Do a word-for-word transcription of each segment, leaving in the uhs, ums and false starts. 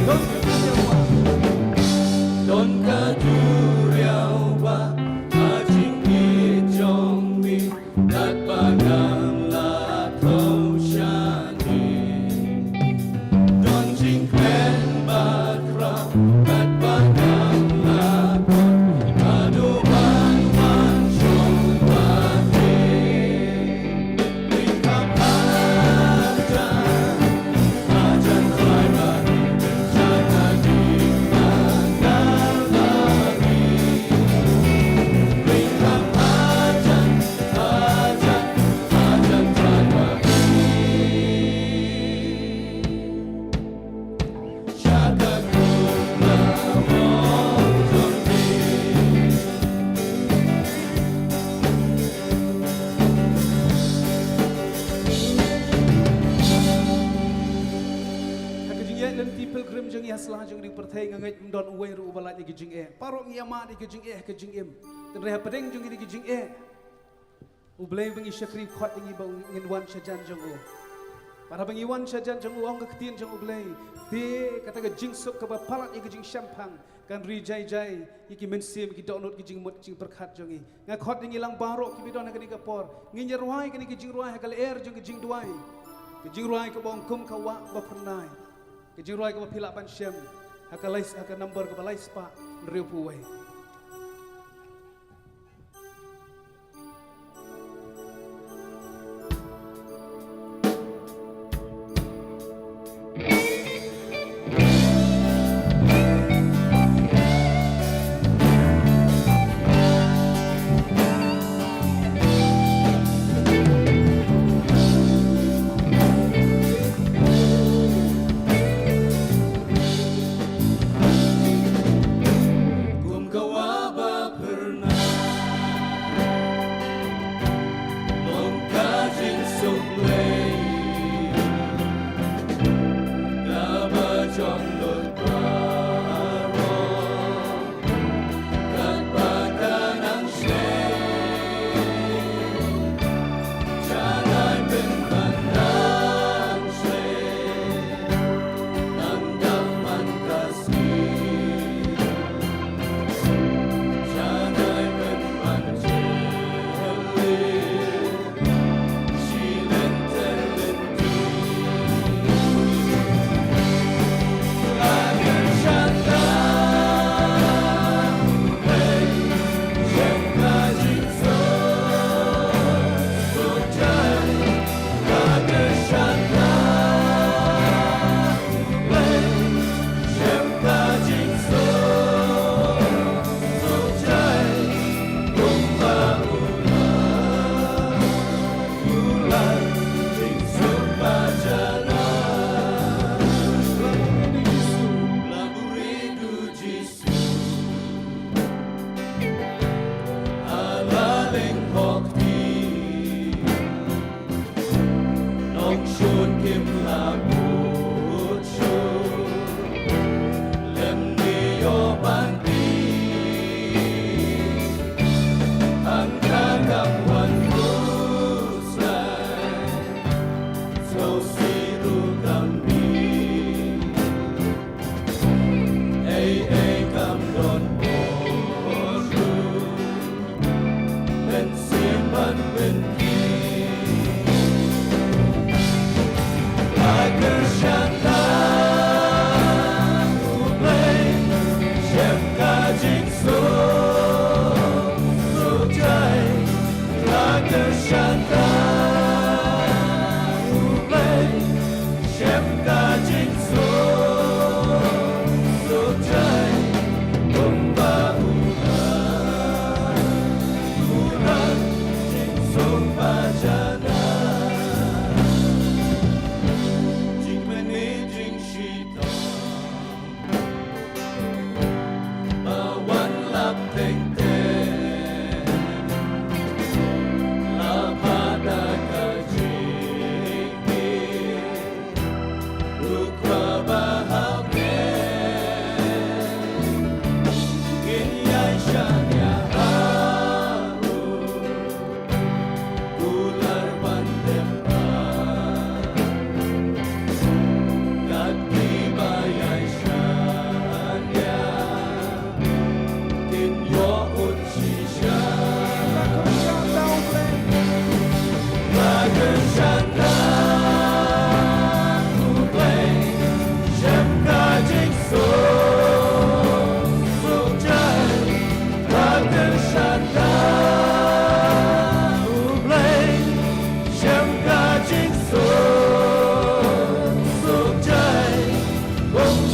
Don ka duriaw ba, don ka duriaw ba ha jingïeit jong mi, katba ngan la thew shane. Don jingkmen bakhraw katba ngan la don, haduh ban wan shong bad me. Ha ka jingïaid lynti pilgrim jong ngi ha sla jong ngi pyrthei, nga ngeit ym don uwei ruh uba lait ïa ka jingeh. Baroh ngi ïa mad ïa ka jingeh ha ka jingim. Hynrei hapdeng jong ngi ïa ka jingeh, U Blei ba ngi shakri u khot ïa ngi ba ngin wan shajan jong u. Bad haba ngi wan shajan jong u, ong ka ktien jong U Blei, te kata ka jingsuk kaba palat ïa ka jingshemphang kan ri jai jai ïa ki mynsiem, ki dohnud, ki jingmut, ki jingpyrkhat jong ngi. Nga khot ïa ngi lang baroh kiba don ha kane ka por, ngin ïa rwai kane ka jingrwai ha ka lyer jong ka jingduwai, ka jingrwai kaba ong kum ka wah ba phyrnai, ka jingrwai kaba phi lah ban shem ha ka lai, ha ka number kaba lai spah hynriewphew wei. Kum ka wah ba phyrnai, long ka jingsuk Blei kaba jong lut baroh. Katba ka nang shlei, janai pynban nang shlei. Nang dap man ka sngi, janai pynban jylliew. Nongshun kim la kut shuh lem, ngi ïoh ban tip. Hangta kam wan khuslai, sngewsih ruh kam mih. Ei ei kam don bor ruh, mynsiem ban pynkhih. La kyrshan lang U Blei, shem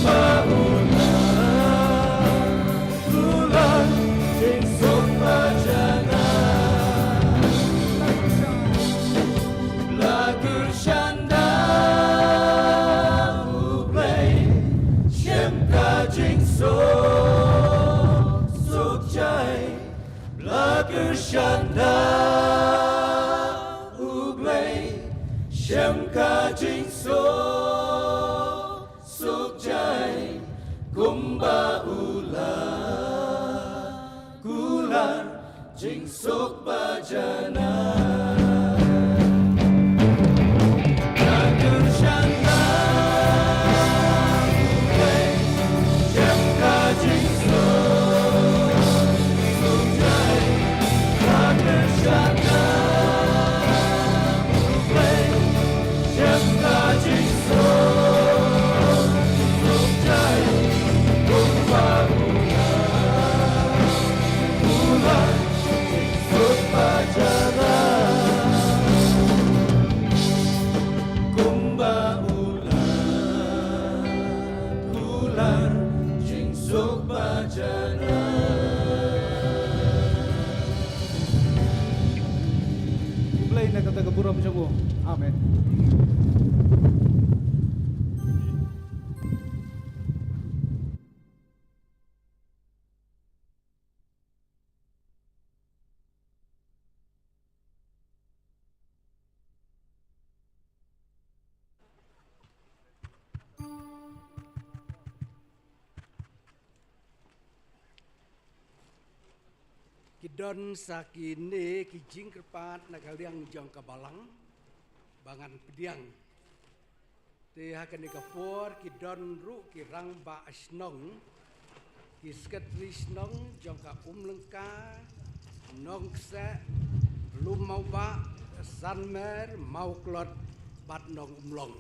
Ba u la kular jingsuk ba jana. La kyrshan da U Blei shem ka jingsuk suk jai. La kyrshan da U Blei shem ka jingsuk suk jai, kumba u la kular jingsuk ba jana. La kyrshan da U Blei shem ka jingsuk suk jai. La kyrshan da U Blei shem ka jingsuk suk jai, kumba u la kular jingsuk ba jana. Kumba u la kular jingsuk ba jana. Blei na kata ka burom jong u. Amen. Ki don sa kine ki jingkyrpad na ka liang jong ka balang ba ngan pdiang. Te ha kane ka por ki don ruh ki rangbah shnong, ki sekretari shnong jong ka Umlyngka, Nongkseh, Lum Mawbah, Sanmer, Mawklot bad Nongumlong.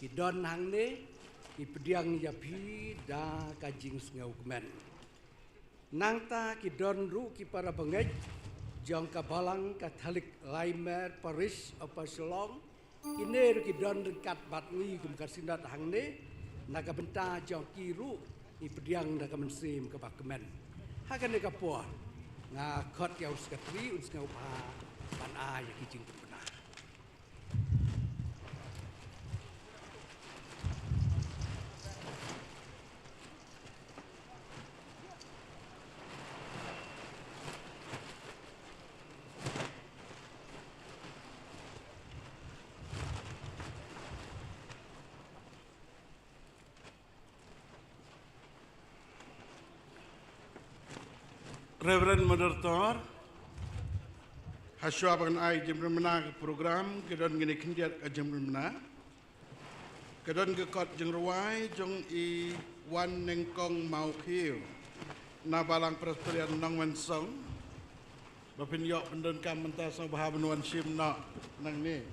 Ki don hangne, ki pdiang ïa phi da ka jingsngewkmen. Nangta ki don ruh ki para bangeit jong ka Balang Katholik Laimer Parish Upper Shillong. Kine ruh ki don ryngkat bad ngi kum ka Synod hangne na ka bynta jong ki ruh ngi pdiang da ka mynsiem kaba kmen. Ha kane ka por nga khot ïa u sekretari un sngewbha ban ai ïa ki jingkyrpad. Reverend Moderator, hashwa ba ngan ai jingpynbna ka program, ka don kine khyndiat ka jingpynbna. Ka don ka kot jingrwai jong i Wan Nengkong Mawkhiew na Balang Presbyterian Nongmensong. Ba phin ïoh pyndonkam mynta sngewbha ban wan shim noh nangne.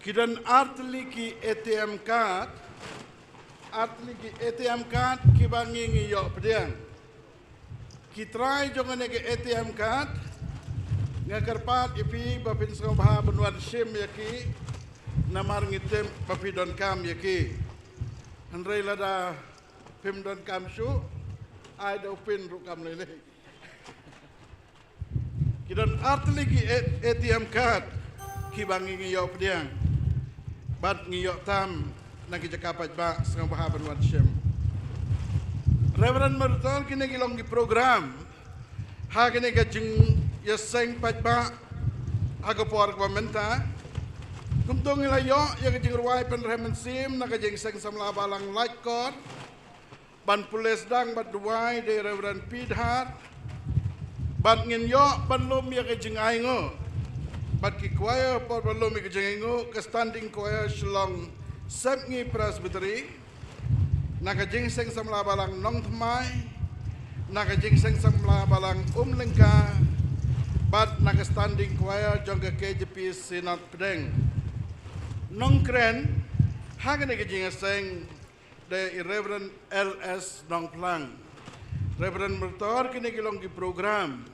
Ki don artylli ki A T M card, artylli ki A T M card kiba ngi ngi ïoh pdiang. Ki trai jong kane ka A T M card, nga kyrpad ïa phi ba phin sngewbha ban wan shim ïa ki, namar ngi tip ba phi donkam ïa ki. Hynrei lada phim donkam shuh, ai da u pin ruh kam lei lei. Ki don artylli ki A-, A T M card kiba ngi ngi ïoh pdiang bad ngi ïoh tam na ki jaka paidbah, sngewbha ban wan shim. Reverend Moderator, kine ki long ki program ha kane ka jingïaseng paidbah ha ka por kaba mynta. Kumto ngi la ïoh ïa ka jingrwai pynrhem mynsiem na ka jingseng samla balang Laitkor. Ban pule sdang bad duwai da i Reverend P Dhar. Bad ngin ïoh ban lum ïa ka jingainguh bad ki choir por ban lum ïa ka jingainguh, ka Standing Choir Shillong Sepngi Presbytery, na ka jingseng samla balang Nongthymmai, na ka jingseng samla balang Umlyngka, bad na ka Standing Choir jong ka K J P Synod Pdeng. Nongkren ha kane ka jingïaseng da i Reverend L S Nongphlang. Reverend Moderator, kine ki long ki program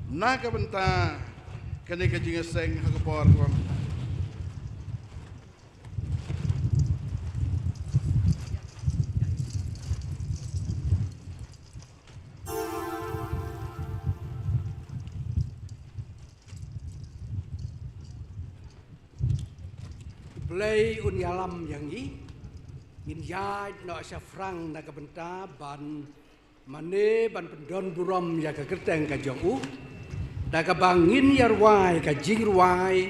na ka bynta kane ka jingïaseng ha ka por kaba mynta. Blei un ïalam ïa ngi. Ngin ïaid noh shaphrang na ka bynta ban mane ban pyndon burom ïa ka kyrteng ka jong u, da kaba ngin ïa rwai ka jingrwai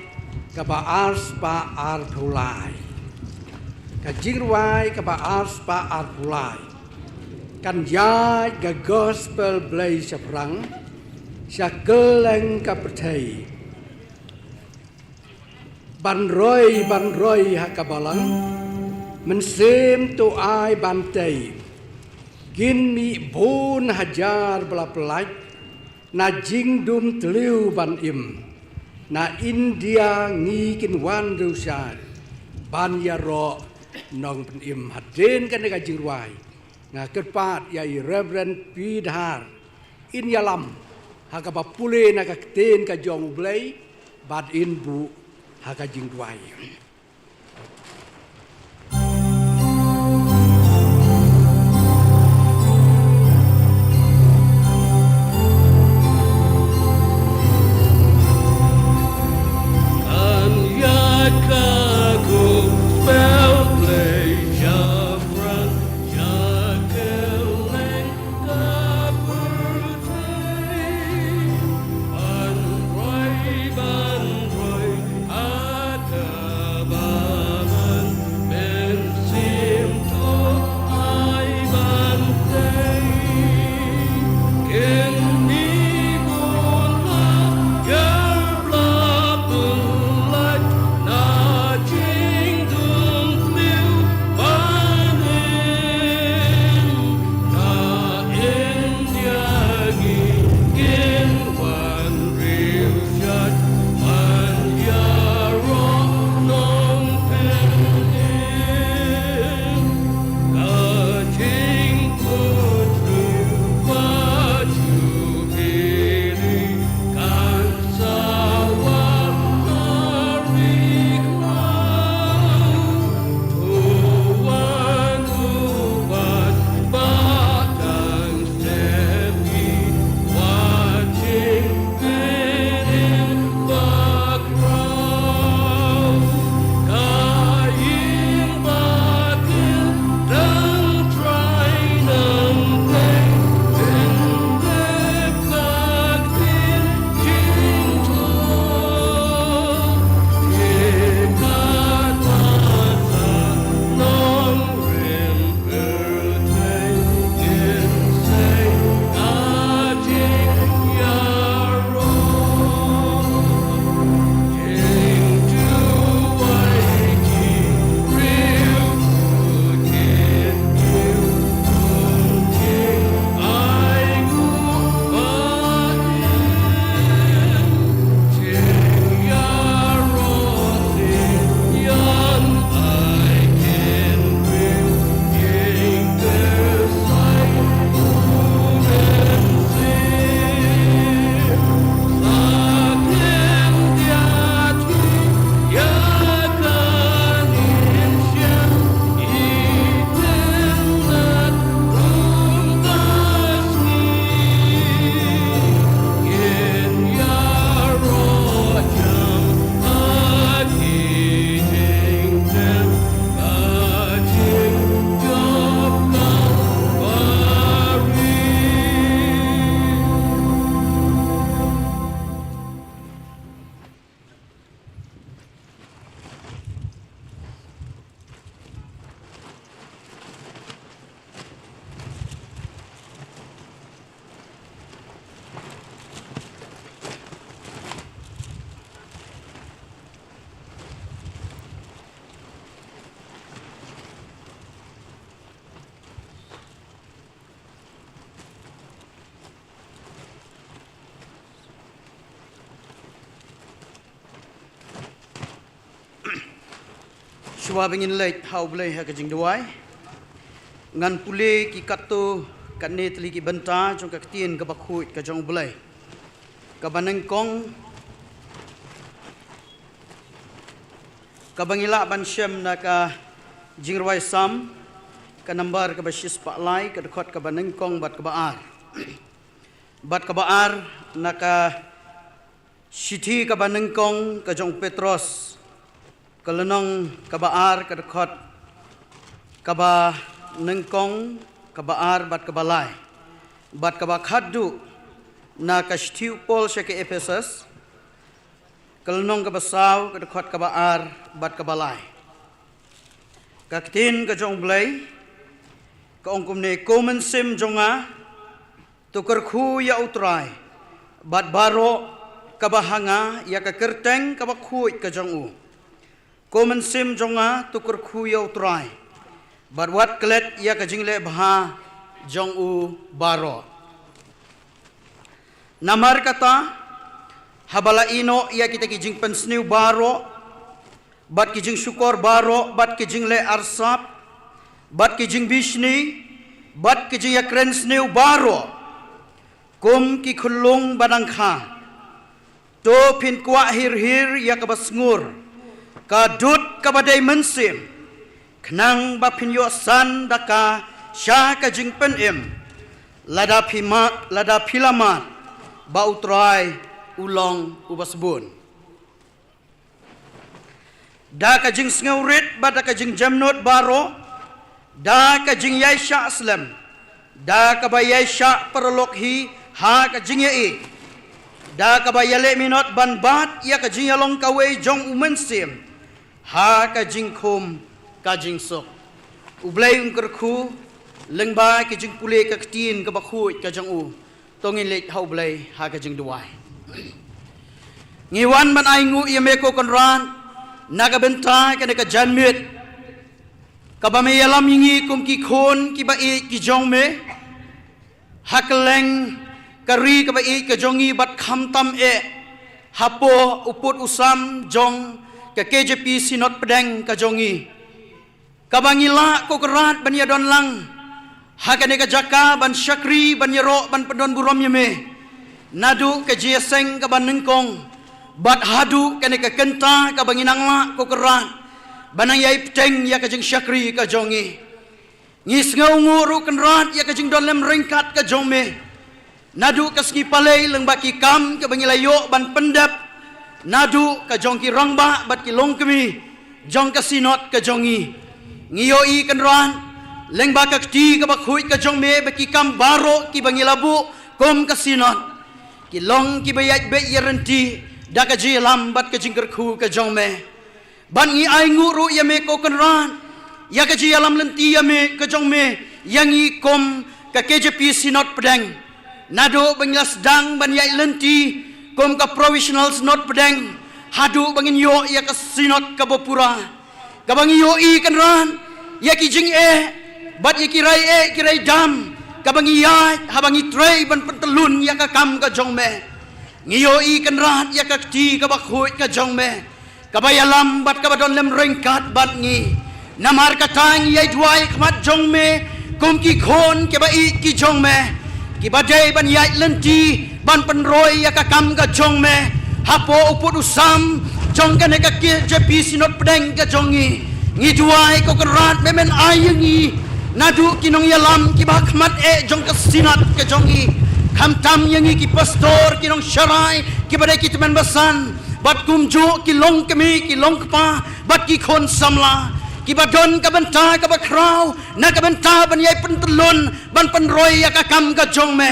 kaba arspah arphew lai. Ka jingrwai kaba arspah arphew lai kan ïaid ka gospel Blei shaphrang sha kylleng ka pyrthei. Ban roi, ban roi ha ka balang, mynsiem to ai ban tei. Kin mih bun hajar ba la pyllait na jingdum tliw ban im. Na India ngi kin wan riewshad ban ïaroh nongpynim. Hadien kane ka jingrwai, nga kyrpad ïa i Reverend P Dhar in ïalam ha kaba pule na ka ktien ka jong U Blei bad in buh ha ka jingduwai. Shuwa ba ngin leit ha U Blei ha ka jingduwai, ngan pule ki katto katne tylli ki bynta jong ka ktien kaba khuid ka jong U Blei. Kaba nyngkong, kaba ngi lah ban shem na ka Jingrwai Salm, ka nambar kaba shispah lai, ka dkhot kaba nyngkong bad kaba ar. Bad kaba ar na ka shithi kaba nyngkong ka jong u Petros, Ka lynnong kaba ar, ka dkhot kaba nyngkong, kaba ar bad kaba lai, bad kaba khatduh na ka shithi u Paul sha ki Ephesus, ka lynnong kaba saw, ka dkhot kaba ar bad kaba lai. Ka ktien ka jong U Blei ka ong kumne: Ko mynsiem jong nga, to kyrkhu ïa U Trai, bad baroh kaba ha nga ïa ka kyrteng kaba khuid ka jong u. Ko mynsiem jong nga, to kyrkhu ïa U Trai, bad wat klet ïa ka jingleh bha jong u baroh. Namar kata, haba la ïehnoh ïa kita ki jingpynsniew baroh, bad ki jingshukor baroh, bad ki jingleh arsap, bad ki jingbishni, bad ki jingïakren sniew baroh, kum ki khunlung ba dang kha, to phin kwah hir hir ïa kaba sngur, ka dud kaba dei mynsiem, khnang ba phin ïoh san da ka sha ka jingpynim, lada phi mad, lada phi la mad ba U Trai u long uba sbun. Da ka jingsngewrit bad da ka jingjemnud baroh, da ka jingïaishah slem, da kaba ïaishah paralok hi ha ka jingïaieit, da kaba ïaleh minot ban bat ïa ka jingïalong kawei jong u mynsiem ha ka jingkhum ka jingsuk. U Blei un kyrkhu lyngba ki jingpule ka ktien kaba khuid ka jong u. To ngin leit ha U Blei ha ka jingduwai. Ngi wan ban ainguh ïa me ko Kynrad na ka bynta kane ka janmiet kaba me ïalam ïa ngi kum ki khun kiba ïeit ki jong me, ha kylleng ka ri kaba ïeit ka jong ngi, bad khamtam eh hapoh u pud u sam jong ka K J P Synod Pdeng ka jong ngi, kaba ngi lah ko Kynrad ban ïadon lang ha kane ka jaka ban shakri, ban ïaroh, ban pyndon burom ïa me, naduh ka jingïaseng kaba nyngkong bad haduh kane ka kynta kaba ngi nang lah ko Kynrad ban nang ïai bteng ïa ka jingshakri ka jong ngi. Ngi sngewnguh ruh Kynrad ïa ka jingdon lem ryngkat ka jong me, naduh ka sngi palei lyngba ki kam kaba ngi la ïoh ban pyndep naduh ka jong ki rangbah bad ki longkmie jong ka Synod ka jong ngi. Ngi ïohi Kynrad, lyngba ka kti kaba khuid ka jong me, ba ki kam baroh kiba ngi la buh kum ka Synod ki long kiba ïaid beit ïaryntih da ka jingïalam bad ka jingkyrkhu ka jong me. Bad ngi ainguh ruh ïa me ko Kynrad ïa ka jingïalam lynti ïa me, ka jong me, ïa ngi kum ka K J P Synod Pdeng, naduh ba ngi la sdang ban ïaid lynti kum ka Provisional Synod Pdeng haduh ba ngin ïoh ïa ka Synod kaba pura, kaba ngi ïohi Kynrad ïa ki jingeh bad ïa ki rai eh, ki rai dam, kaba ngi ïaid haba ngi trei ban pyntyllun ïa ka kam ka jong me. Ngi ïohi Kynrad ïa ka kti kaba khuid ka jong me, kaba ïalam bad kaba don lem ryngkat bad ngi. Namar kata ngi ïai duwai khmat jong me kum ki khun kiba ïeit ki jong me, kiba dei ban ïaid lynti ban pynroi ïa ka kam ka jong me hapoh u pud u sam jong kane ka K J P Synod Pdeng ka jong ngi. Ngi duwai ko Kynrad, me men ai ïa ngi naduh ki nongïalam kiba khmat eh jong ka Synod ka jong ngi, khamtam ïa ngi ki pastor, ki nongsharai kiba dei ki tymmen basan, bad kumjuh ki longkmie, ki longkpa bad ki khun samla, kiba don ka bynta kaba khraw na ka bynta ban ïai pyntyllun ban pynroi ïa ka kam ka jong me.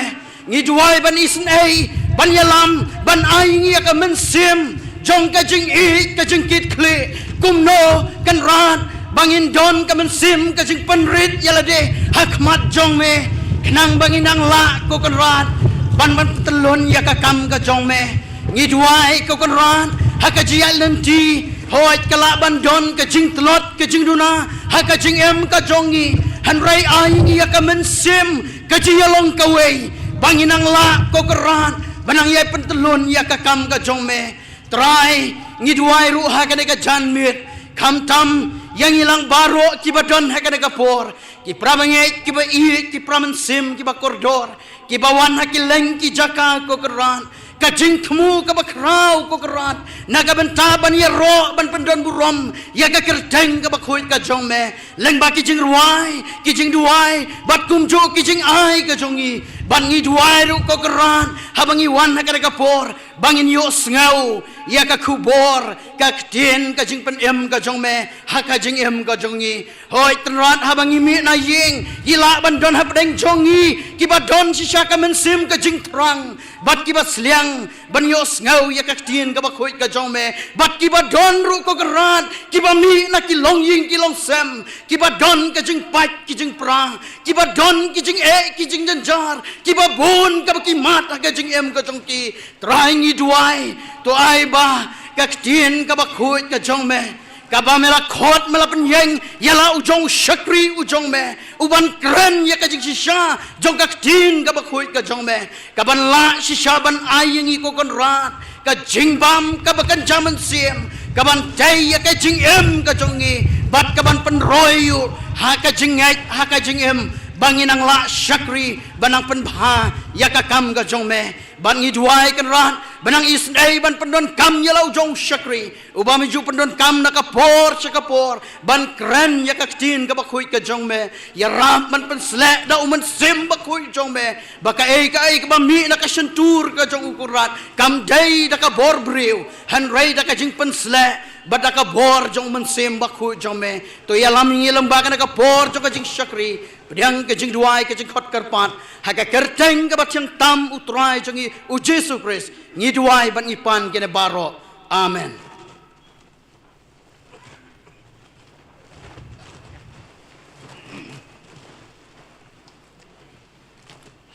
Ngi duwai ban isynei, ban ïalam, ban ai ïa ngi ïa ka mynsiem jong ka jingïeit, ka jingkitkhlieh, kumno Kynrad ba ngin don ka mynsiem ka jingpynrit ïa lade ha khmat jong me, khnang ba ngin nang lah ko Kynrad ban, ban pyntyllun ïa ka kam ka jong me. Ngi duwai ko Kynrad, ha ka jingïaid lynti, hooid ka lah ban don ka jingtlot, ka jingduna ha ka jingim ka jong ngi, hynrei ai ïa ngi ïa ka mynsiem ka jingïalong kawei ba ngin nang lah ko Kynrad ban nang ïai pyntyllun ïa ka kam ka jong me. Trai, ngi duwai ruh ha kane ka janmiet, khamtam ïa ngi lang baroh kiba don ha kane ka por, ki para bangeit kiba ïeit, ki para mynsiem kiba kordor, kiba wan ha ki leng ki jaka ko Kynrad, ka jingthmu kaba khraw ko Kynrad na ka bynta ban ïaroh, ban pyndon burom ïa ka kyrteng kaba khuid ka jong me, lyngba ki jingrwai, ki jingduwai bad kumjuh ki jingai ka jong ngi. Bad ngi duwai ruh ko Kynrad, haba ngi wan ha kane ka por, Ba ngin ïohsngew ïa ka khubor, ka ktien, ka jingpynim ka jong me ha ka jingim ka jong ngi. Hooid Kynrad, haba ngi mih na ïing, ngi lah ban don hapdeng jong ngi kiba don shisha ka mynsiem ka jingthrang bad kiba sliang ban ïohsngew ïa ka ktien kaba khuid ka jong me, bad kiba don ruh, ko Kynrad, kiba mih na ki longïing ki longsem, kiba don ka jingpait ki jingpra, kiba don ki jingeh ki jingjynjar, kiba bun kaba ki mad ha ka jingim ka jong ki. Trai, ngi duwai, to ai ba ka ktien kaba khuid ka jong me, kaba me la khot, me la pynïeng ïa la u jong u shakri u jong me, u ban kren ïa ka jingshisha jong ka ktien kaba khuid ka jong me, ka ban lah shisha ban ai ïa ngi, ko Kynrad, ka jingbam kaba kynja mynsiem, ka ban tei ïa ka jingim ka jong ngi, bad ka ban pynroi ïa u ha ka jingngeit, ha ka jingim, ba ngin nang lah shakri, ba nang pynbha ïa ka kam ka jong me. Bad ngi duwai Kynrad, ba nang isynei ban pyndonkam ïa la u jong u shakri, uba me ju pyndonkam na ka por sha ka por ban kren ïa ka ktien kaba khuid ka jong me. Ïarap ban pynsleh da u Mynsiem Bakhuid jong me, ba kaei kaei kaba mih na ka shyntur ka jong u, Kynrad, kam dei da ka bor briew, hynrei da ka jingpynsleh bad da ka bor jong u Mynsiem Bakhuid jong me. To ïalam ïa ngi lem bad ka na ka por jong ka jingshakri, pdiang ka jingduwai, ka jingkhot kyrpad ha ka kyrteng kaba thiang tam u Trai jong ngi u Jisu Khrist, ngi duwai bad ngi pan kine baroh. Amen.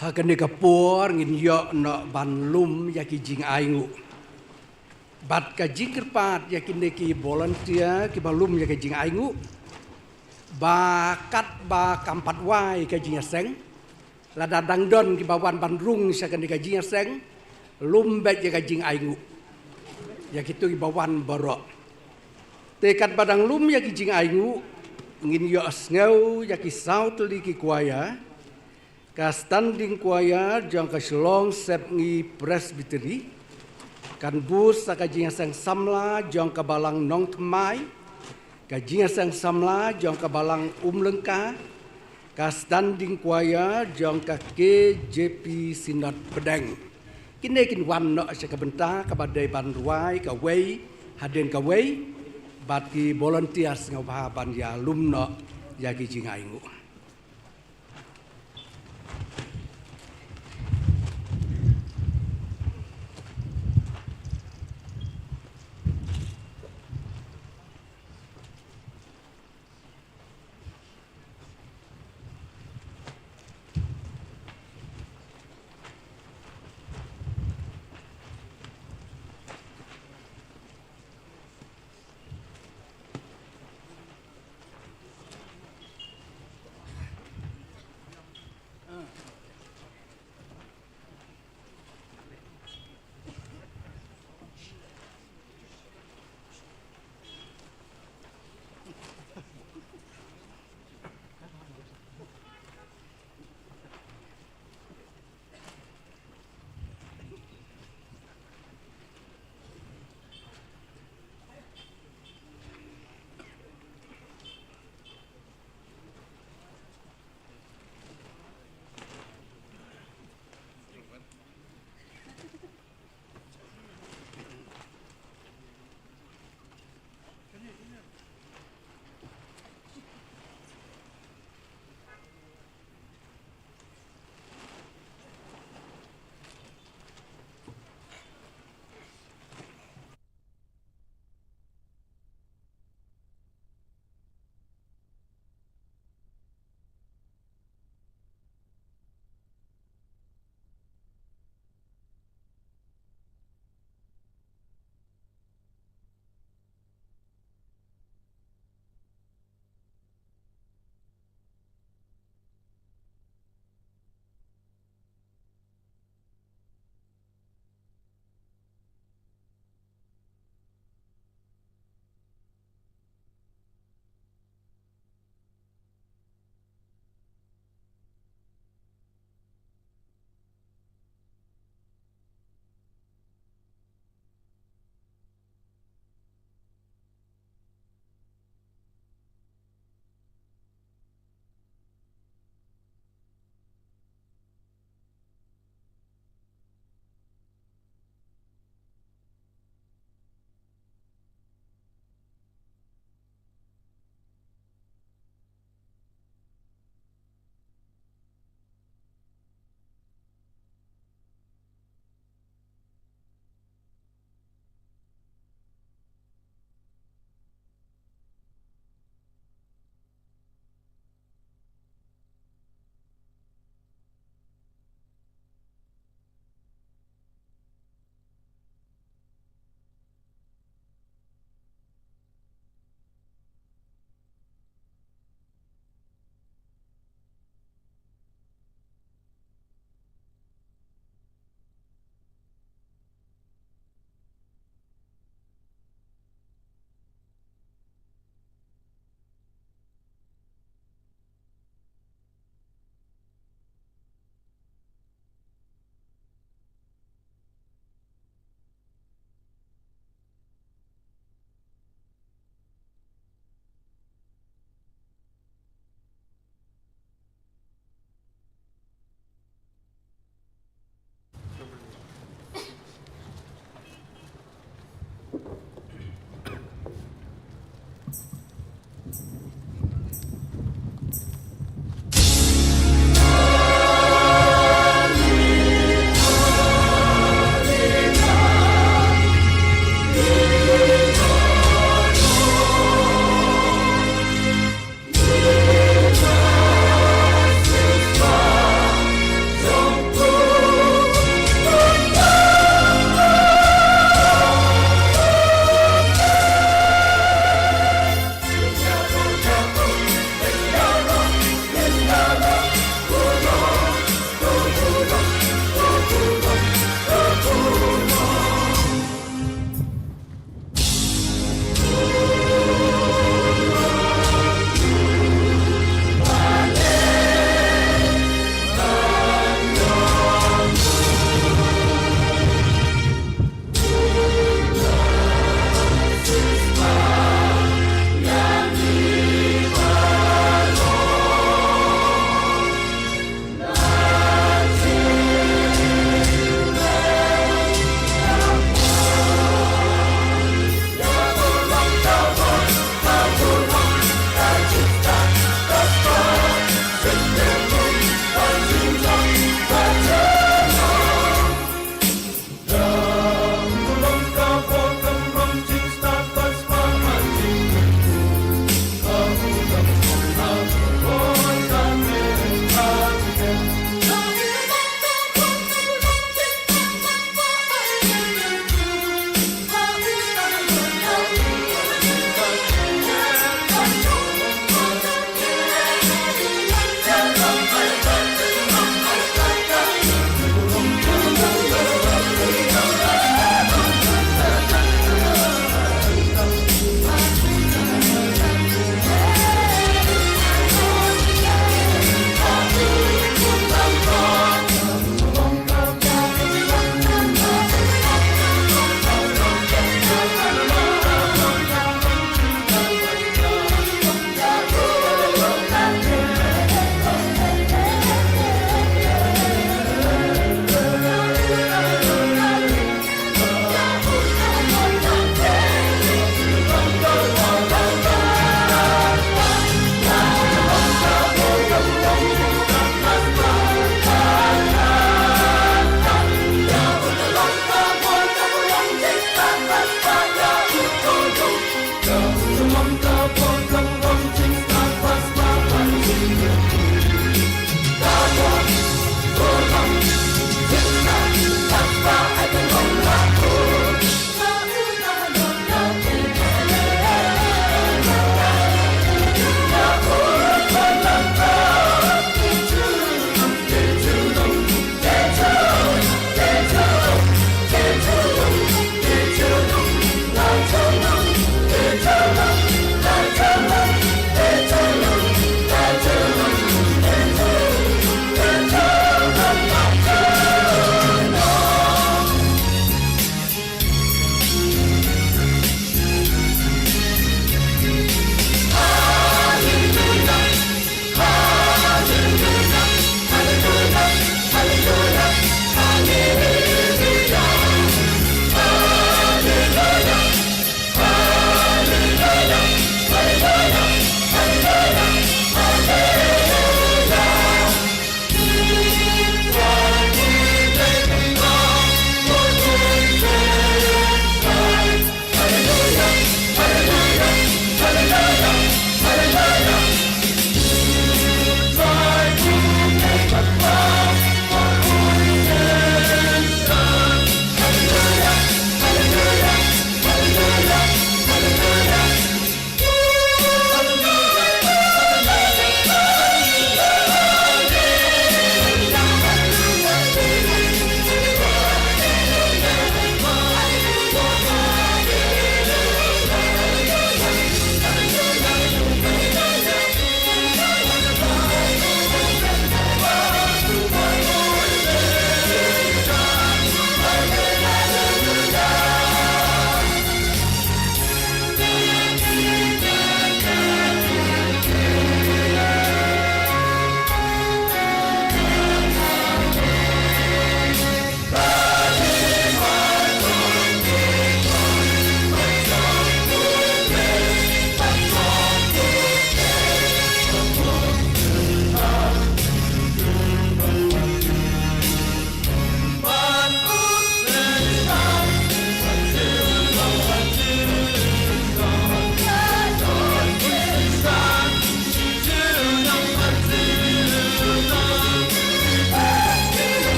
Ha kane ka por ngin ïoh noh ban lum ïa ki jingainguh bad ka jingkyrpad ïa kine ki volunteer kiba lum ïa ka jingainguh, ba katba kam pat wai ka jingïaseng, lada dang don kiba wan ban rung sha kane ka jingïaseng, lum beit ïa ka jingainguh ïa kito kiba wan baroh. Te katba dang lum ïa ki jingainguh, ngin ïohsngew ïa ki saw tylli ki choir. Ka standing choir jong ka Shillong Sepngi Presbytery kan booh sa ka jingïaseng samla jong ka Balang Nongthymmai, ka jingïaseng samla jong ka Balang Umlyngka, ka standing choir jong ka K J P Synod Pdeng. Kine kin wan noh sha ka bynta kaba dei ban rwai kawei hadien kawei, bad ki volunteers sngewbha ban ïalum noh ïa ki jingainguh.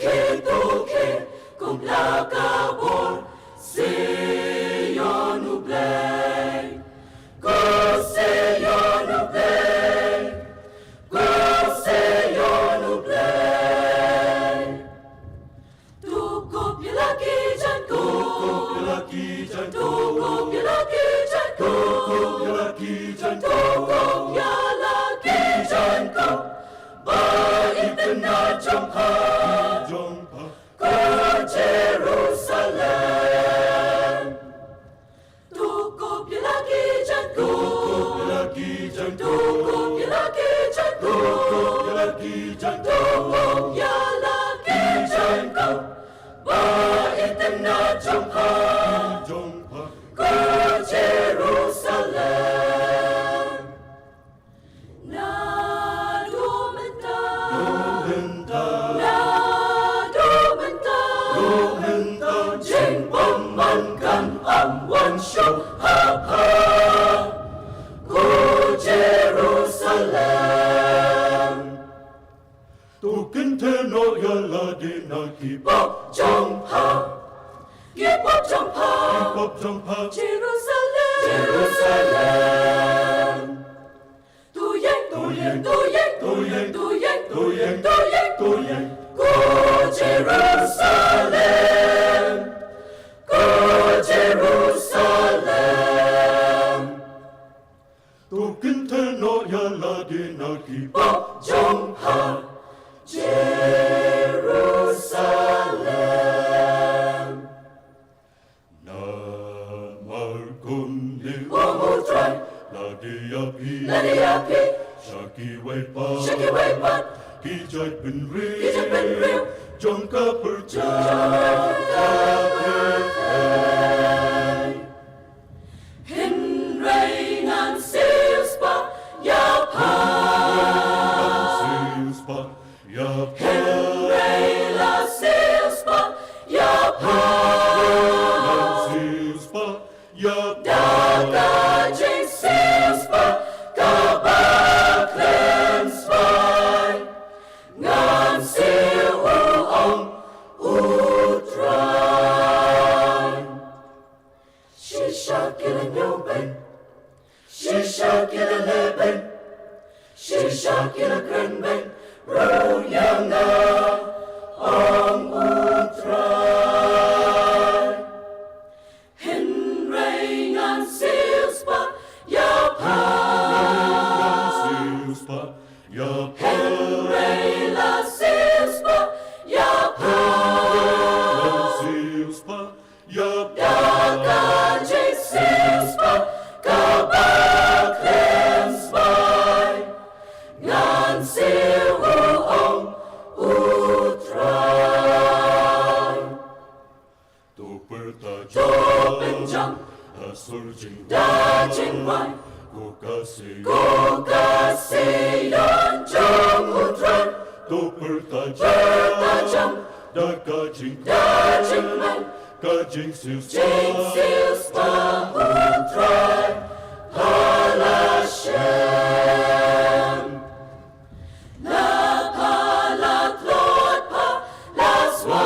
Ito ke kum la ka bor Sion U Blei. Ko Sion U Blei. Ko Sion U Blei. Tukup ïa la ki jaiñ kup. Tukup ïa la ki jaiñ kup. Tukup ïa la ki jaiñ kup. Tukup ïa la ki jaiñ kup. Tukup ïa la ki jaiñ kup. Ba itynnad jong pha. Jong pha. Ko Jerusalem. Tukup ïa la ki jaiñ kup. Tukup ïa la ki jaiñ kup. Tukup ïa la ki jaiñ kup. Tukup ïa la ki jaiñ kup. Tukup ïa la ki jaiñ kup. Ba itynnad jong pha. Jong pha. Ko Jerusalem. Naduh mynta. Duh mynta. Naduh mynta. Duh mynta. Jingbymman kan ym wan shuh ha pha. Ko Jerusalem. To kynthei noh ïa lade na ki pop jong pha. Ki pop jong pha. Ki pop jong pha. Jerusalem. Jerusalem. To ïeng, to ïeng, to ïeng, to ïeng, to ïeng, to ïeng, to ïeng, to ïeng. Ko Jerusalem. Ko Jerusalem. To kynthei noh ïa lade na ki pop jong pha. Jerusalem. Namar kumne, O U Trai, lade ïa phi. Lade ïa phi. Sha kiwei pat. Sha kiwei pat. Ki jaitbynriew. Ki jaitbynriew. Jong ka pyrthei. Jong ka pyrthei. Hynrei ngan siewspah ïa pha. Ngan siewspah ïa pha. Hynrei la siewspah ïa pha. Ngan siewspah ïa pha. Da ka jingsiewspah kaba khlem swai. Ngan siew, u ong U Trai. Shisha ki la ñiew beiñ. Shisha ki la leh beiñ. Shisha ki la kren beiñ ruh ïa nga, ong U Trai. Hynrei ngan siewspah ïa pha. Ngan siewspah ïa pha. Hynrei la siewspah ïa pha. Ngan siewspah ïa pha. Da ka jingsiewspah kaba khlem swai. Ngan siew, u ong U Trai. To pyrta, to pynjam, da sur jingduwai, da jingduwai. Ko ka Sion, ko ka Sion jong U Trai. To pyrta, pyrta jam, da ka jing, da jingduwai. Ka jingsiewspah, jingsiewspah U Trai ha la shem. La pha, la tlot pha, la swa.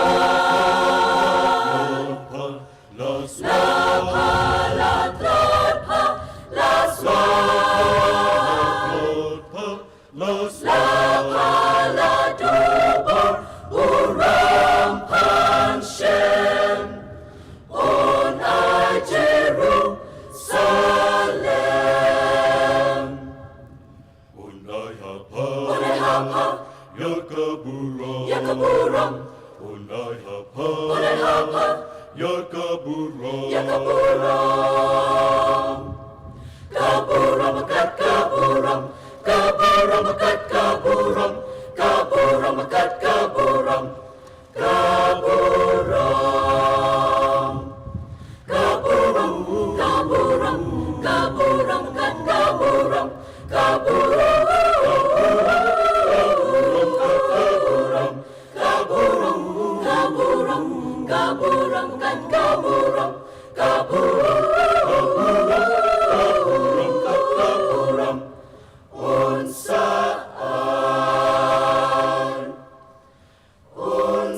La pha, la swa. La pha, la tlot pha, la swa. La tlot pha, la swa. La pha, la dubor, burom phan shem. Un ai Jerusalem. Un ai ha pha, un ai ha pha, ïa ka burom, ïa ka burom. Un ai ha pha, un ai ha pha, ïa ka burom, ïa ka burom. Ka burom kat ka burom, ka burom kat ka burom, ka burom kat ka burom. Ka burom, ka burom, ka burom, ka burom, ka, ka burom, ka burom, ka burom, ka burom, ka burom, ka burom, ka burom, ka burom, ka burom, un sa ai. Un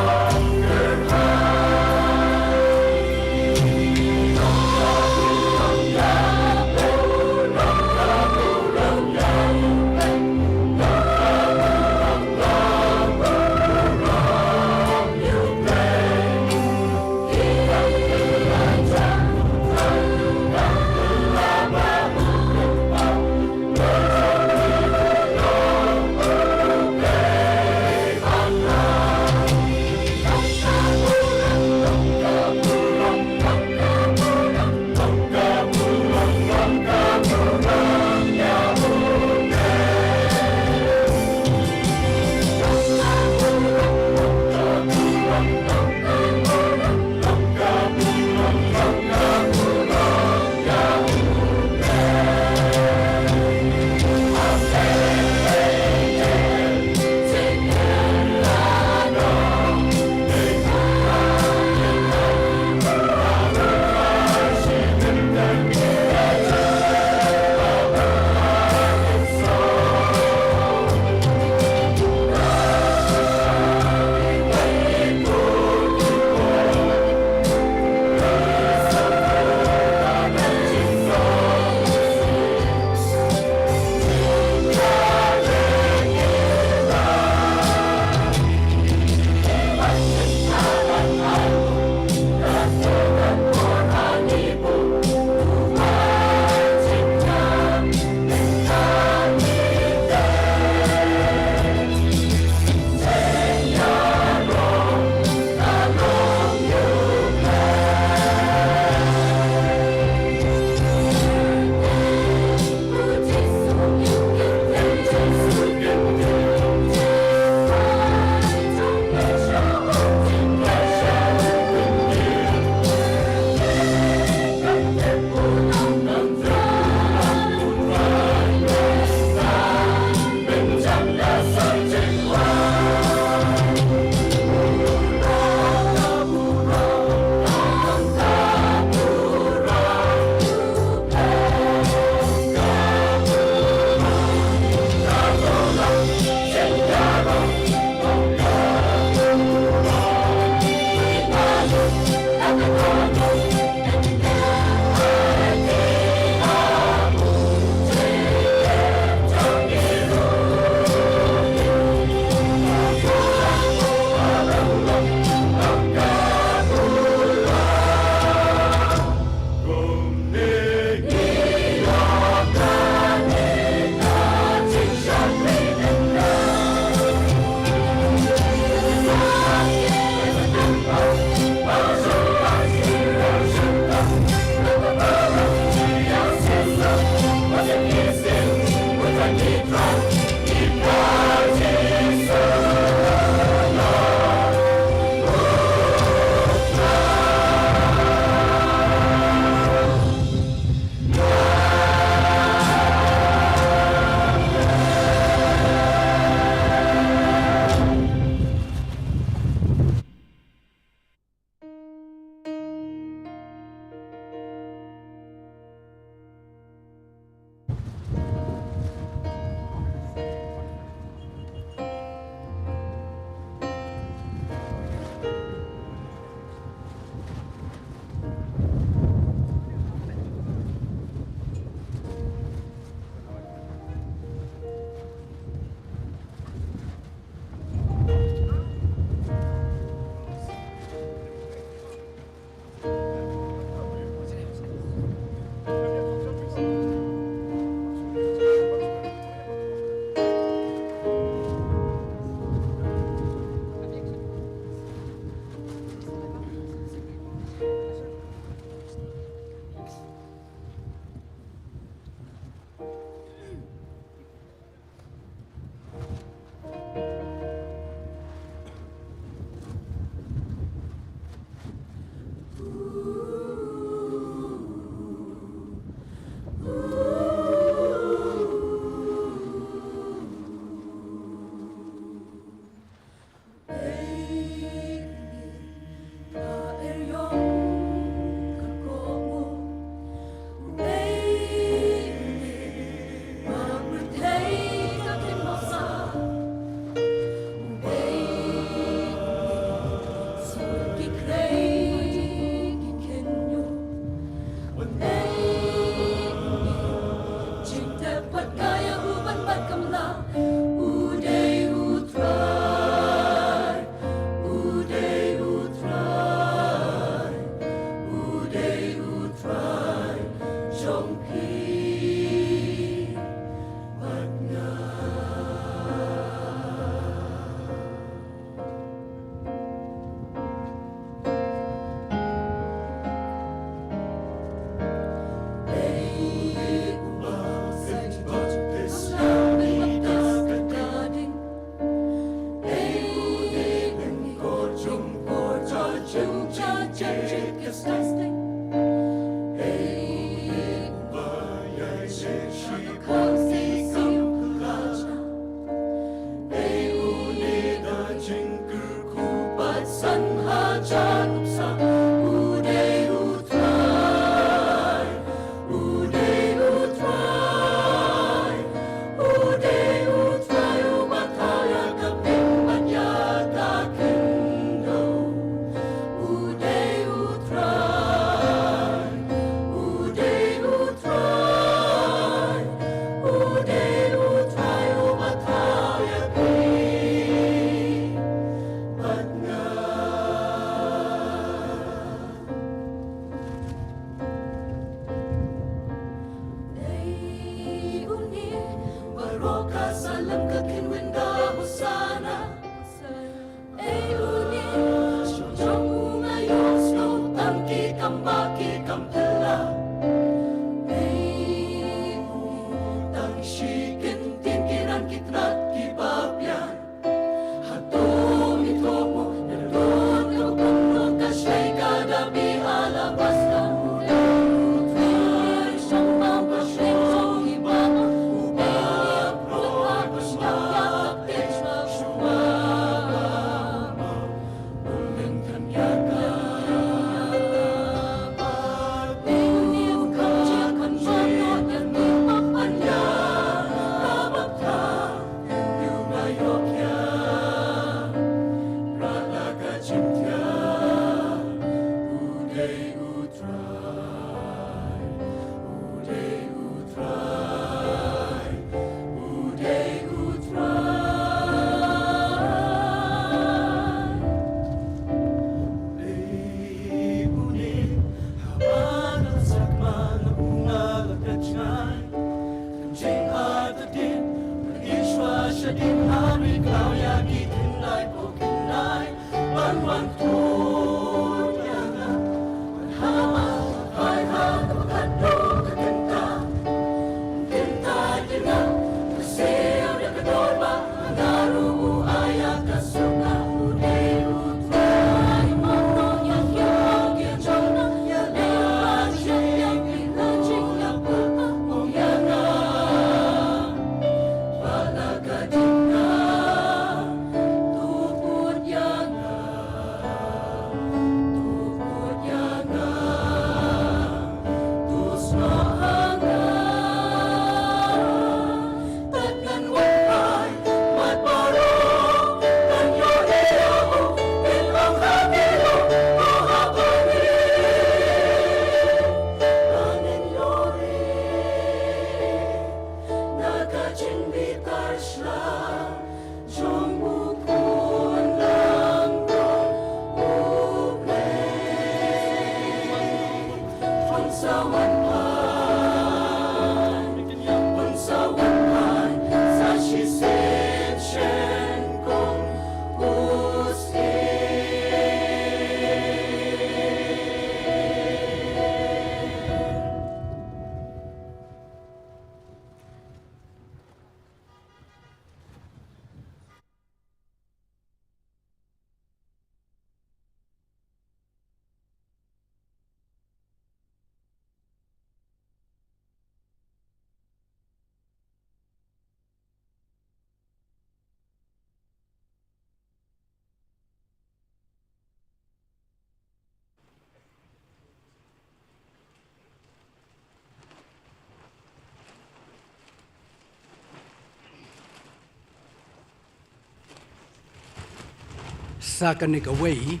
Sa kane kawei,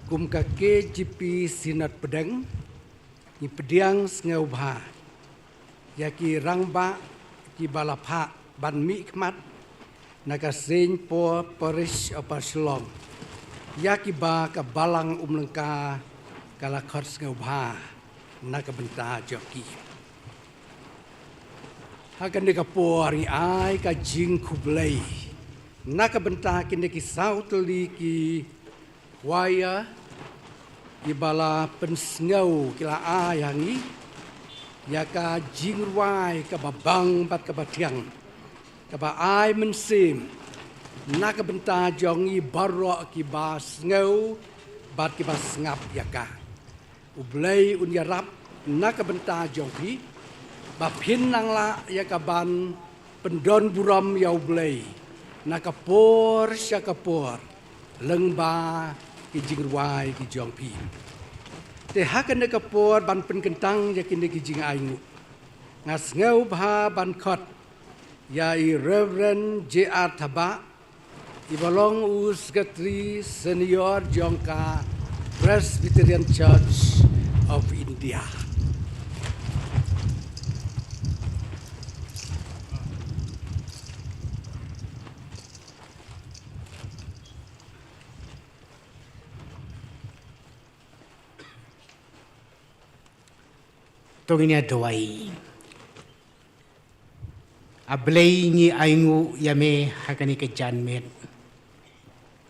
kum ka K J P Synod Pdeng, ngi pdiang sngewbha ïa ki rangbah kiba la phah ban mih khmat na ka Saint Paul Parish Upper Shillong, ïa kiba ka Balang Umlyngka ka la khot sngewbha. na ka bynta jong ki. Ha kane ka por ngi ai ka jingkhublei na ka bynta kine ki saw tylli ki choir kiba la pynsngew, ki la ai ha ngi ïa ka jingrwai kaba bang bad kaba thiang, kaba ai mynsiem na ka bynta jong ngi baroh kiba sngew bad kiba sngap ïa ka. U Blei un ïarap na ka bynta jong phi ba phin nang lah ïa ka ban pyndon burom ïa U Blei na ka por sha ka por lyngba ki jingrwai ki jong phi. Te ha kane ka por ban pynkyntang ïa kine ki jingainguh, nga sngewbha ban khot ïa i Reverend J R Thabah, iba long u Secretary Senior jong ka Presbyterian Church of India. To ngin ïa duwai. A Blei, ngi ainguh ïa me ha kane ka janmiet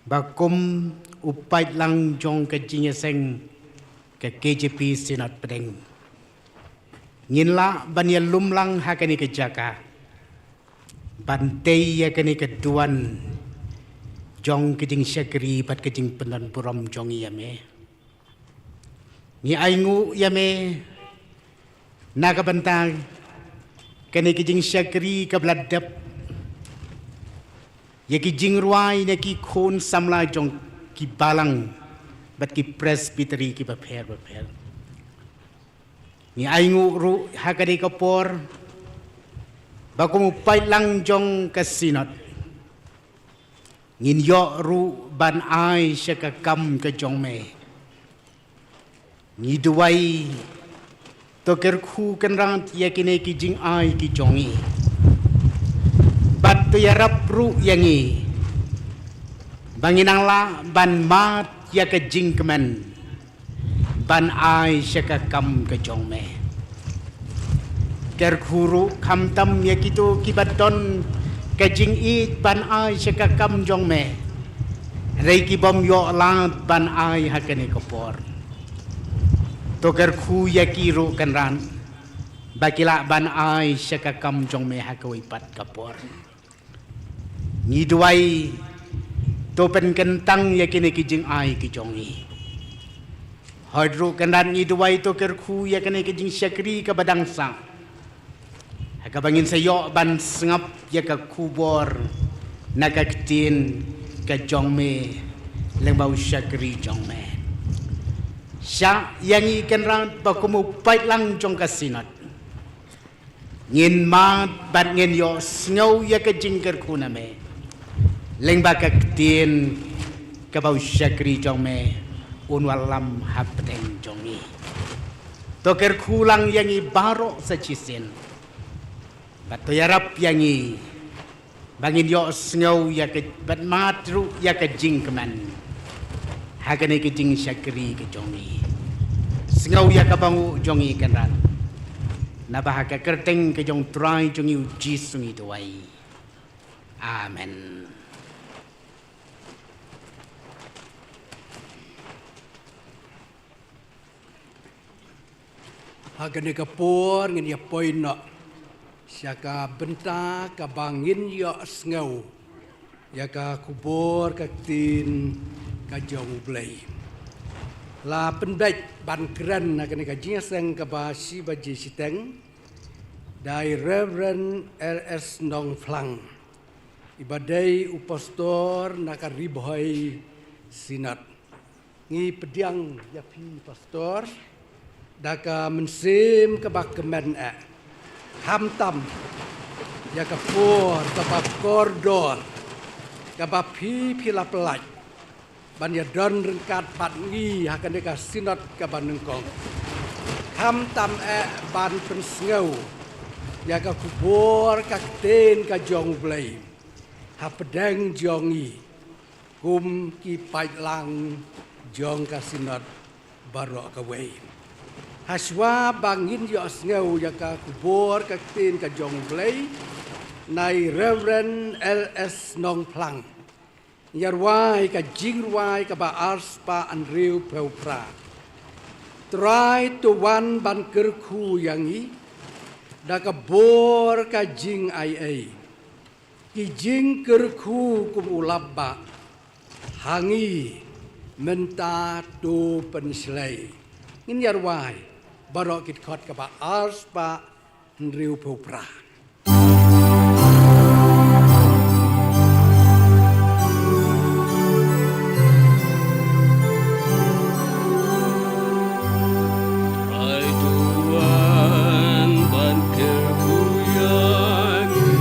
ba kum u paidlang jong ka jingïaseng ka K J P Synod Pdeng, ngin lah ban ïalum lang ha kane ka jaka ban tei ïa kane ka duwan jong ka jingshakri bad ka jingpynlong burom jong ngi ïa me. Ngi ainguh ïa me na ka bynta kane ka jingshakri kaba la dep ïa ki jingrwai na ki khun samla jong ki balang bad ki presbytery kiba pher bapher. Ngi ainguh ruh ha kane ka por ba kum u paidlang jong ka Synod ngin ïoh ruh ban ai sha ka kam ka jong me. Ngi duwai, to kyrkhu Kynrad ïa kine ki jingai ki jong ngi bad to ïarap ruh ïa ngi ba ngin nang lah ban mad ïa ka jingkmen ban ai sha ka kam ka jong me. Kyrkhu ruh khamtam ïa kito kiba don ka jingïeit ban ai sha ka kam jong me, hynrei ki bym ïoh lad ban ai ha kane ka por. To kyrkhu ïa ki ruh Kynrad ba ki lah ban ai sha ka kam jong me ha kawei pat ka por. Ngi duwai, to pynkyntang ïa kine ki jingai ki jong ngi. Hooid ruh Kynrad, ngi duwai, to kyrkhu ïa kane ka jingshakri kaba dang sah, ha kaba ngin sa ïoh ban sngap ïa ka khubor na ka ktien ka jong me lyngba u shakri jong me. Shah ïa ngi Kynrad ba kum u paidlang jong ka Synod ngin mad bad ngin ïohsngew ïa ka jingkyrkhu na me lyngba ka ktien kaba u shakri jong me un wallam hapdeng jong ngi. To kyrkhu lang ïa ngi baroh sa shisien bad to ïarap ïa ngi ba ngin ïohsngew ïa ka, bad mad ruh ïa ka jingkmen ha kane ka jingshakri ka jong ngi. Sngew ïa ka banguh jong ngi Kynrad, naba ha ka kyrteng ka jong u Trai jong ngi u Jisu ngi duwai. Amen. Ha kane ka por ngin ïa poi noh sha ka bynta kaba ngin ïohsngew ïa ka khubor ka ktien ka jong U Blei. La pynbeit ban kren ha kane ka jingïaseng kaba shi baje shiteng da i Reverend R S Nongphlang, iba dei u pastor na ka Ri Bhoi Synod. Ngi pdiang ïa phi Pastor da ka mynsiem kaba kmen eh, khamtam ïa ka por kaba kordor kaba phi phi la pyllait ban ïadon ryngkat bad ngi ha kane ka Synod kaba nyngkong, khamtam eh ban pynsngew ïa ka khubor ka ktien ka jong U Blei hapdeng jong ngi kum ki paidlang jong ka Synod baroh kawei. Hashwa ba ngin ïohsngew ïa ka khubor ka ktien ka jong U Blei, na i Reverend L S Nongphlang. Ngi rwai ka jingrwai kaba arspah hynriewphew phra. Trai to wan ban kyrkhu ïa ngi da ka bor ka jingaiei. Ki jingkyrkhu kum u lap ba ha ngi mynta to pynshlei. Ngin ïa rwai baroh ki dkhot kaba arspah hynriewphew phra. Ai tuan ban kyrkhu ïa ngi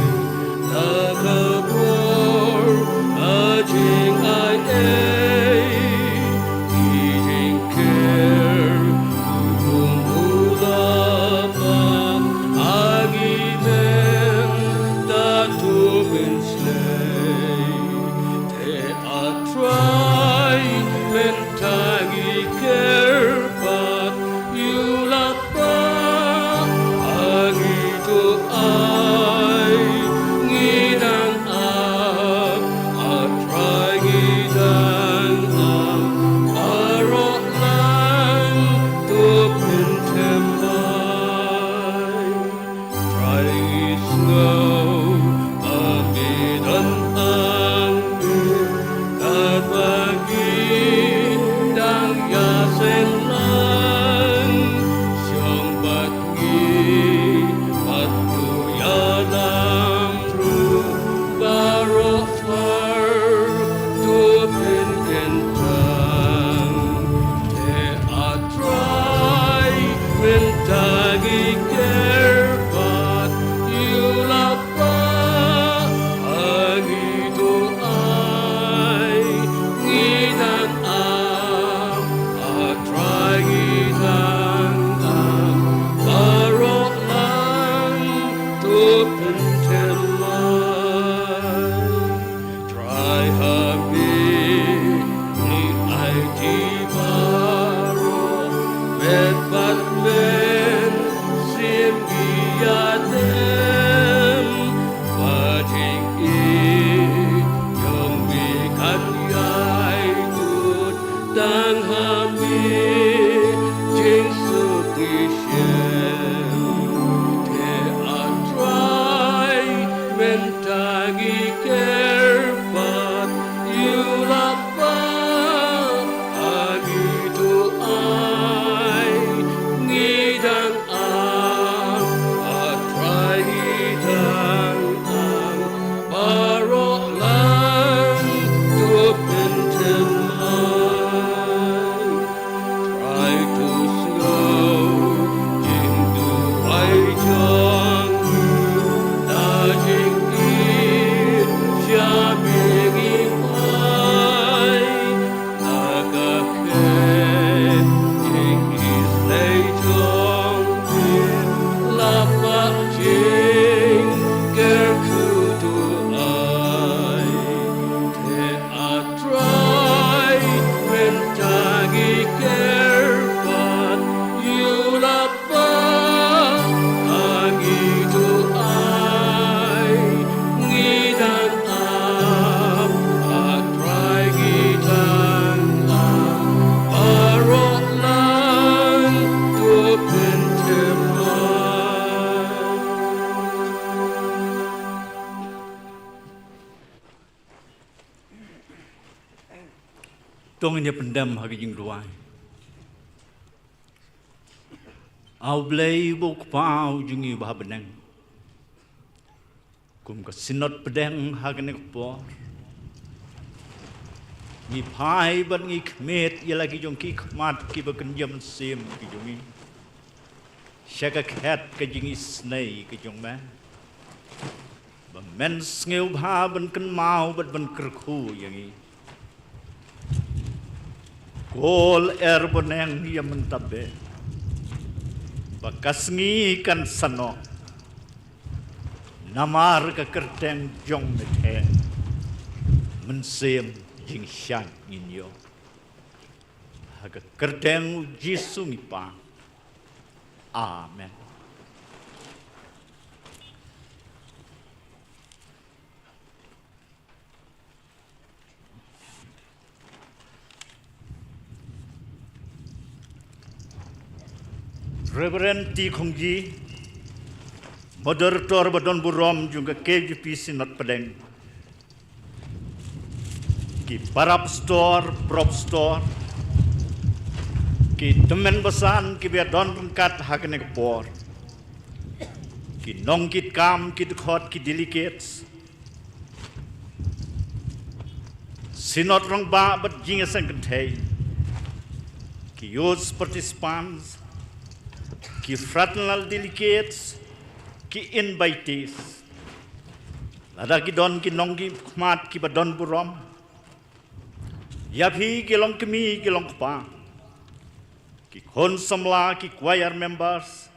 da ka bor ka jingaiei, ki jingkyrkhu kum u lap ba ha ngi mynta to pynshlei. Te A Trai, mynta ngi kyrpad ïa u lap ba ha ngi to ai, ngi dang ap. A Trai, ngi dang ap, baroh lang to pynthymmai. Trai, ngi sngew ba me don hangne, katba ngi dang ïaseng lang. Shong bad ngi, bad to ïalam ruh baroh ar to pynkyntang. Te A Trai, mynta ngi kyrpad ïa u lap ba ha ngi to ai, ngi dang ap. A Trai, ngi dang ap, baroh lang to pynthymmai. Trai, ha me ngi aiti baroh, met bad mynsiem ngi ïadem. Ba jingïeit jong me kan ïai kut tang ha me jingsuk ngi shem. Te A Trai, mynta ngi kyrpad ïa u lap ba ha ngi to ai, ngi dang ap. A Trai, ngi dang ap, baroh lang to pynthymmai. Trai, to sngew jingduwai jong ngi, da jingïeit sha me ngi phai. Na ka khet jingkhuslai jong me, lap ba jingkyrkhu to ai. Te A Trai, mynta ngi kyrpad ïa u lap ba ha ngi to ai, ngi dang ap. A Trai, ngi dang ap, baroh lang to pynthymmai. To ngin ïa pyndem ha ka jingduwai. A U Blei uba u Kpa jong ngi uba ha bneng, kum ka Synod Pdeng ha kane ka por, ngi phai bad ngi khmih ïa la ki jong ki khmat kiba kynja mynsiem ki jong ngi sha ka khet ka jingisynei ka jong me, ba men sngewbha ban kynmaw bad ban kyrkhu ïa ngi. Ko lyer bneng, ïa mynta beh, ba ka sngi kan sa noh, namar ka kyrteng jong me te mynsiem jingshad ngin ïoh. Ha ka kyrteng U Jisu ngi pan. Amen. Reverend T Khongji, Moderator ba don burom jong ka K J P Synod Pdeng. Ki para pastor, propastor, ki tymmen basan kiba don ryngkat ha kane ka por. Ki nongkitkam, ki dkhot, ki delegates. Synod rangbah bad jingïaseng kynthei. Ki youth participants, ki fraternal delegates, ki invitees. Lada ki don ki nongkhmat kiba don burom. Ïa phi ki longkmie ki longkpa. Ki khun samla, ki choir members.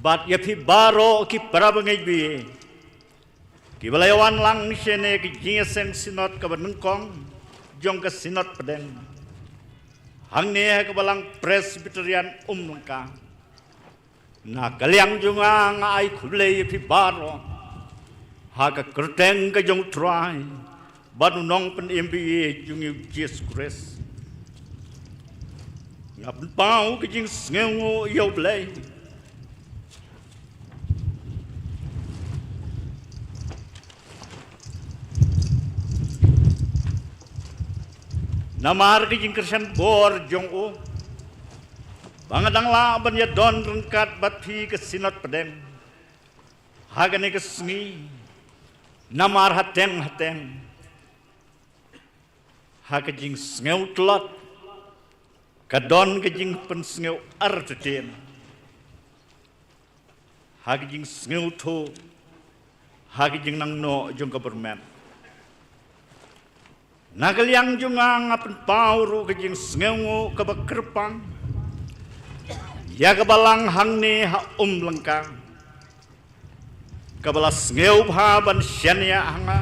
Bad ïa phi baroh ki para bangeit baieit. Kiba la ïa wan lang shane ka jingïaseng synod kaba nyngkong jong ka Synod Pdeng. Hangne ha ka Balang Presbyterian Umlyngka. Na ka liang jong nga nga ai khublei ïa phi baroh. Ha ka kyrteng ka jong U Trai bad U Nongpynim baieit jong ngi U Jisu Khrist. Nga pynpaw ka jingsngewnguh ïa U Blei. Namar ka jingkyrshan bor jong u ba nga dang lah ban ïa don ryngkat bad phi ka Synod Pdeng ha kane ka sngi. Namar hateng hateng ha ka jingsngew tlot ka don ka jingpynsngew artatien. Ha ka jingsngewthuh ha ka jingnang noh jong ka byrmet. Na ka liang jong nga nga pynpaw ruh ka jingsngewnguh kaba kyrpang ïa ka Balang hangne ha Umlyngka, kaba la sngewbha ban shaniah ha nga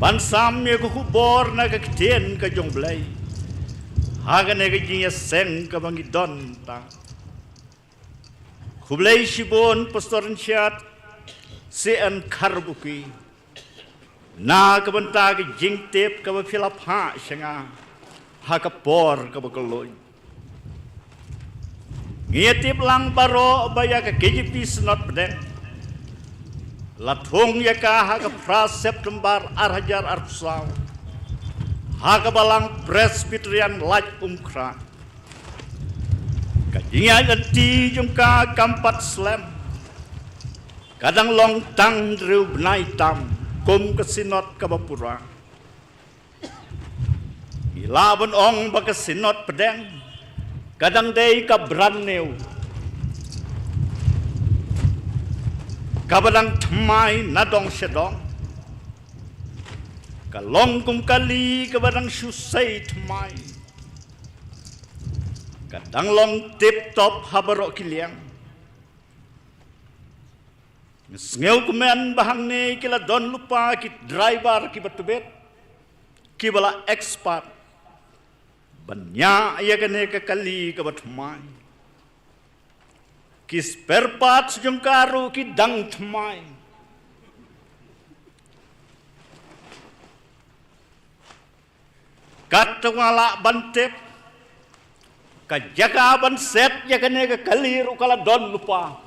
ban sam ïa ka khubor na ka ktien ka jong U Blei ha kane ka jingïaseng kaba ngi don ta. Khublei shibun Pastor Richard C N Kharbuki na ka bynta ka jingtip kaba phi la phah sha nga ha ka por kaba kylluid. Ngi ïa tip lang baroh ba ïa ka K J P Synod Pdeng la thung ïa ka ha ka phra September ar hajar arphew saw ha ka Balang Presbyterian Laitumkhrah. Ka jingïaid lynti jong ka kam pat slem. Ka dang long tang hynriew bnai tam kum ka Synod kaba pura. Ngi lah ban ong ba ka Synod Pdeng ka dang dei ka brand new, kaba dang thymmai na dong sha dong. Ka long kum kali kaba dang shu sei thymmai. Ka dang long tip top ha baroh ki liang. Nga sngewkmen ba hangne ki la don lypa ki driver kiba tbit, kiba la expert ban ñiah ïa kane ka kali kaba thymmai. Ki spare parts jong ka ruh ki dang thymmai. Katba nga lah ban tip, ka jaka ban set ïa kane ka kali ruh ka la don lypa.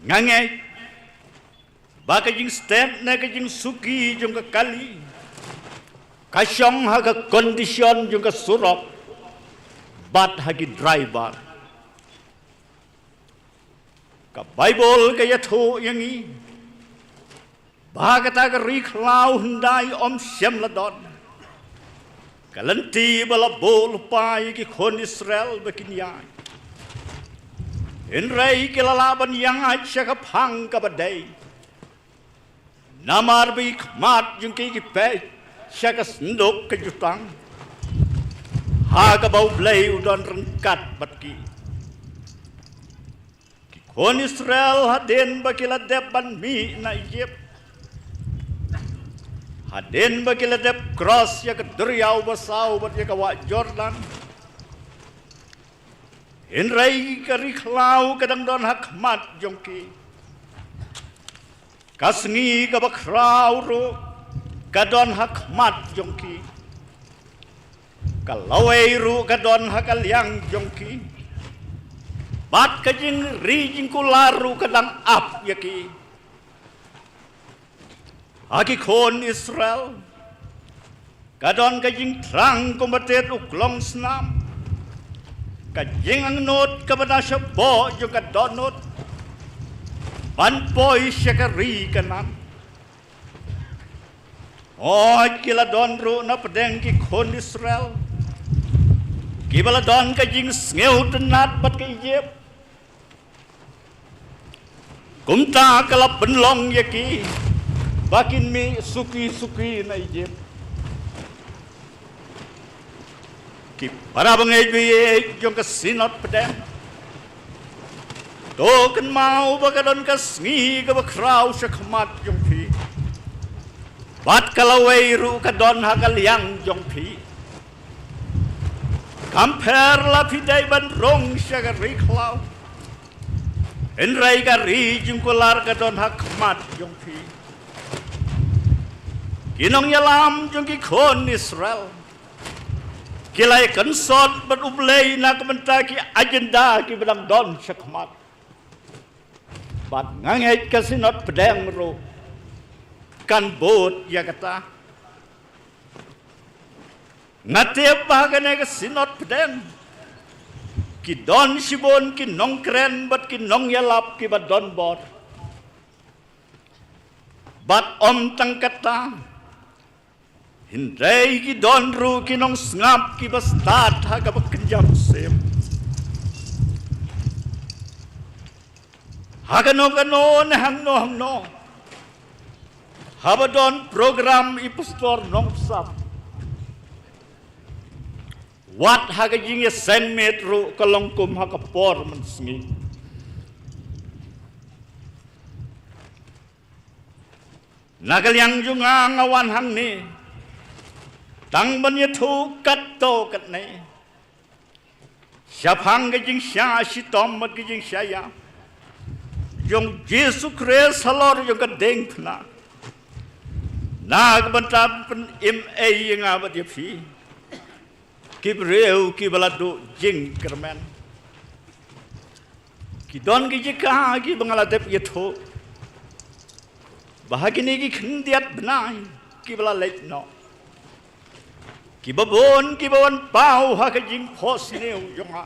Nga ngeit ba ka jingstet ne ka jingsuki jong ka kali ka shong ha ka condition jong ka surok bad ha ki driver. Ka Baibl ka ïathuh ïa ngi ba kata ka ri khlaw hyndai ym shym la don. Ka lynti ba la buh lypa ïa ki khun Israel ba kin ïaid. Hynrei ki la lah ban ïaid sha ka phang kaba dei. Namar ba ki khmat jong ki ki peit sha ka synduk ka jutang, ha kaba U Blei u don ryngkat bad ki. Ki khun Israel hadien ba ki la dep ban mih na Ijipt, Hadien ba ki la dep cross ïa ka duriaw basaw bad ïa ka wah Jordan, hynrei ka ri khlaw ka dang don ha khmat jong ki. Ka sngi kaba khraw ruh ka don ha khmat jong ki. Ka lawei ruh ka don ha ka liang jong ki. Bad ka jingri jingkular ruh ka dang ap ïa ki. Ha ki khun Israel ka don ka jingthrang kumba tied u klong snam, ka jingangnud kaba na shapoh jong ka dohnud, ban poi sha ka ri Kanaan. Hooid, ki la don ruh na pdeng ki khun Israel kiba la don ka jingsngewtynnat bad ka Ijipt. Kumta ka la pynlong ïa ki ba kin mih suki suki na Ijipt. Ki para bangeit baieit jong ka Synod Pdeng, to kynmaw ba ka don ka sngi kaba khraw sha khmat jong phi, bad ka lawei ruh ka don ha ka liang jong phi. Kam pher la phi dei ban rung sha ka ri khlaw, hynrei ka ri jingkular ka don ha khmat jong phi. Ki nongïalam jong ki khun Israel ki la ïakynsot bad U Blei na ka bynta ki agenda kiba dang don sha khmat. Bad nga ngeit ka Synod Pdeng ruh kan bud ïa kata. Nga tip ba ha kane ka Synod Pdeng ki don shibun ki nongkren bad ki nongïalap kiba don bor. Bad ym tang kata, hynrei ki don ruh ki nongsngap kiba stad ha kaba kynja mynsiem. Ha kano kano ne hangno hangno, haba don program i pastor Nongsap, wat ha ka jingïaseng miet ruh ka long kum ha ka por mynsngi. Na ka liang jong nga, nga wan hangne tang ban ïathuh katto katne shaphang ka jingshah shitom bad ka jingshah ïap jong Jisu Khrist halor jong ka diengphna, na ka bynta ban pynim ei ïa nga bad ïa phi, ki briew kiba la duh jingkyrmen. Ki don ki jaka kiba nga la dep ïathuh ba ha kine ki khyndiat bnai kiba la leit noh, kiba bun kiba wan paw ha ka jingphohsniew jong nga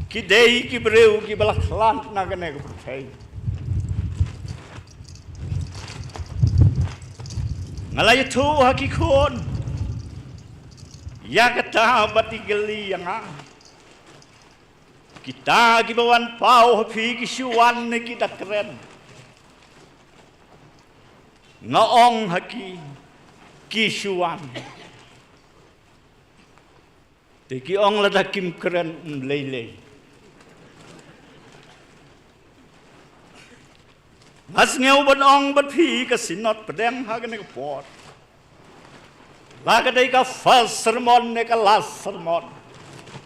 ki dei ki briew kiba la khlad na kane ka pyrthei. Nga la ïathuh ha ki khun ïa kata bad i kylli ïa nga, kita kiba wan paw ha phi ki shu wan ne ki da kren? Nga ong ha ki, ki shu wan. Te ki ong, lada kim kren, ym lei lei. Nga sngew ban ong bad phi, ka Synod Pdeng ha kane ka por, la ka dei ka first sermon ne ka last sermon,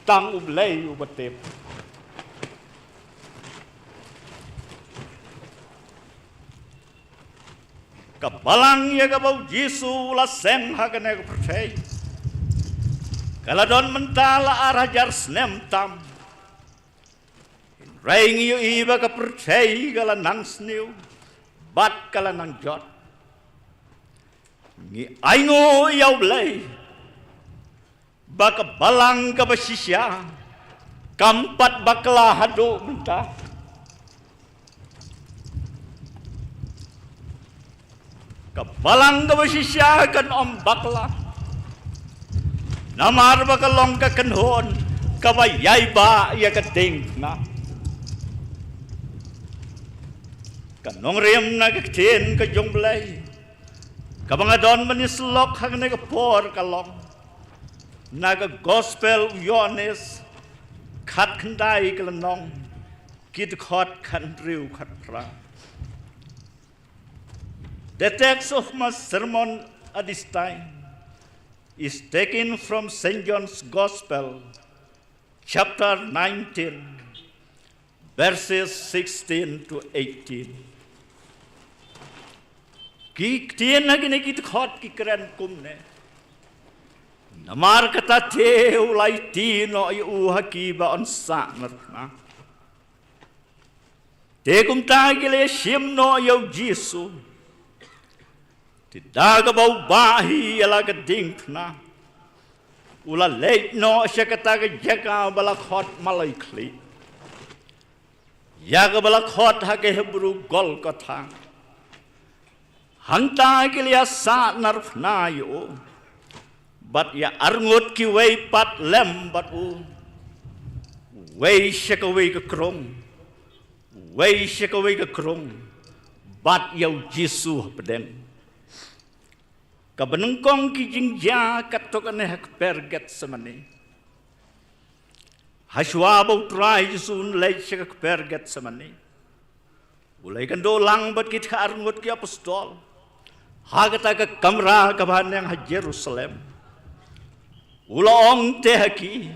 tang U Blei uba tip. Ka balang ïa kaba U Jisu u la seng ha kane ka pyrthei ka la don mynta la ar hajar snem tam. Hynrei ngi ïohi ba ka pyrthei ka la nang sniew bad ka la nang jot. Ngi ainguh ïa U Blei ba ka balang kaba shisha kam pat bakla haduh mynta. Ka balang kaba shisha kan ym bakla, namar ba ka long ka kynhun kaba ïai bah ïa ka diengphna. Ka nongrim na ka ktien ka jong U Blei kaba nga don ban ïasyllok ha kane ka por ka long na ka Gospel u Ïoannis khatkhyndai, ka lynnong, ki dkhot khathynriew khatphra. The text of my sermon at this time is taken from Saint John's Gospel, chapter nineteen, verses sixteen to eighteen. Ki ktien ha kine ki dkhot ki kren kumne: Namar kata te u la aiti noh ïa u ha ki ba yn sahnarphna. Te kumta ki la ïashim noh ïa u Jisu. Te da kaba u bah hi ïa la ka diengphna, u la leit noh sha kata ka jaka ba la khot Maloi Khlieh, ïa kaba la khot ha ka Hebru Golgotha. Hangta ki la ïasahnarphna ïa u bad ïa arngut kiwei pat lem bad u, uwei sha kawei ka krung, uwei sha kawei ka krung, bad ïa u Jisu hapdeng. Kaba nyngkong ki jingjia katto katne ha kper Getsemane. Hashwa ba u Trai Jisu un leit sha ka kper Getsemane, u la ïakynduh lang bad kita arngut ki apostol ha kata ka kamra kaba haneng ha Jerusalem. U la ong te ha ki: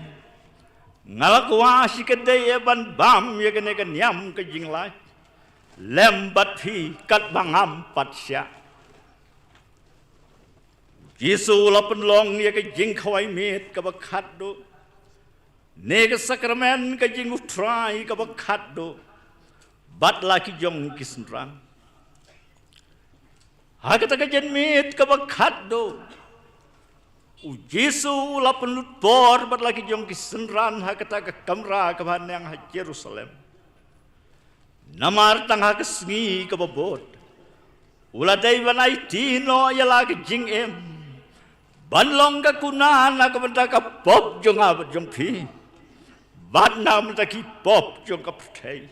Nga la kwah shikatdei eh ban bam ïa kane ka niam ka jinglait lem bad phi katba ngam pat shah. Jisu u la pynlong ïa ka jingkhawai miet kaba khatduh, ne ka sakramen ka jing U Trai kaba khatduh bad la ki jong ki synran. Ha kata ka janmiet kaba khatduh, u Jisu u la pynlut por bad la ki jong ki synran ha kata ka kamra kaba haneng ha Jerusalem. Namar tang ha ka sngi kaba bud u la dei ban aiti noh ïa la ka jingim, ban long ka kuna na ka bynta ka pop jong nga bad jong phi, bad na ka bynta ki pop jong ka pyrthei.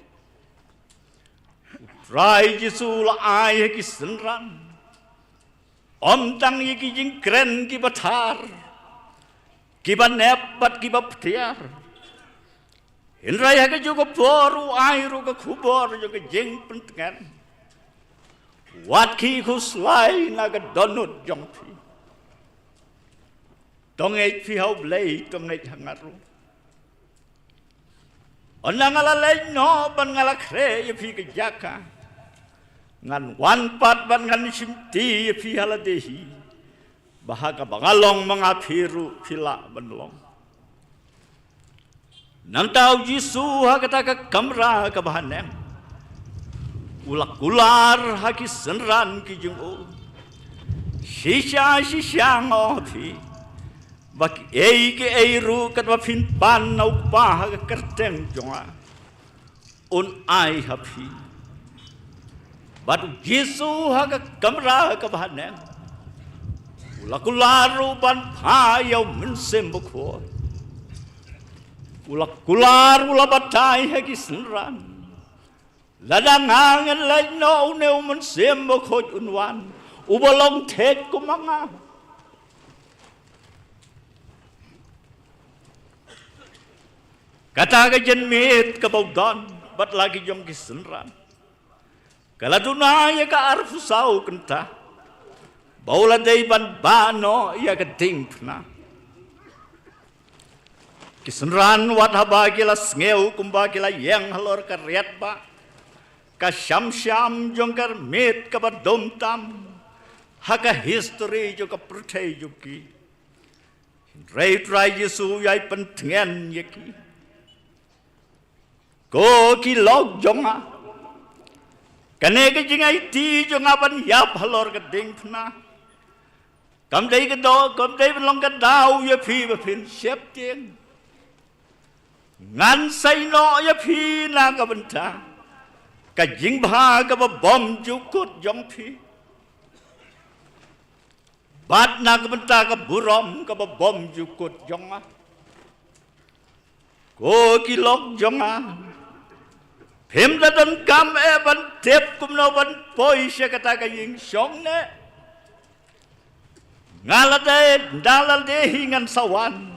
U Trai Jisu u la ai ha ki synran ym tang ïa ki jingkren kiba thar, kiba nep bad kiba ptiar, hynrei ha kajuh ka por u ai ruh ka khubor jong ka jingpyntngen: Wat khie khuslai na ka dohnud jong phi. To ngeit phi ha U Blei, to ngeit ha nga ruh. Ynda nga la leit noh bad nga la khreh ïa phi ka jaka, ngan wan pat bad ngan shimti ïa phi ha lade hi, ba ha kaba nga long ma nga, phi ruh phi lah ban long. Nangta u Jisu ha kata ka kamra kaba haneng u la kular ha ki synran ki jong u: Shisha shisha nga ong ha phi, ba kiei kiei ruh katba phin pan na U Kpa ha ka kyrteng jong nga, un ai ha phi. Bad u Jisu ha ka kamra kaba haneng u la kular ruh ban phah ïa U Mynsiem Bakhuid. U la kular, u la batai ha ki synran: Lada nga ngan leit noh, une U Mynsiem Bakhuid un wan, uba long thik kum ma nga. Kata ka janmiet kaba u don bad la ki jong ki synran ka la duna ïa ka arphew saw kynta ba u la dei ban bah noh ïa ka diengphna. Ki synran wat haba ki la sngew kumba ki la ïeng halor ka riat ba ka sham sham jong ka miet kaba dum tam ha ka history jong ka pyrthei jong ki. Hynrei u Trai Jisu u ïai pyntngen ïa ki: Ko ki lok jong nga, kane ka jingaiti jong nga ban ïap halor ka diengphna kam dei ka daw, kam dei ban long ka daw ïa phi ba phin sheptieng. Ngan sei noh ïa phi na ka bynta ka jingbha kaba bymjukut jong phi, bad na ka bynta ka burom kaba bymjukut jong nga. Ko ki lok jong nga, phim da donkam eh ban tip kumno ban poi sha kata ka ïing shong ne. Nga la dei, da la dei hi ngan sa wan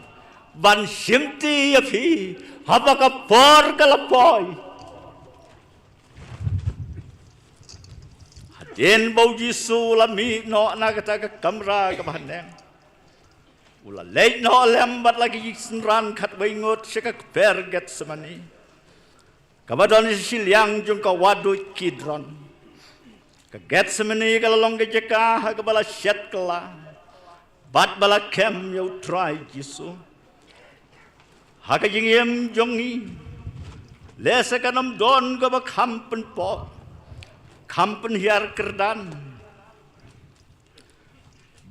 ban shimti ïa phi haba ka por ka la poi. Hadien ba u Jisu u la mih noh na kata ka kamra kaba haneng, u la leit noh lem bad la ki synran khatwei ngut sha ka kper Gethsemane, kaba don shiliang jong ka wahduid Kidron. Ka Gethsemane ka la long ka jaka ha kaba la shet kylla bad ba la kem ïa u Trai Jisu. Ha ka jingim jong ngi, lehse kan ym don kaba kham pynpoh, kham pynhiar kyrdan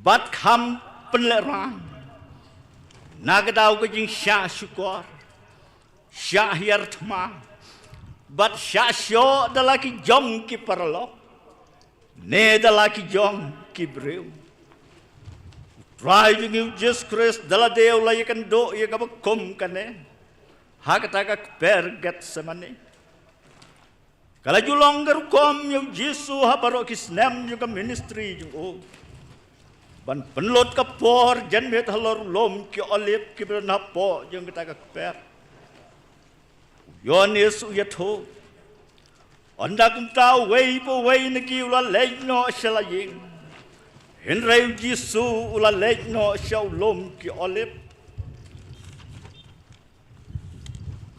bad kham pynlehraiñ na ka daw ka jingshah shukor, shah hiar thma bad shah shoh da la ki jong ki paralok ne da la ki jong ki briew. U Trai jong ngi u Jisu Khrist da lade u la ïakynduh ïa kaba kum kane ha kata ka kper Gethsemane. Ka la ju long ka rukom ïa u Jisu ha baroh ki snem jong ka ministry jong u, ban pynlut ka por janmiet halor u lum ki Olib kiba don hapoh jong kata ka kper. U Ïoannis u ïathuh, ynda kumta uwei pa uwei na ki u la leit noh sha la ïing, hynrei u Jisu u la leit noh sha u lum ki Olib.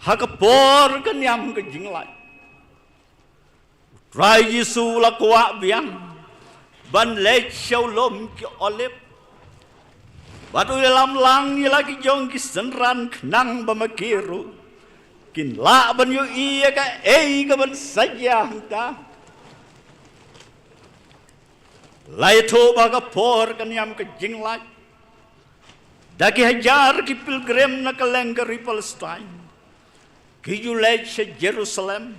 Ha ka por ka niam ka jinglait, u Trai Jisu u la kwah biang ban leit sha u lum ki Olib. Bad u ïalam lang ïa la ki jong ki synran khnang ba ma ki ruh kin lah ban ïohi ïa kaei kaban sa jia hangta. La ïathuh ba ha ka por ka niam ka jinglait, da ki hajar ki pilgrim na kylleng ka ri Palestine ki ju leit sha Jerusalem.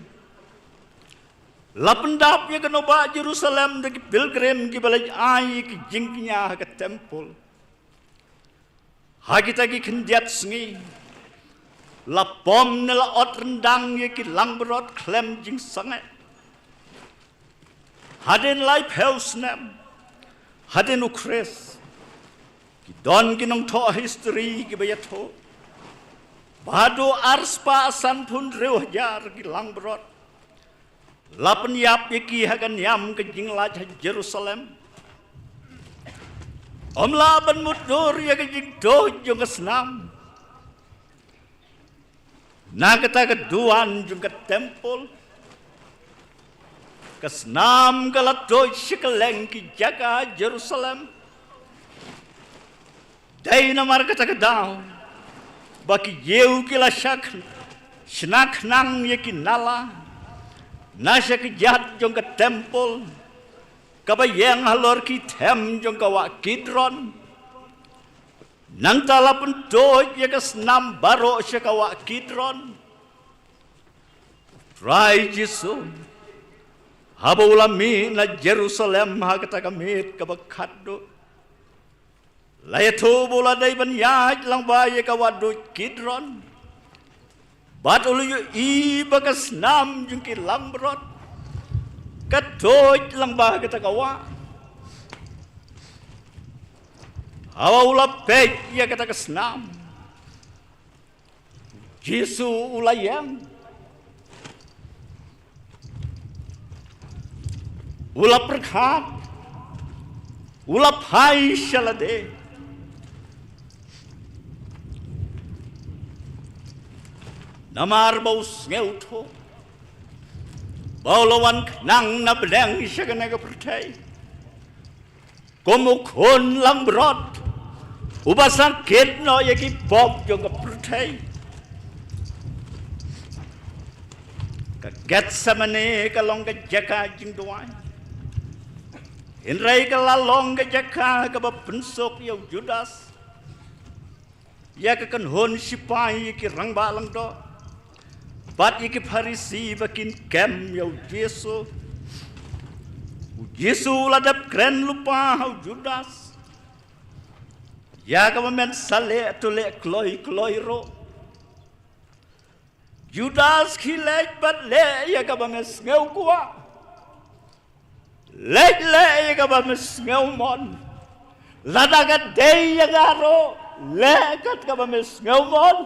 La pyndap ïa ka nongbah Jerusalem da ki pilgrim kiba leit ai ïa ki jingkñia ha ka templ. Ha kita ki khyndiat sngi, la pom ne la ot ryndang ïa ki langbrot khlem jingsangeh. Hadien laiphew snem hadien u Khrist, ki don ki nongthoh history kiba ïathuh ba haduh arspah sanphew hynriew hajar ki langbrot la pynïap ïa ki ha ka niam ka jinglait ha Jerusalem. Ym lah ban mutdur ïa ka jingtuid jong ka snam. Na kata ka duwan jong ka templ, ka snam ka la tuid sha kylleng ki jaka Jerusalem. Dei namar kata ka daw ba ki Jiw ki la shna khnang ïa ki nala na sha kjat jong ka templ kaba ïeng halor ki them jong ka wah Kidron. Nangta la pyntuid ïa ka snam baroh sha ka wah Kidron. Trai Jisu, haba u la mih na Jerusalem ha kata ka miet kaba khatduh, la ïathuh ba u la dei ban ïaid lyngba ïa ka wahduid Kidron. Bad u la ïohi ba ka snam jong ki langbrot ka tuid lyngba kata ka wah. Haba u la peit ïa kata ka snam, Jisu u la ïeng, u la pyrkhat, u la phai sha lade. Namar ba u sngewthuh ba u la wan khnang na bneng sha kane ka pyrthei kum u khun langbrot uba sangeh noh ïa ki pop jong ka pyrthei. Ka Gethsemane ka long ka jaka jingduwai, hynrei ka la long ka jaka kaba pynsuk ïa u Judas, ïa ka kynhun shipai, ïa ki rangbah lyngdoh bad ïa ki Pharisi ba kin kem ïa u Jisu. U Jisu u la dep kren lypa ha u Judas, ïa kaba men sa leh to leh kloi kloi ruh. Judas, khie leit bad leh ïa kaba me sngew kwah. Leit leh ïa kaba me sngew mon. Lada ka dei ïa nga ruh, leh kat kaba me sngew mon.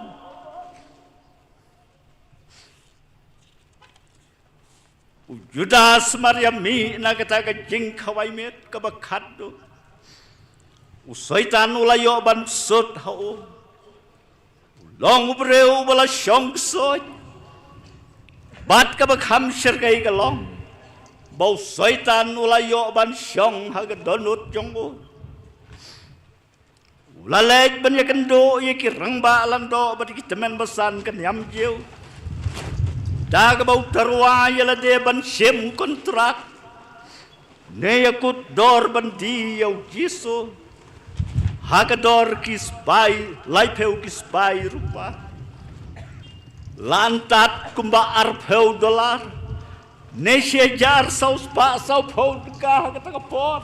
U Judas mar ïa mih na kata ka jingkhawai miet kaba khatduh, u Soitan u la ïoh ban sut ha u. U long u briew uba la shong ksuid bad kaba kham shyrkhei ka long ba u Soitan u la ïoh ban shong ha ka dohnud jong u. U la leit ban ïakynduh ïa ki rangbah lyngdoh bad ki tymmen basan ka niam Jiw, da kaba u tyrwa ïa lade ban shim kontrak ne ïakut dor ban die ïa u Jisu ha ka dor ki spah laiphew ki spah rupa, lane tad kumba arphew dollar ne shi hajar saw spah sawphew tyngka ha kata ka por.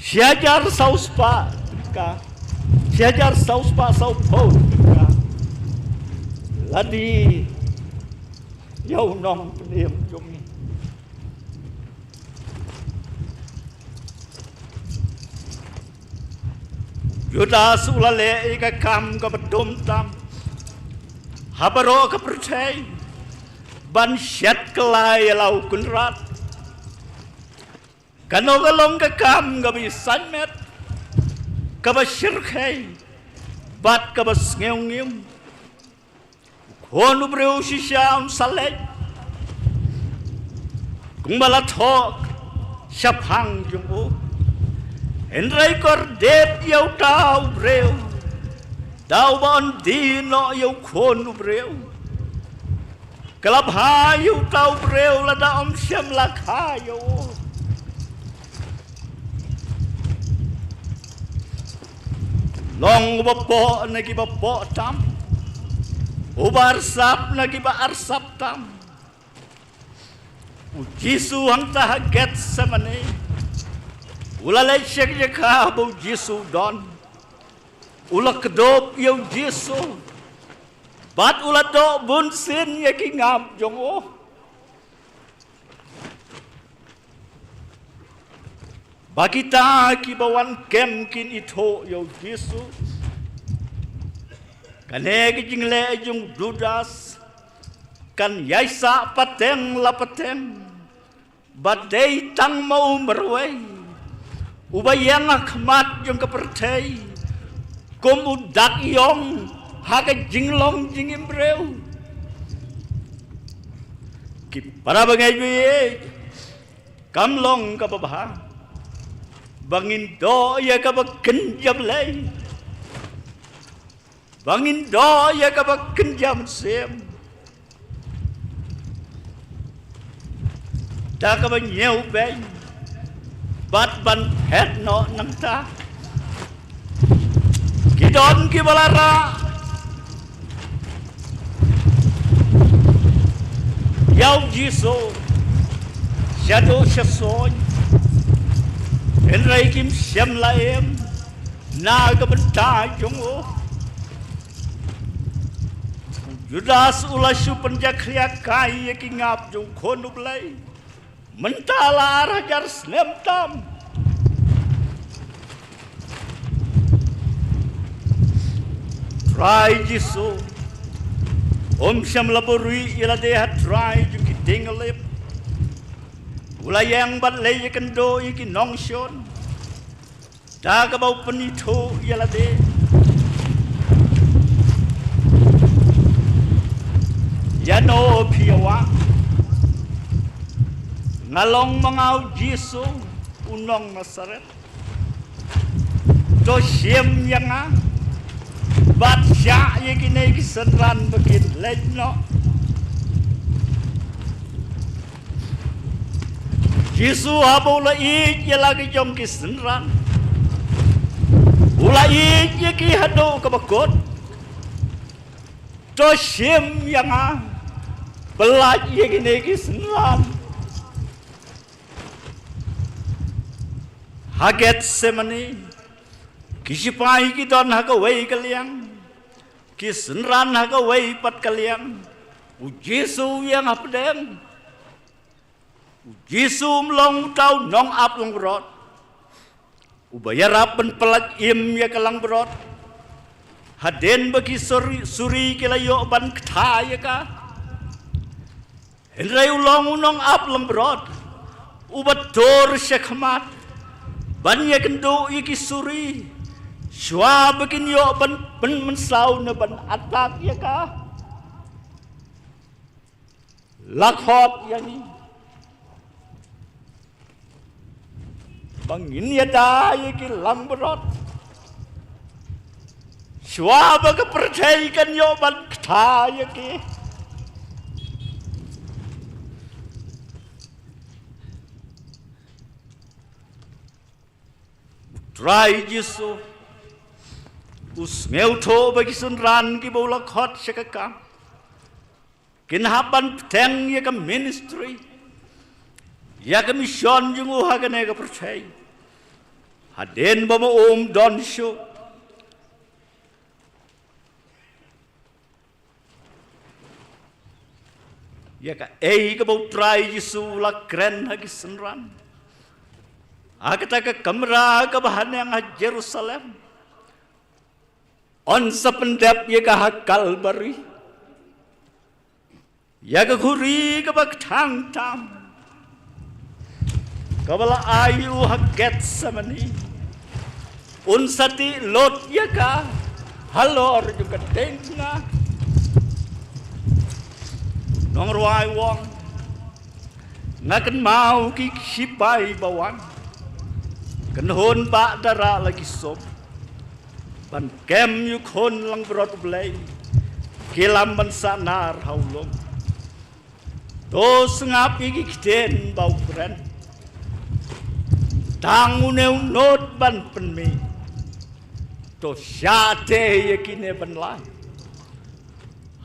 Shi hajar saw spah tyngka, shi hajar saw spah sawphew tyngka. La die ïa u nongpynim jong ngi. Judas u la leh ïa ka kam kaba dum tam ha baroh ka pyrthei ban shet kylla ïa la u Kynrad. Kano ka long ka kam kaba ïasaiñ met, kaba shyrkhei bad kaba sngewngim. U Khun u briew shisha un sa leit kumba la thoh shaphang jong u. Hynrei kordit ïa uta u briew da uba un die noh ïa u Khun u briew. Ka la bha ïa uta u briew lada um shym la kha ïa u. Long uba poh na kiba poh tam, uba arsap na kiba arsap tam. U Jisu hangta ha Gethsemane u la leit sha ka jaka ba u Jisu u don. U la kdup ïa u Jisu bad u la doh bunsien ïa ki ngap jong u. Ba kita kiba wan kem kin ithuh ïa u Jisu. Kane ka jingleh jong u Judas kan ïaisah pateng la pateng. Ba dei tang ma u marwei uba ïeng ha khmat jong ka pyrthei kum u dak ïong ha ka jinglong jingim briew. Ki para bangeit baieit, kam long kaba bha ba ngin doh ïa kaba kynja Blei, ba ngin doh ïa kaba kynja mynsiem da kaba ñiewbeiñ bad ban phet noh nangta. Ki don kiba la rah ïa u Jisu shaduh shasoiñ, hynrei kim shym la im na ka bynta jong u. U Judas u la shu pynjakhlia kai ïa ki ngap jong u Khun u Blei mynta la ar hajar snem tam. Trai Jisu um shym la buhrieh ïa lade ha trai jong ki dieng lip. U la ïeng bad leit ïakynduh ïa ki nongshun da kaba u pynithuh ïa lade. Ïano phi ïa wan? Nga long ma nga u Jisu u nong Nasaret. To shim ïa nga bad shah ïa kine ki synran ba kin leit noh. Jisu haba u la ïeit ïa la ki jong ki synran, u la ïeit ïa ki haduh kaba kut. To shim ïa nga, pyllait ïa kine ki synran. Ha Gethsemane, ki shipai ki don ha kawei ka liang, ki synran ha kawei pat ka liang. U Jisu u ïeng hapdeng. U Jisu um long uta u nongap langbrot uba ïarap ban pyllait im ïa ka langbrot. Hadien ba ki suri, suri ki la ïoh ban kta ïa ka, hynrei u long u nongap langbrot uba tur sha khmat ban ïakynduh ïa ki suri, shuwa ba kin ïoh ban pynmynsaw ne ban attack ïa ka. La khot ïa ngi ba ngin ïada ïa ki langbrot shuwa ba ka pyrthei kan ïoh ban kta ïa ki. U Trai Jisu u sngewthuh ba ki synran kiba u la khot sha ka kam kin hap ban bteng ïa ka ministry, ïa ka mission jong u ha kane ka pyrthei. Hadien ba ma um don shuh ïa kaei kaba u Trai Jisu u la kren ha ki synran, ha kata ka kamra kaba haneng ha Jerusalem, un sa pyndep ïa ka ha Kalbari, ïa ka khuri kaba kthang tam kaba la ai u ha Gethsemane. Un sa tih lut ïa ka halor jong ka diengphna. Nongrwai u ong, nga kynmaw ki shipai ba wan, kynhun ba dara la ki sop ban kem ïa u Khun langbrot U Blei, ki lam ban sahnar ha u lum. To sngap ïa ki ktien ba u kren, tang une u nud ban pynmih. To shah teh ïa kine ban lai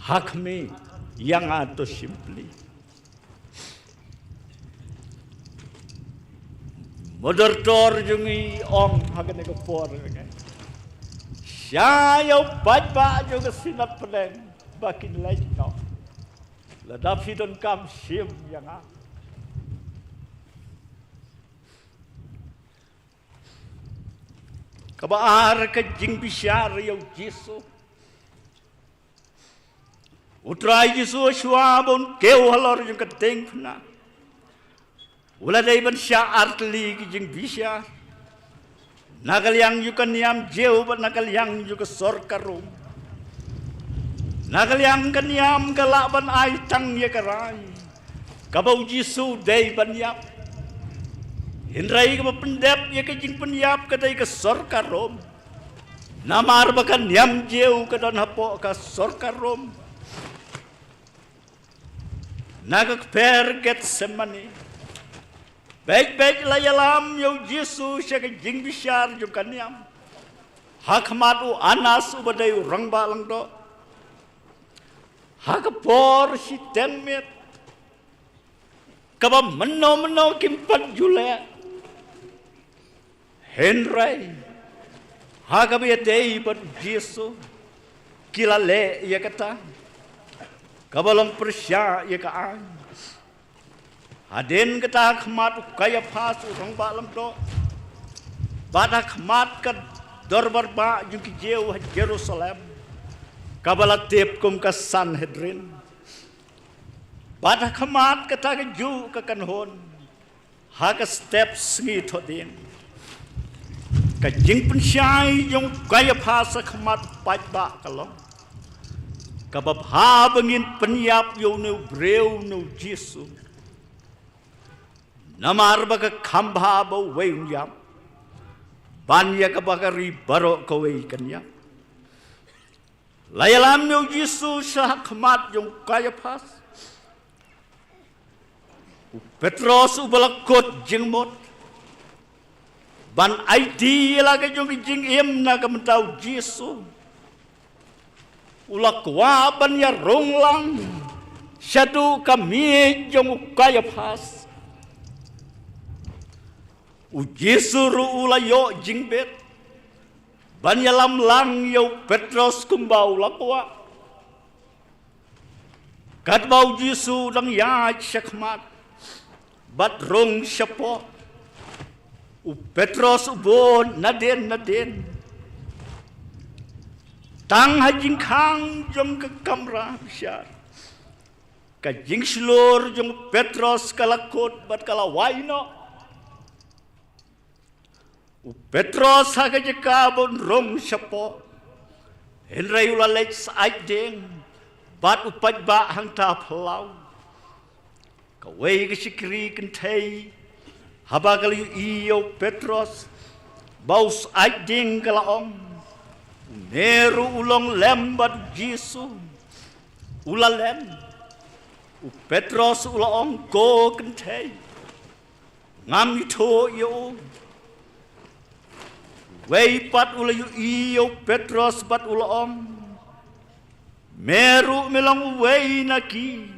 ha khmih ïa nga, to shim pli. Moderator jong ngi ong ha kane ka por, shah ïa u paidbah jong ka Synod Pdeng ba kin leit noh. Lada phi donkam shim ïa nga. Kaba ar, ka jingbishar ïa u Jisu. U Trai Jisu shuwa ba un kiew halor jong ka diengphna, u la dei ban shah artylli ki jingbishar, na ka liang jong ka niam Jiw bad na ka liang jong ka sorkar Rom. Na ka liang ka niam ka lah ban ai tang ïa ka rai kaba u Jisu dei ban ïap, hynrei kaba pyndep ïa ka jingpynïap ka dei ka sorkar Rom. Namar ba ka niam Jiw ka don hapoh ka sorkar Rom. Na ka kper Gethsemane, beit beit la ïalam ïa u Jisu sha ka jingbishar jong ka niam ha khmat u Anas uba dei u rangbah langdoh. Ha ka por shiteng miet, kaba mynno mynno kim pat ju leh, hynrei ha kaba ïadei bad u Jisu ki la leh ïa kata kaba long pyrshah ïa ka aiñ. Hadien kata, ha khmat u Kaiaphas u rangbah langdoh bad ha khmat ka dorbar bah jong ki Jiw ha Jerusalem, kaba la tip kum ka Sanhedrin, bad ha khmat kata kajuh ka kynhun, ha ka step sngi Thohdieng, ka jingpynshai jong u Kaiaphas ha khmat u paidbah ka long, kaba bha ba ngin pynïap ïa une u briew, une u Jisu. Namar ba ka kham bha ba uwei un ïap ban ïa kaba ka ri baroh kawei kan ïap. La ïalam ïa u Jisu sha ha khmat jong u Kaiaphas. U Petros uba la kut jingmut ban aiti ïa la ka jong ka jingim na ka bynta u Jisu, u la kwah ban ïarung lang shaduh ka miej jong u Kaiaphas. U Jisu ruh u la ïoh jingbit ban ïalam lang ïa u Petros kumba u la kwah. Katba u Jisu u dang ïaid shakhmat bad rung shapoh, u Petros u bun nadien nadien. Tang ha jingkhang jong ka kamra bishar, ka jingshlur jong u Petros ka la kut bad ka la wai noh. U Petros ha ka jaka ba un rung shapoh, hynrei u la leit syaid dieng bad u paidbah hangta phyllaw. Kawei ka shakri kynthei, haba ka la ïohi ïa u Petros ba u syaid dieng, ka la ong, "Une ruh u long lem bad u Jisu." U la len. U Petros u la ong, "Ko kynthei, ngam ithuh ïa u." Uwei pat u la ïohi ïa u Petros bad u la ong, "Me ruh me long uwei na ki."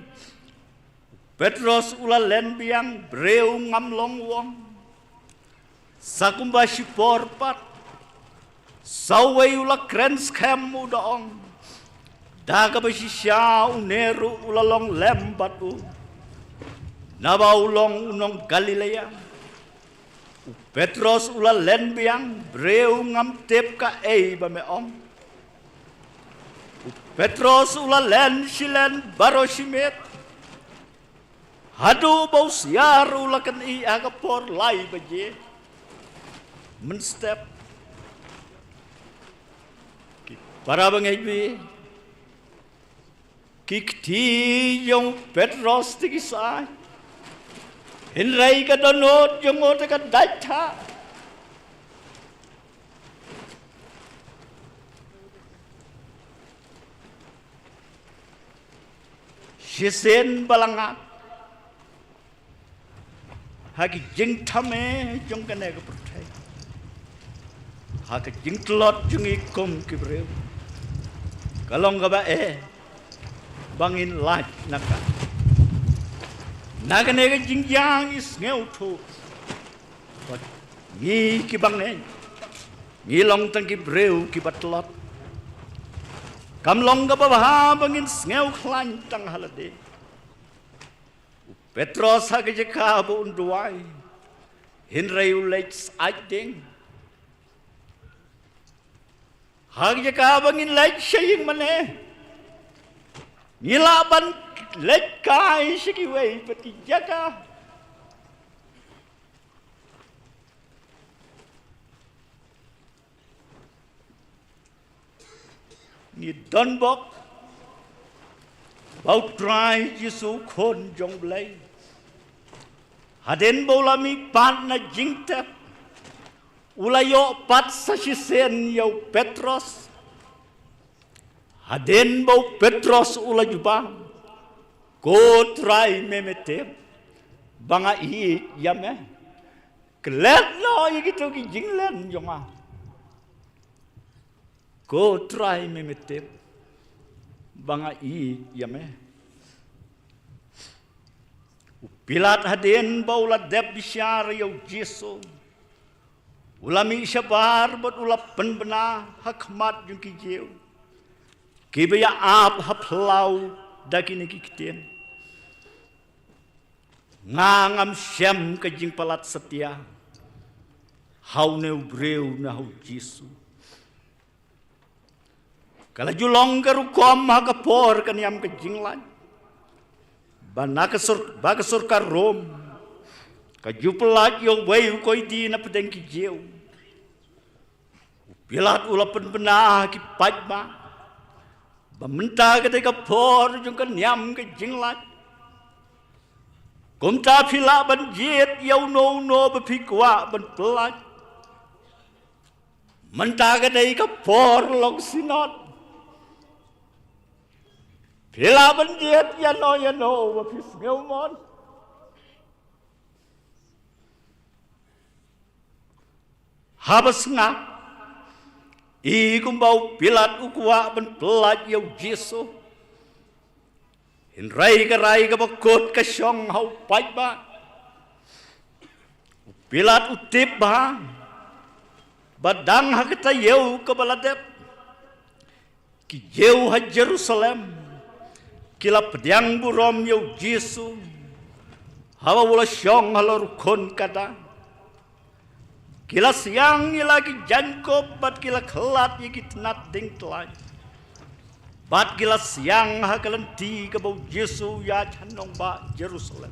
Petros u la len biang, "Briew, ngam long wong." Sa kumba shipor pat, sa uwei u la kren skhem, u da ong, "Da kaba shisha une ruh u la long lem bad u, naba u long u nong Galilea." U Petros u la len biang, "Briew, ngam tip kaei ba me ong." U Petros u la len shi len baroh shi miet, haduh ba u siar u la kynih ha ka por lai baje mynstep. Ki para bangeit, ki kti jong u Petros te ki syaid, hynrei ka dohnud jong u te ka dait thah. Shisien ba la ngat ha ki jingthame jong kane ka pyrthei, ha ka jingtlot jong ngi kum ki briew, ka long kaba eh ba ngin lait na ka. Na kane ka jingjia ngi sngewthuh ba ngi ki bangeit ngi long tang ki briew kiba tlot. Kam long kaba bha ba ngin sngew khlaiñ tang ha lade. U Petros ha ka jaka ba un duwai, hynrei u leit syaid dieng. Ha ka jaka ba ngin leit sha ïing mane, ngi lah ban leit kai sha kiwei pat ki jaka. Ngi don bok ba u Trai Jisu, u Khun jong u Blei, hadien ba u la mih pat na jingtep, u la ïoh pat sa shisien ïa u Petros. Hadien ba u Petros u la jubab, "Ko Trai, me me tip ba nga ïeit ïa me. Klet noh ïa kito ki jinglen jong nga. Ko Trai, me me tip ba nga ïeit ïa me." U Pilat, hadien ba u la dep bishar ïa u Jisu, u la mih shabar bad u la pynbna ha khmat jong ki Jiw kiba ïa ap ha phyllaw da kine ki ktien, "Nga ngam shem ka jingpalat satia ha une u briew, na ha u Jisu." Ka la ju long ka rukom ha ka por ka niam ka jinglait ba na ka sor-, ba ka sorkar Rom ka ju pyllait ïa uwei u koidi na pdeng ki Jiw. U Pilat u la pynbna ha ki paidbah ba mynta ka dei ka por jong ka niam ka jinglait. Kumta phi lah ban jied ïa uno uno ba phi kwah ban pyllait. Mynta ka dei ka por long synod. Phi lah ban jied ïano ïano ba phi sngew mon. Haba sngap, i kumba u Pilat u kwah ban pyllait ïa u Jisu, hynrei ka rai kaba kut ka shong ha u paidbah. U Pilat u tip bha ba dang ha ka taïew kaba la dep, ki Jiw ha Jerusalem ki la pdiang burom ïa u Jisu haba u la shong halor u khun kada. Ki la siang ïa la ki jaiñkup bad ki la khlad ïa ki tnat diengtlai. Bad ki la siang ha ka lynti kaba u Jisu u ïaid ha nongbah Jerusalem.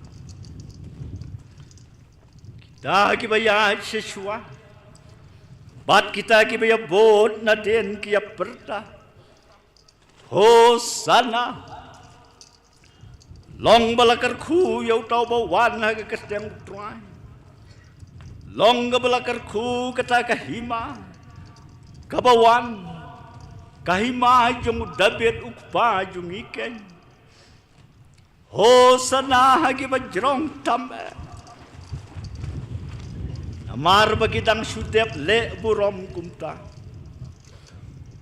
Kita kiba ïaid sha shuwa bad kita kiba ïabud nadien ki ïa pyrta, "Hosana! Long ba la kyrkhu ïa uta uba wan ha ka kyrteng u Trai. Long kaba la kyrkhu kata ka hima kaba wan, ka hima jong u Dabid u kpa jong ngi keiñ. Hosana ha kiba jrong tam eh." Namar ba ki dang shu dep leh burom kumta,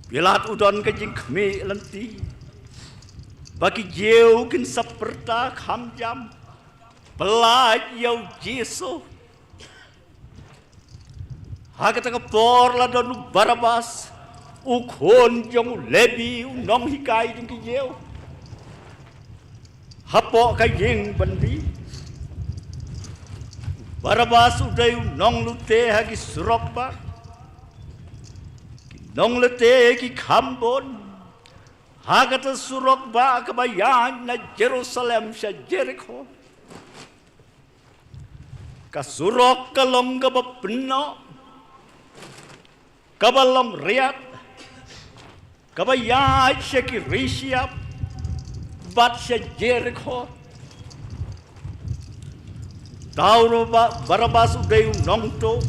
Pilat u don ka jingkhmih lynti ba ki Jiw kin sa pyrta kham jam, "Pyllait ïa u Jisu." Ha kata ka por la don u Barabas, u khun jong u Lebi, u nonghikai jong ki Jiw, hapoh ka ïing byndi. U Barabas u dei u nonglute ha ki surok bah, ki nonglute ki kham bun ha kata surok bah kaba ïaid na Jerusalem sha Jerikho. Ka surok ka long kaba pynnoh, kaba long riat, kaba ïaid sha ki ri shyiap bad sha Jerikho. Uta u Barabas u dei u nongtuh,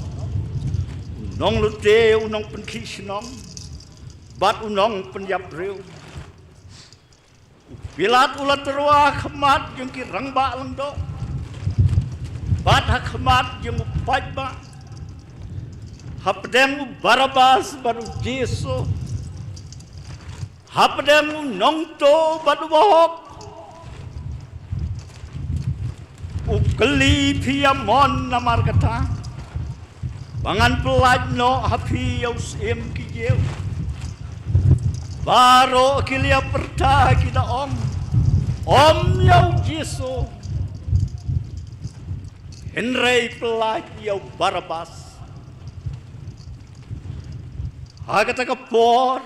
u nonglute, u nongpynkhih shnong bad u nongpynïap briew. U Pilat u la tyrwa ha khmat jong ki rangbah lyngdoh bad ha khmat jong u paidbah, hapdeng u Barabas bad u Jisu, hapdeng u nongtuh bad u bahok. U kylli, "Phi ïa mon namar kata ba ngan pyllait noh ha phi ïa u Syiem ki Jiw?" Baroh ki la ïa pyrta, ki da ong, "Ym ïa u Jisu, hynrei pyllait ïa u Barabas." Ha kata ka por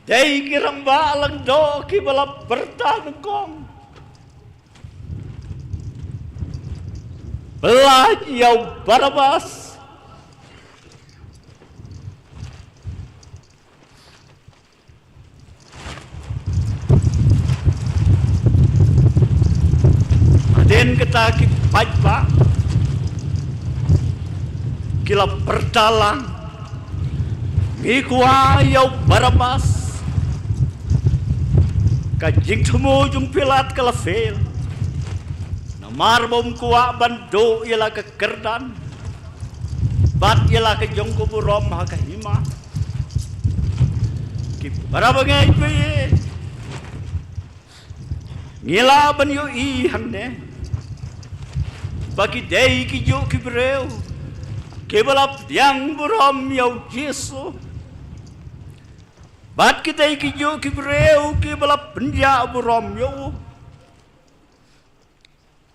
dei ki rangbah lyngdoh kiba la pyrta nyngkong, "Pyllait ïa u Barabas." Hadien kata ki paidbah ki la pyrta lang, "Ngi kwah ïa u Barabas." Ka jingthmu jong Pilat ka la fail, namar ba um kwah ban duh ïa la ka kyrdan bad ïa la ka jong ka burom ha ka hima. Ki para bangeit ba ïeit, ngi lah ban ïohi hangne ba ki dei kijuh ki briew kiba la pdiang burom ïa u Jisu, bad ki dei kijuh ki briew kiba la pynjah burom ïa u.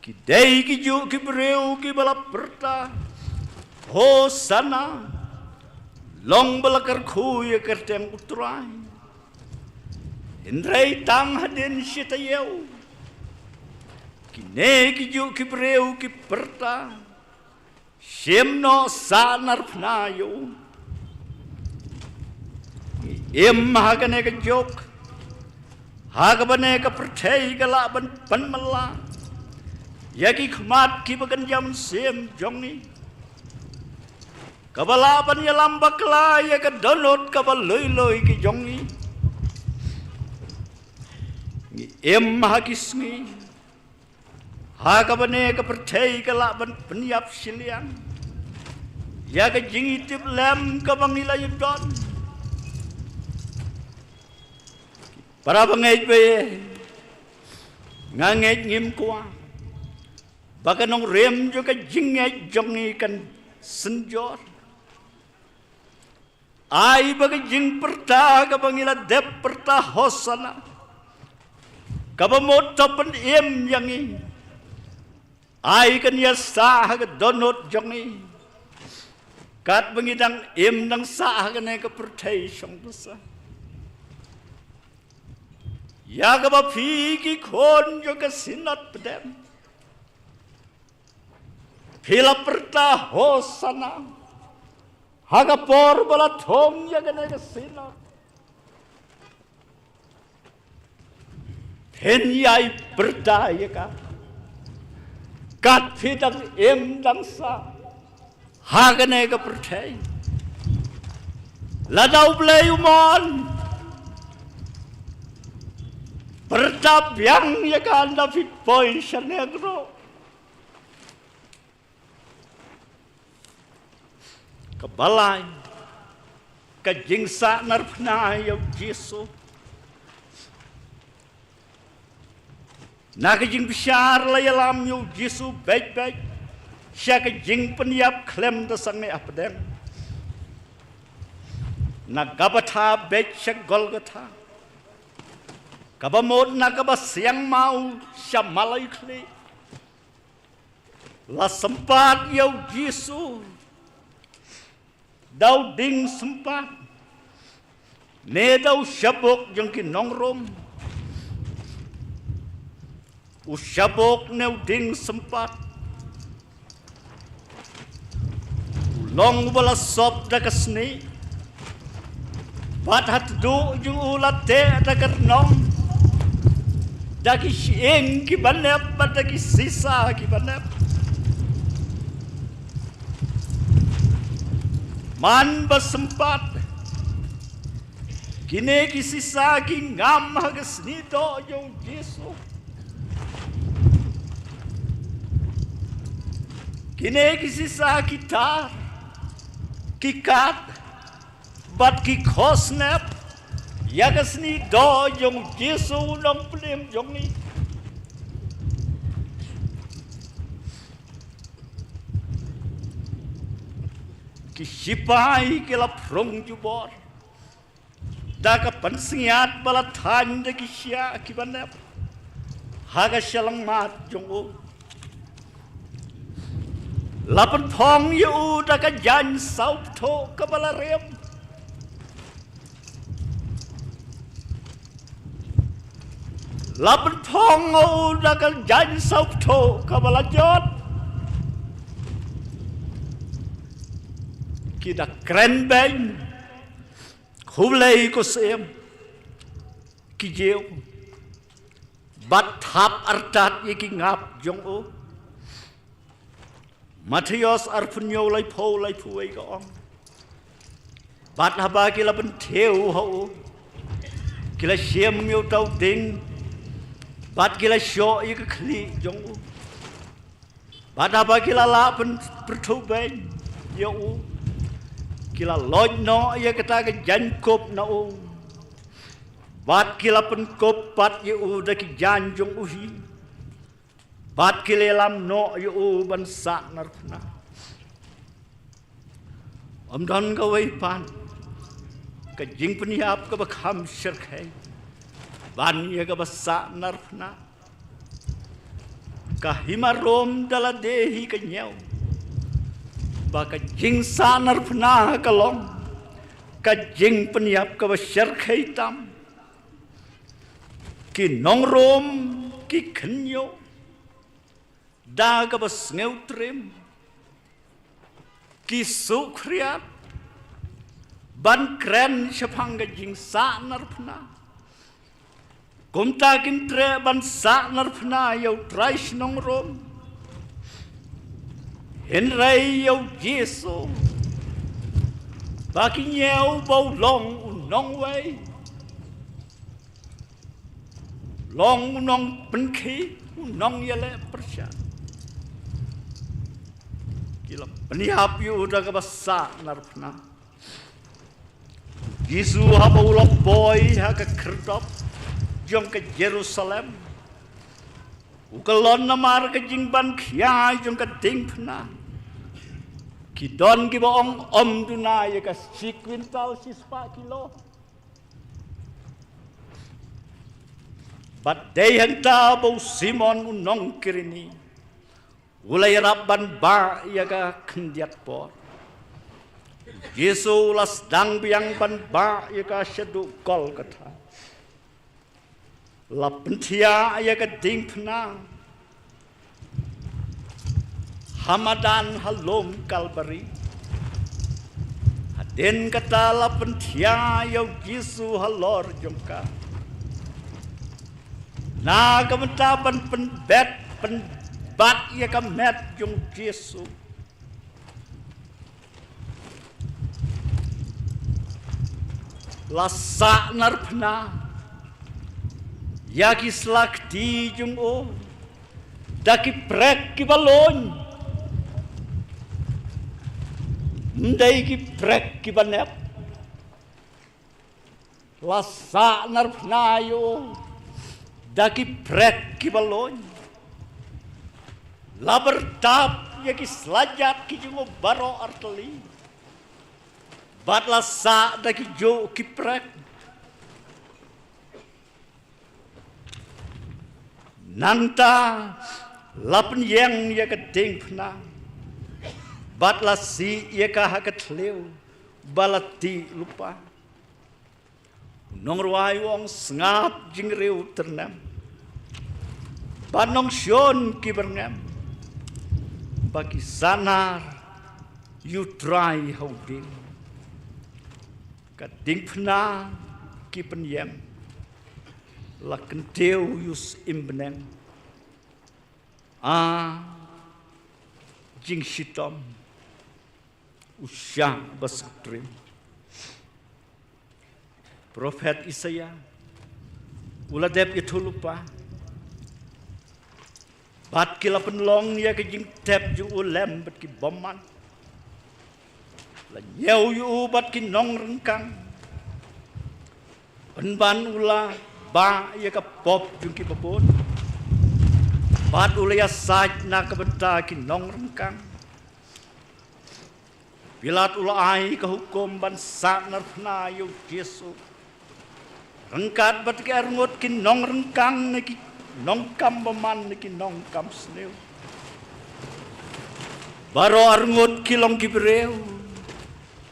Ki dei kijuh ki briew kiba la pyrta, "Hosana, long ba la kyrkhu ïa ka kyrteng u Trai." Hynrei tang hadien shi taïew, kine kijuh ki briew ki pyrta, "Shim noh, sahnarphna ïa u." Ngi im ha kane ka juk ha kaba ne ka pyrthei ka lah ban pynmylla ïa ki khmat kiba kynja mynsiem jong ngi, kaba lah ban ïalam bakla ïa ka dohnud kaba lui lui ki jong ngi. Ngi im ha ki sngi ha kaba ne ka pyrthei ka lah ban pynïap shiliang ïa ka jingïatiplem kaba ngi la ïadon. Para bangeit ba ïeit, nga ngeit ngim kwah ba ka nongrim jong ka jingngeit jong ngi kan synjor. Ai ba ka jingpyrta kaba ngi la dep pyrta hosana, kaba mut to pynim ïa ngi, ai kan ïa sah ha ka dohnud jong ngi, katba ngi dang im dang sah ha kane ka pyrthei shong basa. Ïa kaba phi ki khun jong ka Synod pdeng, phi la pyrta Hosana ha ka por ba la thung ïa kane ka Synod. Phin ïai pyrta ïa ka kat phi dang im dang sah ha kane ka pyrthei. Lada U Blei u mon, pyrta biang ïa ka ynda phi poi sha Negros. Kaba lai, ka jingsahnarphna ïa U Jisu. Na ka jingbishar la ïalam ïa U Jisu beit beit sha ka jingpynïap khlem da sangeh hapdeng, na Gabbatha beit sha Golgotha, kaba mut na kaba siang maw sha malai khlieh. La sympat ïa U Jisu da u dieng sympat ne da u shabuk jong ki nong Rom. U shabuk ne u dieng sympat u long uba la sop da ka snieh, bad ha tduh jong u la teh da ka rnong, da ki shyieng kiba nep bad da ki sisa kiba nep. Man ba sympat, kine ki sisa ki ngam ha ka snieh doh jong U Jisu. Kine ki sisa ki tar, ki kad bad ki khosnep ïa ka snieh doh jong U Jisu u nongpynim jong ngi. Ki shipai ki la phrung jubor da ka pynsngiat ba la thaiñ da ki shiah kiba nep ha ka shyllangmat jong u. La pynphong ïa u da ka jaiñ sawpthuh kaba la rem. La pynphong ïa u da ka jaiñ sawpthuh kaba la jot. Ki da kren beiñ, khublei ko Syiem, ki jiew bad thap artat ïa ki ngap jong u. Mathaios arphew hynñiew, laiphew, laiphew wei ka ong: Bad haba ki la pynthiew ha u, ki la shim ïa uta u dieng bad ki la shoh ïa ka khlieh jong u. Bad haba ki la lah pyn-, pyrthuh beiñ ïa u, ki la loit noh ïa kata ka jaiñkup na u, bad ki la pynkup pat ïa u da ki jaiñ jong u hi, bad ki la ïalam noh ïa u ban sahnarphna. Ym don kawei pat ka jingpynïap kaba kham shyrkhei ban ïa kaba sahnarphna. Ka hima Rom da lade hi ka ñiew ba ka jingsahnarphna ka long ka jingpynïap kaba shyrkhei tam. Ki nong Rom ki khynñiuh da kaba sngewtriem, ki sukhriat ban kren shaphang ka jingsahnarphna. Kumta kin treh ban sahnarphna ïa u trai shnong Rom, hynrei ïa u Jisu ba ki ñiew ba u long u nongwei, long u nongpynkhih, u nongïaleh pyrshah. Ki la pynïap ïa u da kaba sahnarphna. Jisu haba u la poi ha ka khyrdop jong ka Jerusalem, u kyllon namar ka jingban khia jong ka diengphna. Ki don kiba ong ym duna ïa ka shi kwintal shispah kilo. Bad dei hangta ba u Simon u nong Kirini u la ïarap ban bah ïa ka khyndiat por. Jisu u la sdang biang ban bah ïa ka shaduh Golgotha. La pynthiah ïa ka diengphna ha madan ha lum Kalbari. Hadien kata la pynthiah ïa u Jisu halor jong ka, na ka bynta ban pynbet pynbat ïa ka met jong u Jisu. La sahnarphna ïa ki slakti jong u da ki prek kiba lung, ym dei ki prek kiba nep. La sahnarphna ïa u da ki prek kiba lung. La byrtap ïa ki slajat ki jong u baroh artylli, bad la sah da ki juh ki prek. Nangta la pynïeng ïa ka diengphna bad la sih ïa ka ha ka thliew ba la tih lypa. U nongrwai u ong, sngap jingriew tyrnem bad nongshun ki byrngem, ba ki sahnar ïa u Trai ha u dieng. Ka diengphna ki pynïeng, la kyntiew ïa u Syiem bneng. A jingshitom, u shah ba sngewtriem. Prophet Isaiah u la dep ïathuh lypa, bad ki la pynlong ïa ka jingtep jong u lem bad ki bymman. La ñiew ïa u bad ki nongryngkang, pynban u la bah ïa ka pop jong kiba bun, bad u la ïasaid na ka bynta ki nongryngkang. Pilat u la ai ka hukum ban sahnarphna ïa u Jisu ryngkat bad ki arngut ki nongryngkang ne ki nongkam bymman ne ki nongkam sniew. Baroh arngut ki long ki briew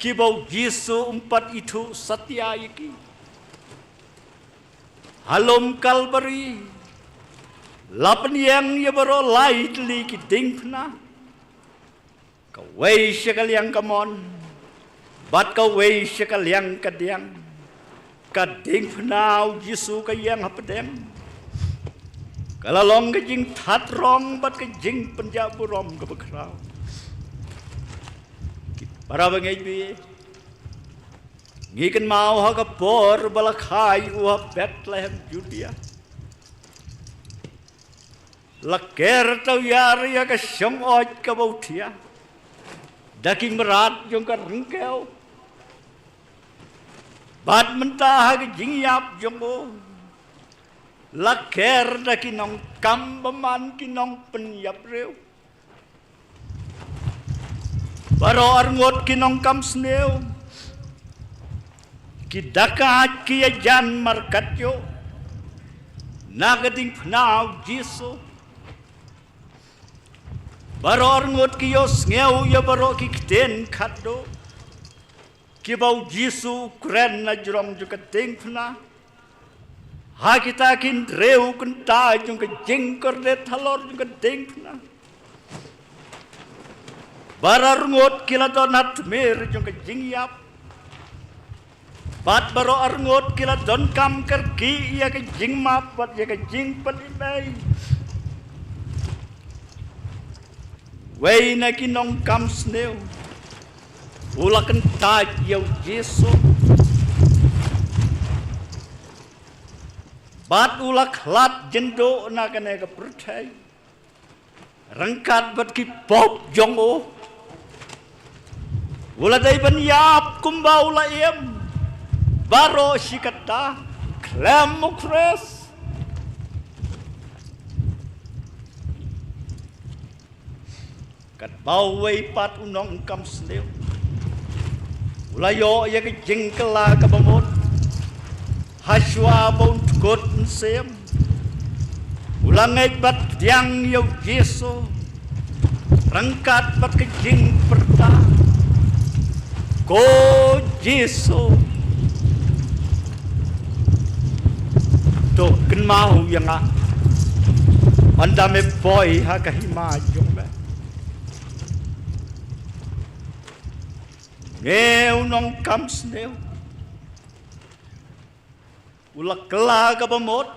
kiba u Jisu um pat ithuh satia ïa ki. Ha lum Kalbari la pynïeng ïa baroh lai tylli ki diengphna. Kawei sha ka liang kamon bad kawei sha ka liang kadiang. Ka diengphna u Jisu ka ïeng hapdeng. Ka la long ka jingthat rong bad ka jingpynjah burom kaba khraw. Ki para bangeit, ngi kynmaw ha ka por ba la kha ïa u ha Bethlehem Judia. La ker tawiar ïa ka shong-ot kaba u thiah da ki mrad jong ka ryngkew. Bad mynta ha ka jingïap jong u la ker da ki nongkam bymman, ki nongpynïap briew. Baroh arngut ki nongkam sniew, ki dakait, ki ïajan markat ïoh na ka diengphna u Jisu. Baroh arngut ki ïohsngew ïa baroh ki ktien khadduh kiba u Jisu u kren na jrong jong ka diengphna. Ha kita ki hynriew kynta jong ka jingkordit halor jong ka diengphna, baroh arngut ki la don ha tmier jong ka jingïap. Bad baroh arngut ki la donkam kyrkieh ïa ka jingmap bad ïa ka jingpyllait. Wei na ki nongkam sniew u la kyntait ïa u Jisu bad u la khlad jynduh na kane ka pyrthei ryngkat bad ki pop jong u. U la dei ban ïap kumba u la im. Baroh shi katta, khlem u Khrist. Katba uwei pat u nongkam sniew u la ïoh ïa ka jingkylla kaba mut, ha shuwa ba un tkut mynsiem, u la ngeit bad pdiang ïa u Jisu ryngkat bad ka jingpyrta, "Ko Jisu, To kynmaw ïa nga ynda me poi ha ka hima jong me. Nge u nongkam sniew u la kylla ka bamut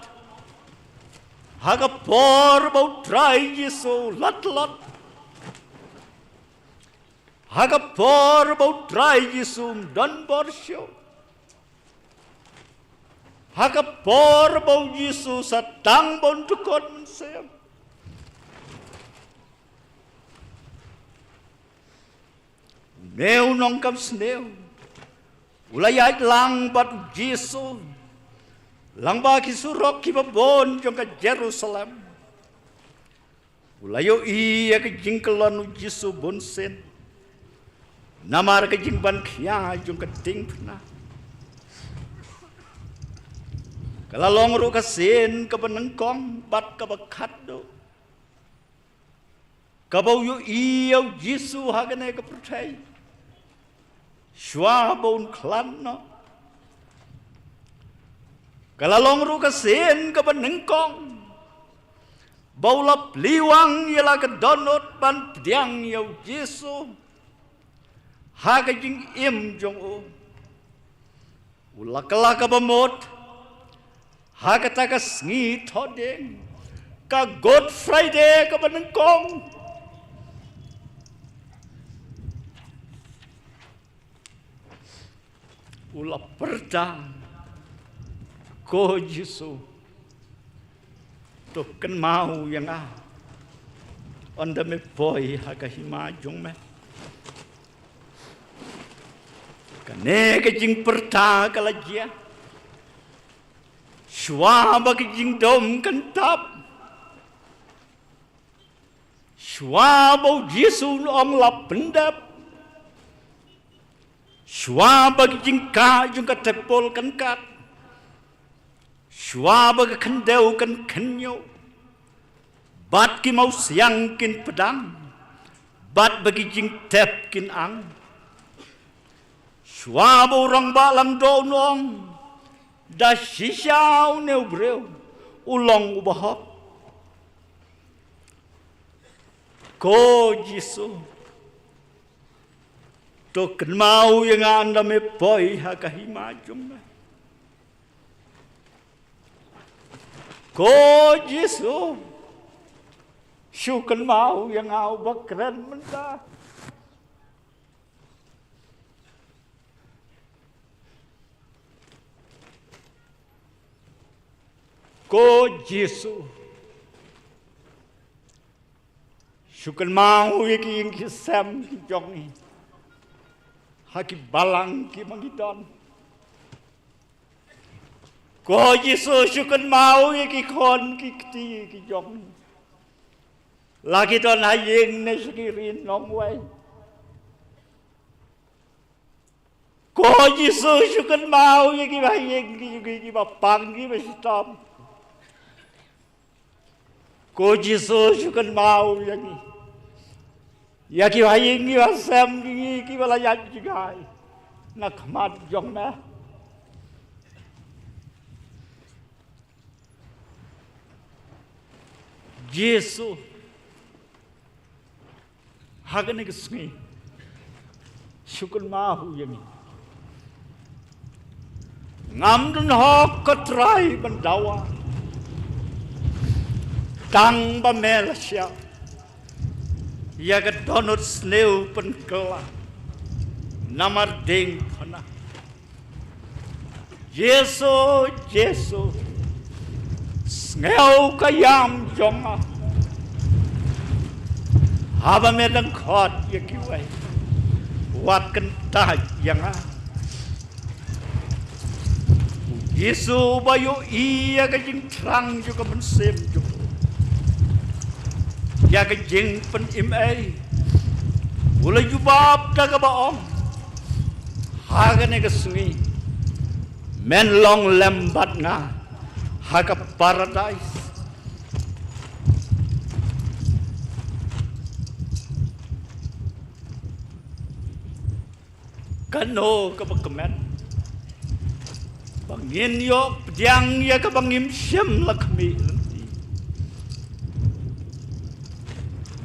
ha ka por ba u Trai Jisu u la tlot, ha ka por ba u Trai Jisu um don bor shuh, ha ka por ba u Jisu sa tang ba un dkut mynsiem. Nge u nongkam sniew u la ïaid lang bad u Jisu lang bad ki surok kiba bun jong ka Jerusalem. U la ïohi ïa ka jingkyllon u Jisu bunsien namar ka jingban khia jong ka diengphna. Ka la long ruh ka sien kaba nyngkong bad kaba khatduh kaba u ïohi ïa u Jisu ha kane ka pyrthei shuwa ba un khlad noh. Ka la long ruh ka sien kaba nyngkong ba u la plie wang ïa la ka dohnud ban pdiang ïa u Jisu ha ka jingim jong u. U la kylla ka bamut ha kata ka sngi Thohdieng, ka Good Friday kaba nyngkong. U la pyrta, ko Jisu, to kynmaw ïa nga ynda me poi ha ka hima jong me. Kane ka jingpyrta ka la jia shuwa ba ka jingdum kan tap, shuwa ba u Jisu un ong la pyndep, shuwa ba ka jingkah jong ka tepul kan kat, shuwa ba ka khyndew kan khynñiuh bad ki mawsiang kin pdang bad ba ki jingtep kin ang. Shuwa ba u rangbah langdoh un ong, da shisha une u briew u long u bahok. Ko Jisu, to kynmaw ïa nga ynda me poi ha ka hima jong me. Ko Jisu, shu kynmaw ïa nga uba kren mynta. Ko Jisu, shu kynmaw ïa ki ïing ki sem ki jong ngi ha ki balang kiba ngi don. Ko Jisu, shu kynmaw ïa ki khun ki kti ki jong ngi, la ki don ha ïing ne sha ki ri nongwei. Ko Jisu, shu kynmaw ïa kiba ha ïing ki jong ngi, kiba pang kiba shitom. Ko Jisu, shu kynmaw ïa ngi, ïa kiba ha ïing kiba sem ki ngi, kiba la ïaid jngai na khmat jong me. Jisu, ha kane ka sngi, shu kynmaw ïa ngi. Ngam don hok ko Trai ban dawa, tang ba me la shah ïa ka dohnud sniew pynkylla namar diengphna. Jisu, Jisu, sngew ka ïam jong nga. Haba me dang khot ïa kiwei, wat kyntait ïa nga. U Jisu uba ïohi ïa ka jingthrang jong ka mynsiem jong u, ïa ka jingpynim ei, u la jubab da kaba ong, ha kane ka sngi men long lem bad nga ha ka paradais. Kano kaba kmen Ngin ïoh pdiang ïa kaba ngim shym la khmih lynti.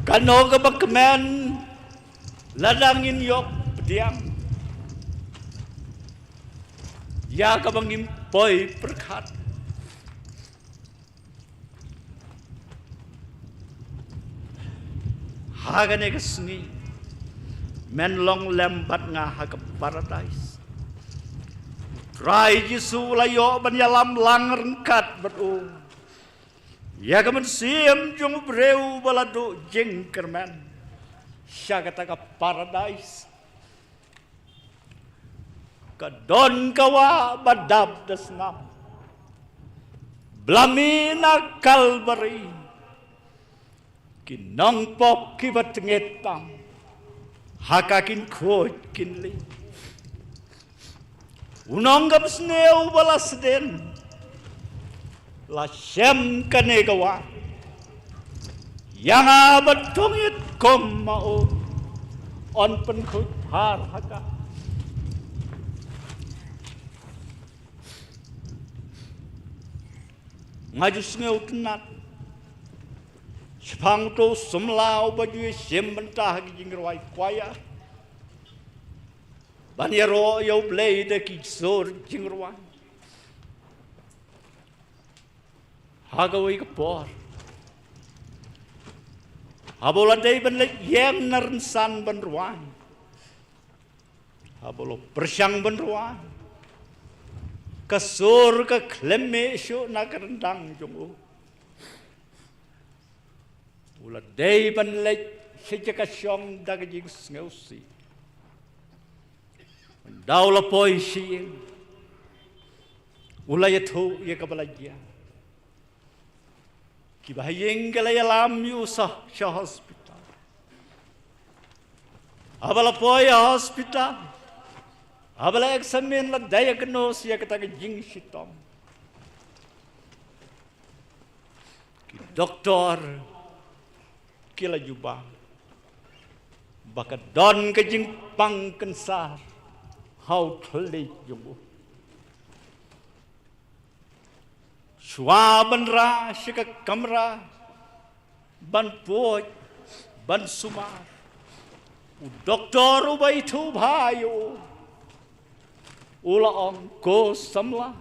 Kano kaba kmen lada ngin ïoh pdiang ïa kaba ngim poi pyrkhat. Ha kane ka sngi men long lem bad nga ha ka paradais. Trai Jisu la ïoh ban ïalam lang ryngkat bad u ïa ka mynsiem jong u briew ba la duh jingkyrmen sha kata ka paradais. Ka don ka wah ba dap da snam, bla mih na Kalbari. Ki nongpop kiba tngit tam ha ka kin khuid kin lih. U nongkhamsniew ba la sdien la shem kane ka wah. Ïa nga ba tngit kum ma u, yn pynkhuid phar ha ka. Nga ju sngewtynnat shaphang uto u samla uba ju ïashim bynta ha ki jingrwai choir ban ïaroh ïa U Blei da ki sur jingrwai. Ha kawei ka por, haba u la dei ban leit ïeng na rynsan ban rwai, haba u la pyrshang ban rwai, ka sur ka khlem mih shuh na ka ryndang jong u. U la dei ban leit sha jaka shong da ka jingsngewsih. Hynda u la poi sha ïing, u la ïathuh ïa kaba la jia. Kiba ha ïing ki la ïalam ïa u sha, sha hospital. Haba la poi ha hospital, haba la examine, la diagnose ïa kata ka jingshitom, ki doktor ki la jubab ba ka don ka jingpang cancer ha u thylliej jong u. Shuwa ban rah sha ka kamra ban poi, ban sumar, u doktor uba ithuh bha ïa u u la ong, ko samla,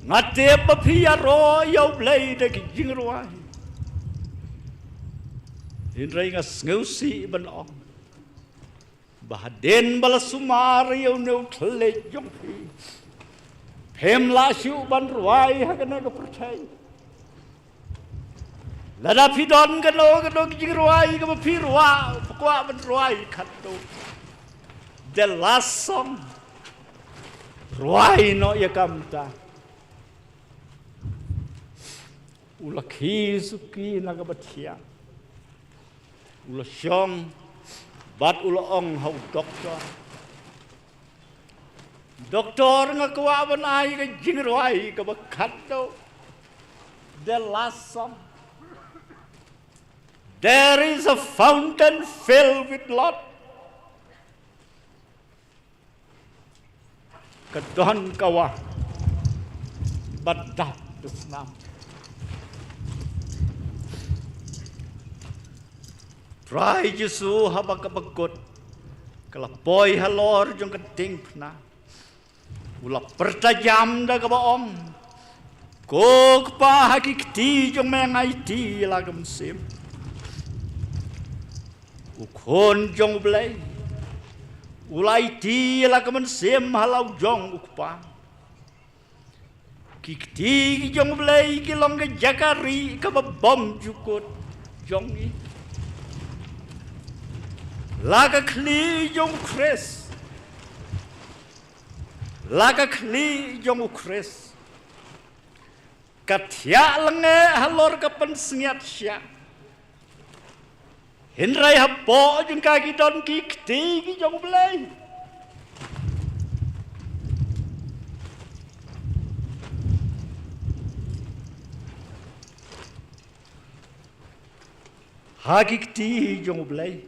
nga tip ba phi ïaroh ïa U Blei da ki jingrwai. Hynrei nga sngewsih ban ong ba hadien ba la sumar ïa une u thylliej jong phi, phim lah shuh ban rwai ha kane ka pyrthei. Lada phi don kano kano ka jingrwai kaba phi rwai, phi kwah ban rwai katto, the last song, rwai noh ïa ka mynta. U la khie suki na kaba thiang, u la shong bad u la ong ha u doktor, doktor, nga kwah ban ai ka jingrwai kaba khatduh, the last song. There is a fountain filled with blood. Ka don ka wah ba dap da snam. Trai Jisu haba kaba kut ka la poi halor jong ka diengphna, u la pyrta jam da kaba ong, ko Kpa, ha ki kti jong me nga aiti ïa la ka mynsiem. U Khun jong U Blei u la aiti ïa la ka mynsiem ha la u jong u Kpa. Ki kti ki jong U Blei ki long ka jaka rieh kaba bymjukut jong ngi. La ka khlieh jong U Khrist, la ka khlieh jong U Khrist ka thiah lyngngoh halor ka pynsngiat shiah. Hynrei hapoh jong ka ki don ki kti ki jong U Blei. Ha ki kti jong U Blei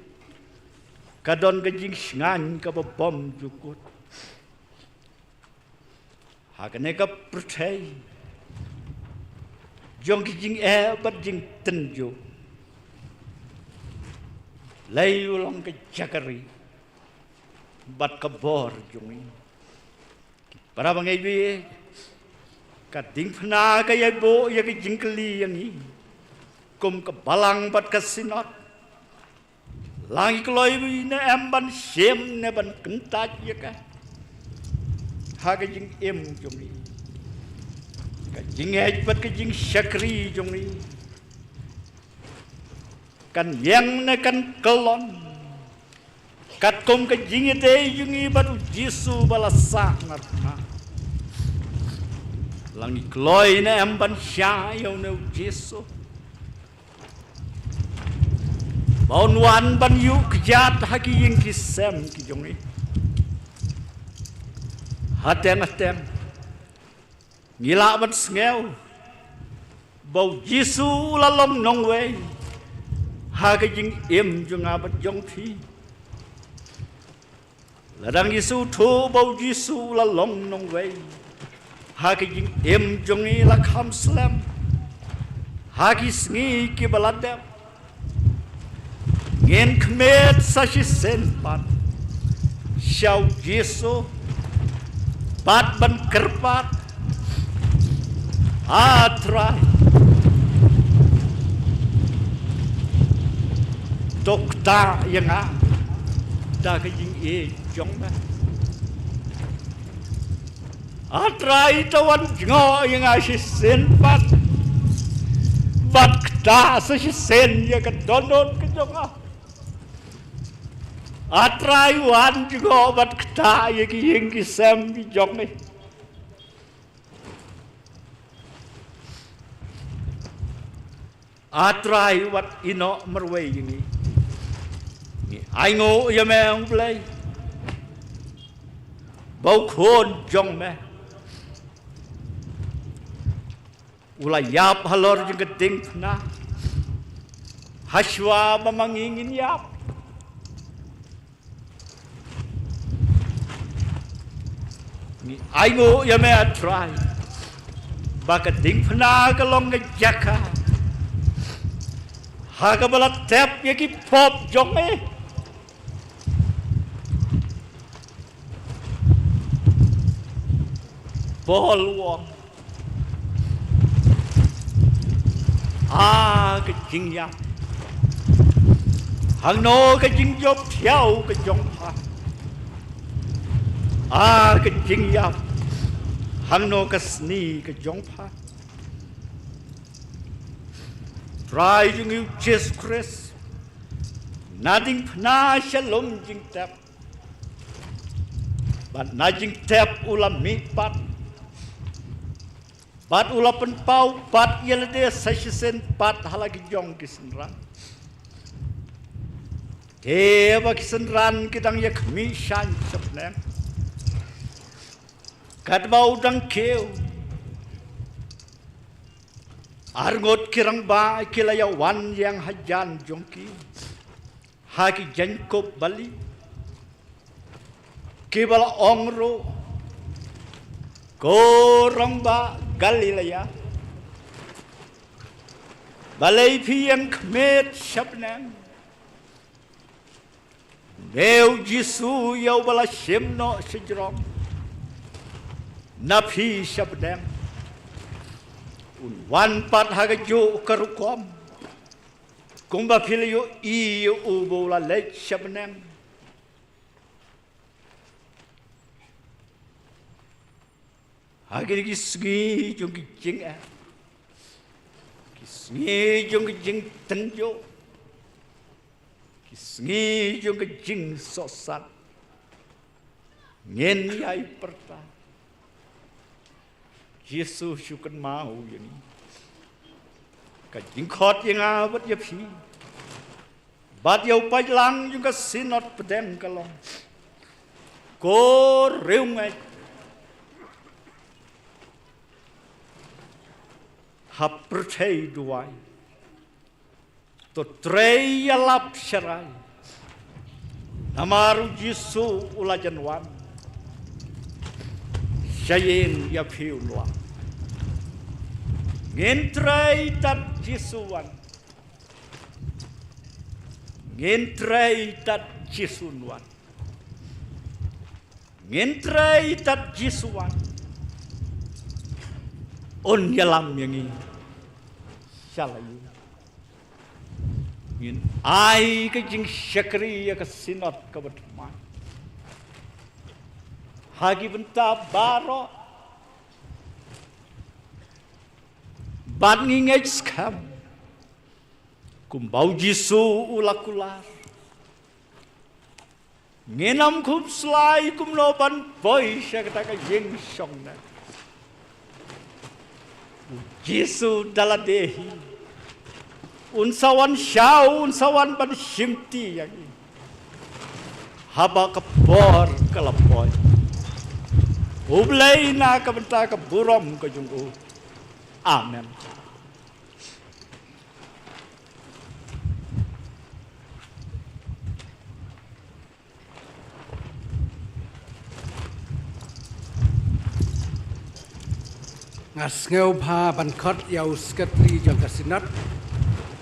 ka don ka jingshngaiñ kaba bymjukut. Ha kane ka pyrthei jong ki jingeh bad jingtynjuh, lei u long ka jaka ri bad ka bor jong ngi. Para bangeit, ka diengphna ka ïai buh ïa ka jingkylli ïa ngi kum ka balang bad ka synod. La ngi kloi ne em ban shim ne ban kyntait ïa ka ha ka jingim jong ngi, ka jingngeit bad ka jingshakri jong ngi kan ïeng ne kan kyllon katkum ka jingïadei jong ngi bad U Jisu ba la sah na rta. La ngi kloi ne em ban shah ïa une U Jisu ba un wan ban ïuh kjat ha ki ïing ki sem ki jong ngi. Hateng hateng ngi lah ban sngew ba U Jisu u la long nongwei ha ka jingim jong nga bad jong phi. Lada ngi sngewthuh ba U Jisu u la long nongwei ha ka jingim jong ngi, la kham slem ha ki sngi kiba la dep ngin khmih sa shisien pat sha U Jisu bad ban kyrpad, A Trai, to ktah ïa nga da ka jingïeit jong me. A Trai, to wan jngoh ïa nga shisien pat bad ktah sa shisien ïa ka dohnud ka jong nga. A Trai, wan jngoh bad ktah ïa ki ïing ki sem ki jong me. A Trai, wat ïehnoh marwei ïa ngi. Ngi ainguh ïa me, ong Blei, ba U Khun jong me u la ïap halor jong ka diengphna ha shuwa ba ma ngi ngin ïap. Ngi ainguh ïa me, A Trai, ba ka diengphna ka long ka jaka ha kaba la tep ïa ki pop jong me. Paul u ong, a ka jingïap, hangno ka jingjop thiaw ka jong pha? A ka jingïap, hangno ka sni ka jong pha? Trai jong ngi U Jisu Khrist, na diengphna sha lum jingtep, bad na jingtep u la mihpat bad u la pynpaw pat ïa lade sa shisien pat ha la ki jong ki synran. Te ba ki synran ki dang ïa khmih shaiñ sha bneng, katba u dang kiew, arngut ki rangbah ki la ïa wan ïeng hajan jong ki ha ki jaiñkup bali, kiba la ong ruh, ko rangbah Galilea, balei phi ïeng khmih sha bneng? Une U Jisu ïa uba la shim noh shajrong na phi sha bneng un wan pat ha kajuh ka rukom, kumba phi la ïohi ïa u ba u la leit sha bneng. Ha kine ki sngi jong ki jingeh, ki sngi jong ki jingtynjuh, ki sngi jong ki jingsohsat, ngin ïai pyrta, Jisu shu kynmaw ïa ngi. Ka jingkhot ïa nga bad ïa phi bad ïa u paidlang jong ka Synod Pdeng ka long, ko riewngeit ha pyrthei duwai, to trei ïalap sharai, namar U Jisu u la jan wan. Sha ïing ïa phi un wan. Ngin trei tad Jisu wan. Ngin trei tad Jisu wan. Ngin trei tad Jisu wan. Un ïalam ïa ngi. Sha la ïing. Ngin ai ka jingshakri ïa ka Synod kaba thymmai ha ki bynta baroh. Bad ngi ngeit skhem kumba u Jisu u la kular, ngin ym khum shlai kumno ban poi sha kata ka ïing shong ne. U Jisu da lade hi un sa wan shaw, un sa wan ban shimti ïa ngi haba ka por ka la poi. U Blei na ka bynta ka burom ka jong u. Amen. Nga sngewbha ban khot ïa u Secretary jong ka Synod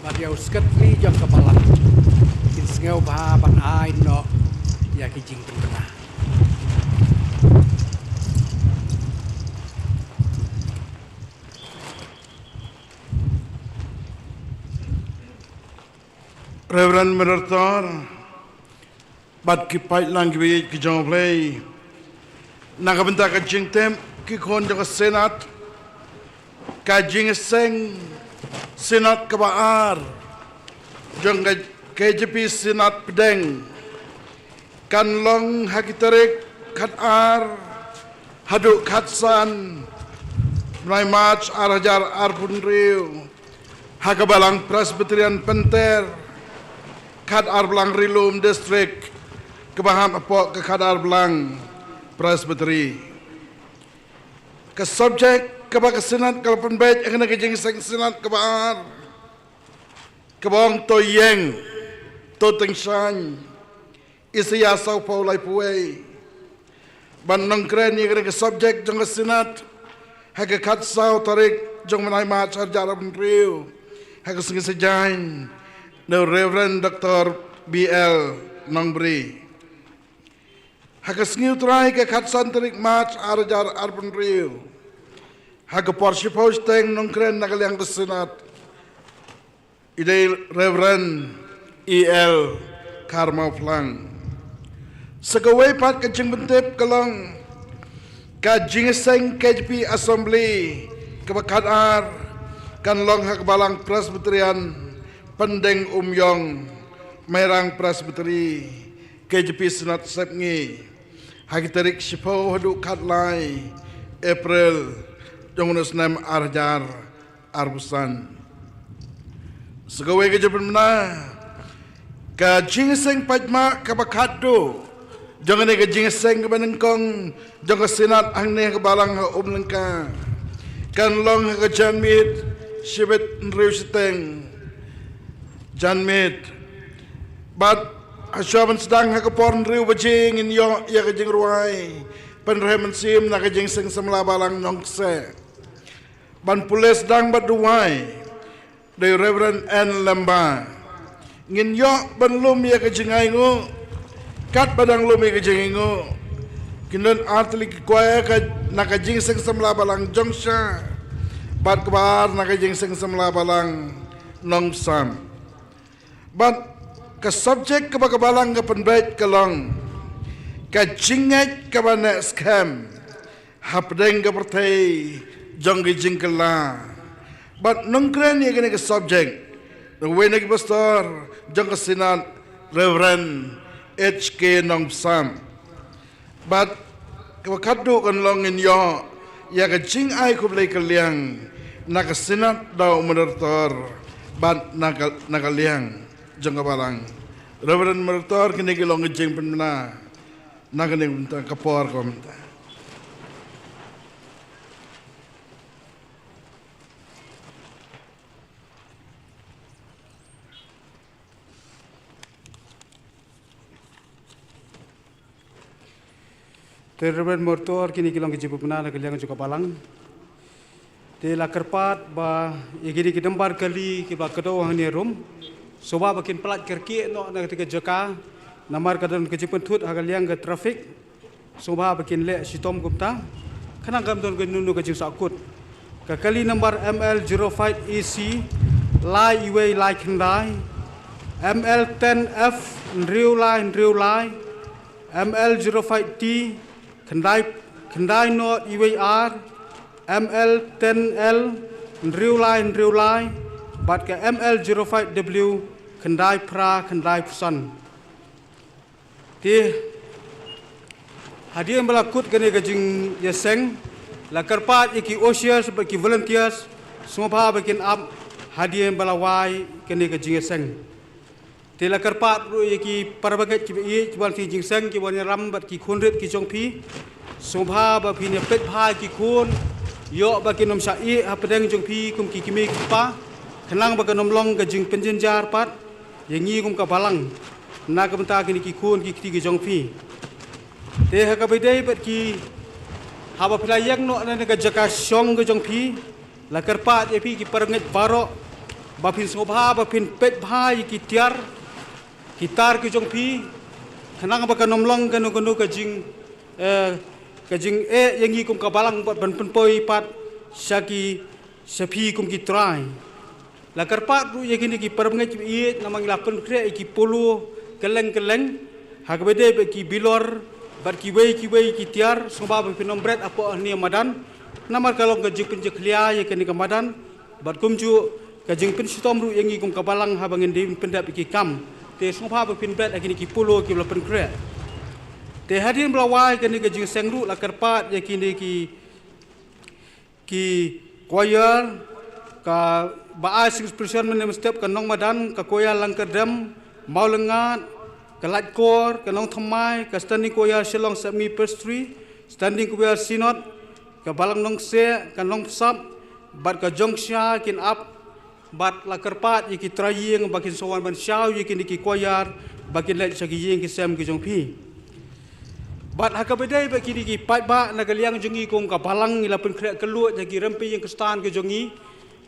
bad ïa u Secretary jong ka Balang. Kin sngewbha ban ai noh ïa ki jingpynbna. Reverend Moderator bad ki paidlang kiba ïeit ki jong U Blei, na ka bynta ka jingtip ki khun jong ka Synod, ka jingïaseng Synod kaba ar jong ka K J P Synod Pdeng kan long ha ki tarik khatar haduh khatsan bnai March ar hajar arphew hynriew ha ka Balang Presbyterian Pynter, khatar Balang Ri Lum District, kaba hap hapoh ka khatar Balang Presbytery. Ka subject kaba ka Synod ka la pynbeit ha kane ka jingïaseng Synod kaba ar, kaba ong To Ïeng, To Tyngshaiñ, Isaïah sawphew laiphew wei. Ban nongkren ïa kane ka subject jong ka Synod ha ka khatsaw tarik jong bnai March ar hajar arphew hynriew ha ka sngi Saitjaiñ, na u Reverend Doctor B L Nongbri. Ha ka sngi U Trai ka khatsan tarik March ar hajar arphew hynriew, ha ka por shiphew shiteng, nongkren na ka liang ka Synod i dei Reverend E L Kharmawphlang. Sa kawei pat ka jingpyntip ka long, ka jingïaseng K J P Assembly kaba khatar kan long ha ka Balang Presbyterian Pyndengumiong, Mairang Presbytery, K J P Synod Sepngi, ha ki tarik shiphew haduh khatlai April jong une u snem ar hajar arphew san. Sa kawei ka jingpynbna, ka jingïaseng paidbah kaba khatduh jong kane ka jingïaseng kaba nyngkong jong ka Synod hangne ha ka Balang ha Umlyngka kan long ha ka janmiet shibit hynriew shiteng janmiet. Bad hashwa ban sdang ha ka por hynriew baje ngin ïoh ïa ka jingrwai pynrhem mynsiem na ka Jingïaseng Samla Balang Nongkseh. Ban pule sdang bad duwai da u Reverend N Lemba. Ngin ïoh ban lum ïa ka jingainguh, katba dang lum ïa ka jingainguh, kin don artylli ki kwaya ka, na ka Jingïaseng Samla Balang Jongsha bad kaba ar na ka Jingïaseng Samla Balang Nongpsam. Bad ka subject kaba ka Balang ka pynbeit ka long, ka jingngeit kaba neh skhem hapdeng ka pyrthei jong ki jingkylla. Bad nongkren ïa kane ka subject, uwei na ki pastor jong ka Synod, Reverend H K Nongpsam. Bad kaba khatduh kan long ngin ïoh ïa ka jingai khublei kylliang na ka Synod da u Moderator bad na ka, na ka liang jong ka Balang. Reverend Moderator, kine ki long ki jingpynbna na kane ka bynta, ka por ka mynta. Te Reverend Mortor, kine ki long ki jingpynbna na ka liang jong ka balang. Te la kyrpad ba ïa kine ki nambar kali kiba kdew hangne rum, sngewbha ba kin pyllait kyrkieh noh na kata ka jaka, namar ka don ka jingpynthut ha ka liang ka traffic. Sngewbha ba kin leh shitom kumta, khnang kam don kano kano ka jingsahkut. Ka kali nambar M L zero five A C lai wei lai khyndai, M L ten F hynriew lai hynriew lai, M L zero five T khyndai, khyndai nought wei ar, M L ten L hynriew lai hynriew lai, bad ka M L zero five W khyndai phra khyndai phew san. Te hadien ba la kut kane ka jingïaseng, la kyrpad ïa ki ushers bad ki volunteers, sngewbha ba kin ap hadien ba la wai kane ka jingïaseng. Te la kyrpad ruh ïa ki parabangeit kiba ïeit, kiba wan sha jingseng, kiba wan ïalam bad ki khun rit ki jong phi. Sngewbha ba phin ïa peit bha ïa ki khun, ïoh ba kin ym shah ïeh hapdeng jong phi kum ki kmie ki kpa, khnang ba kan ym long ka jingpynjynjar pat ïa ngi kum ka balang na ka bynta kine ki khun ki kti ki jong phi. Te ha kaba ïadei bad ki, haba phi la ïeng noh na ka jaka shong ka jong phi, la kyrpad ïa phi ki parangeit baroh ba phin sngewbha ba phin peit bha ïa ki tiar ki tar ki jong phi, khnang ba kan ym long kano kano ka jing, eh, ka jingeh ïa ngi kum ka balang bad ban pynpoi pat sha ki, sha phi kum ki trai. La kyrpad ruh ïa kine ki parabangeit kiba ïeit, namar ngi la pynkhreh ïa ki polo kylleng kylleng ha kaba ïadei bad ki bilor bad kiwei kiwei ki tiar, sngewbha ba phin ym bret hapoh hangne madan, namar ka long ka jingpynjakhlia ïa kane ka madan bad kumjuh ka jingpynshitom ruh ïa ngi kum ka balang haba ngin dei pyndep ïa ki kam. Te sngewbha ba phin bret ha kine ki polo kiba la pynkhreh. Te hadien ba la wai kane ka jingseng ruh, la kyrpad ïa kine ki ki choir, kaba ai sing expression mynne mynstep ka Nongmadan, ka choir Langkyrdem, Mawlyngngad, ka Laitkor, ka Nongthymmai, ka Standing Choir Shillong Semi Presbytery, Standing Choir Synod, ka Balang Nongkseh, ka Nongpsap, bad ka Jongsha kin ap, bad la kyrpad ïa ki trai ïing ba kin sa wan ban shaw ïa kine ki choir ba kin leit sha ki ïing ki sem ki jong phi. Bad ha kaba ïadei bad kine ki paidbah na ka liang jong ngi kum ka balang, ngi la pynkhreh kylluid ïa ki rympei ïing khristan ki jong ngi.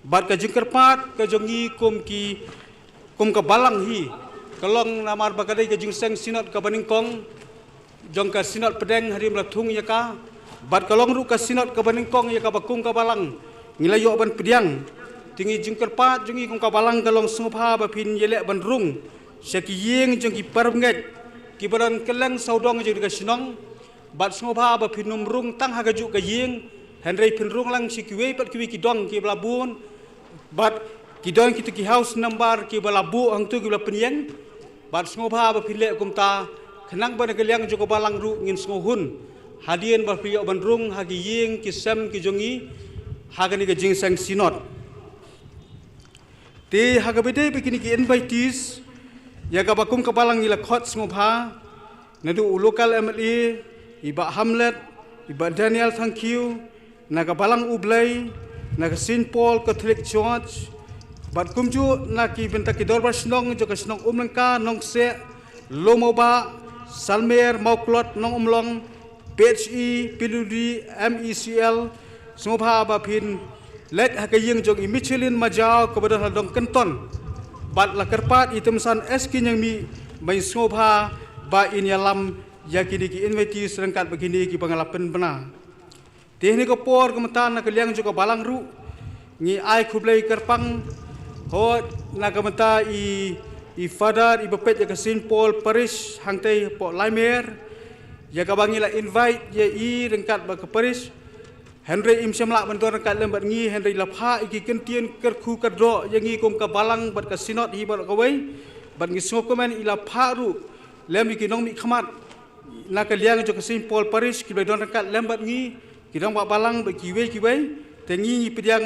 Bad ka jingkyrpad ka jong ngi kum ki, kum ka balang hi ka long namar ba ka dei ka jingseng synod kaba nyngkong jong ka synod pdeng hadien ba la thung ïa ka, bad ka long ruh ka synod kaba nyngkong ïa kaba kum ka balang ngi la ïoh ban pdiang. Te ngi, jingkyrpad jong ngi kum ka balang ka long sngewbha ba phin ïaleh ban rung sha ki ïing jong ki parabangeit kiba don kylleng sawdong jong ka shnong, bad sngewbha ba phin ym rung tang ha kajuh ka ïing, hynrei phin rung lang sha kiwei pat kiwei ki dong kiba la bun, bad ki dong kito ki house number kiba la buh hangto kiba la pynïeng. Bad sngewbha ba phin leh kumta, khnang ba na ka liang jong ka balang ruh ngin sngewhun hadien ba phi ïoh ban rung ha ki ïing ki sem ki jong ngi ha kane ka jingseng synod. Te ha kaba ïadei bad kine ki invitees ïa kaba kum ka balang ngi la khot sngewbha, naduh u local M L A, i Bah Hamlet, i Bah Daniel Thangkhiew, na ka Balang U Blei, na ka Saint Paul Catholic Church, bad kumjuh na ki bynta ki dorbar shnong jong ka shnong Umlyngka, Nongkseh, Lowmawbah, Salmer, Mawklot, Nongumlong, P H E, P W D, M E C L, sngewbha ba phin leit ha ka ïing jong i Michelin Majaw kaba don ha Dong Kynton. Bad la kyrpad i Tymsan S K Ñiangmih ba in sngewbha ba in ïalam ïa kine ki invitees ryngkat bad kine kiba nga la pynbna. Te ha kane ka por ka mynta na ka liang jong ka balang ruh ngi ai khublei kyrpang, hooid, na ka bynta i, i Father iba peit ïa ka Saint Paul Parish hangtei hapoh Laimer, ïa kaba ngi la invite ïa i ryngkat bad ka parish. Hynrei im shym lah ban don ryngkat lem bad ngi, hynrei la phah ïa ki kyntien kyrkhu kyrdoh ïa ngi kum ka balang bad ka synod hi baroh kawei. Bad ngi sngewkmen i la phah ruh lem ïa ki nongmihkhmat na ka liang jong ka Saint Paul Parish kiba don ryngkat lem bad ngi, ki rangbah balang bad kiwei kiwei. Te ngi, ngi pdiang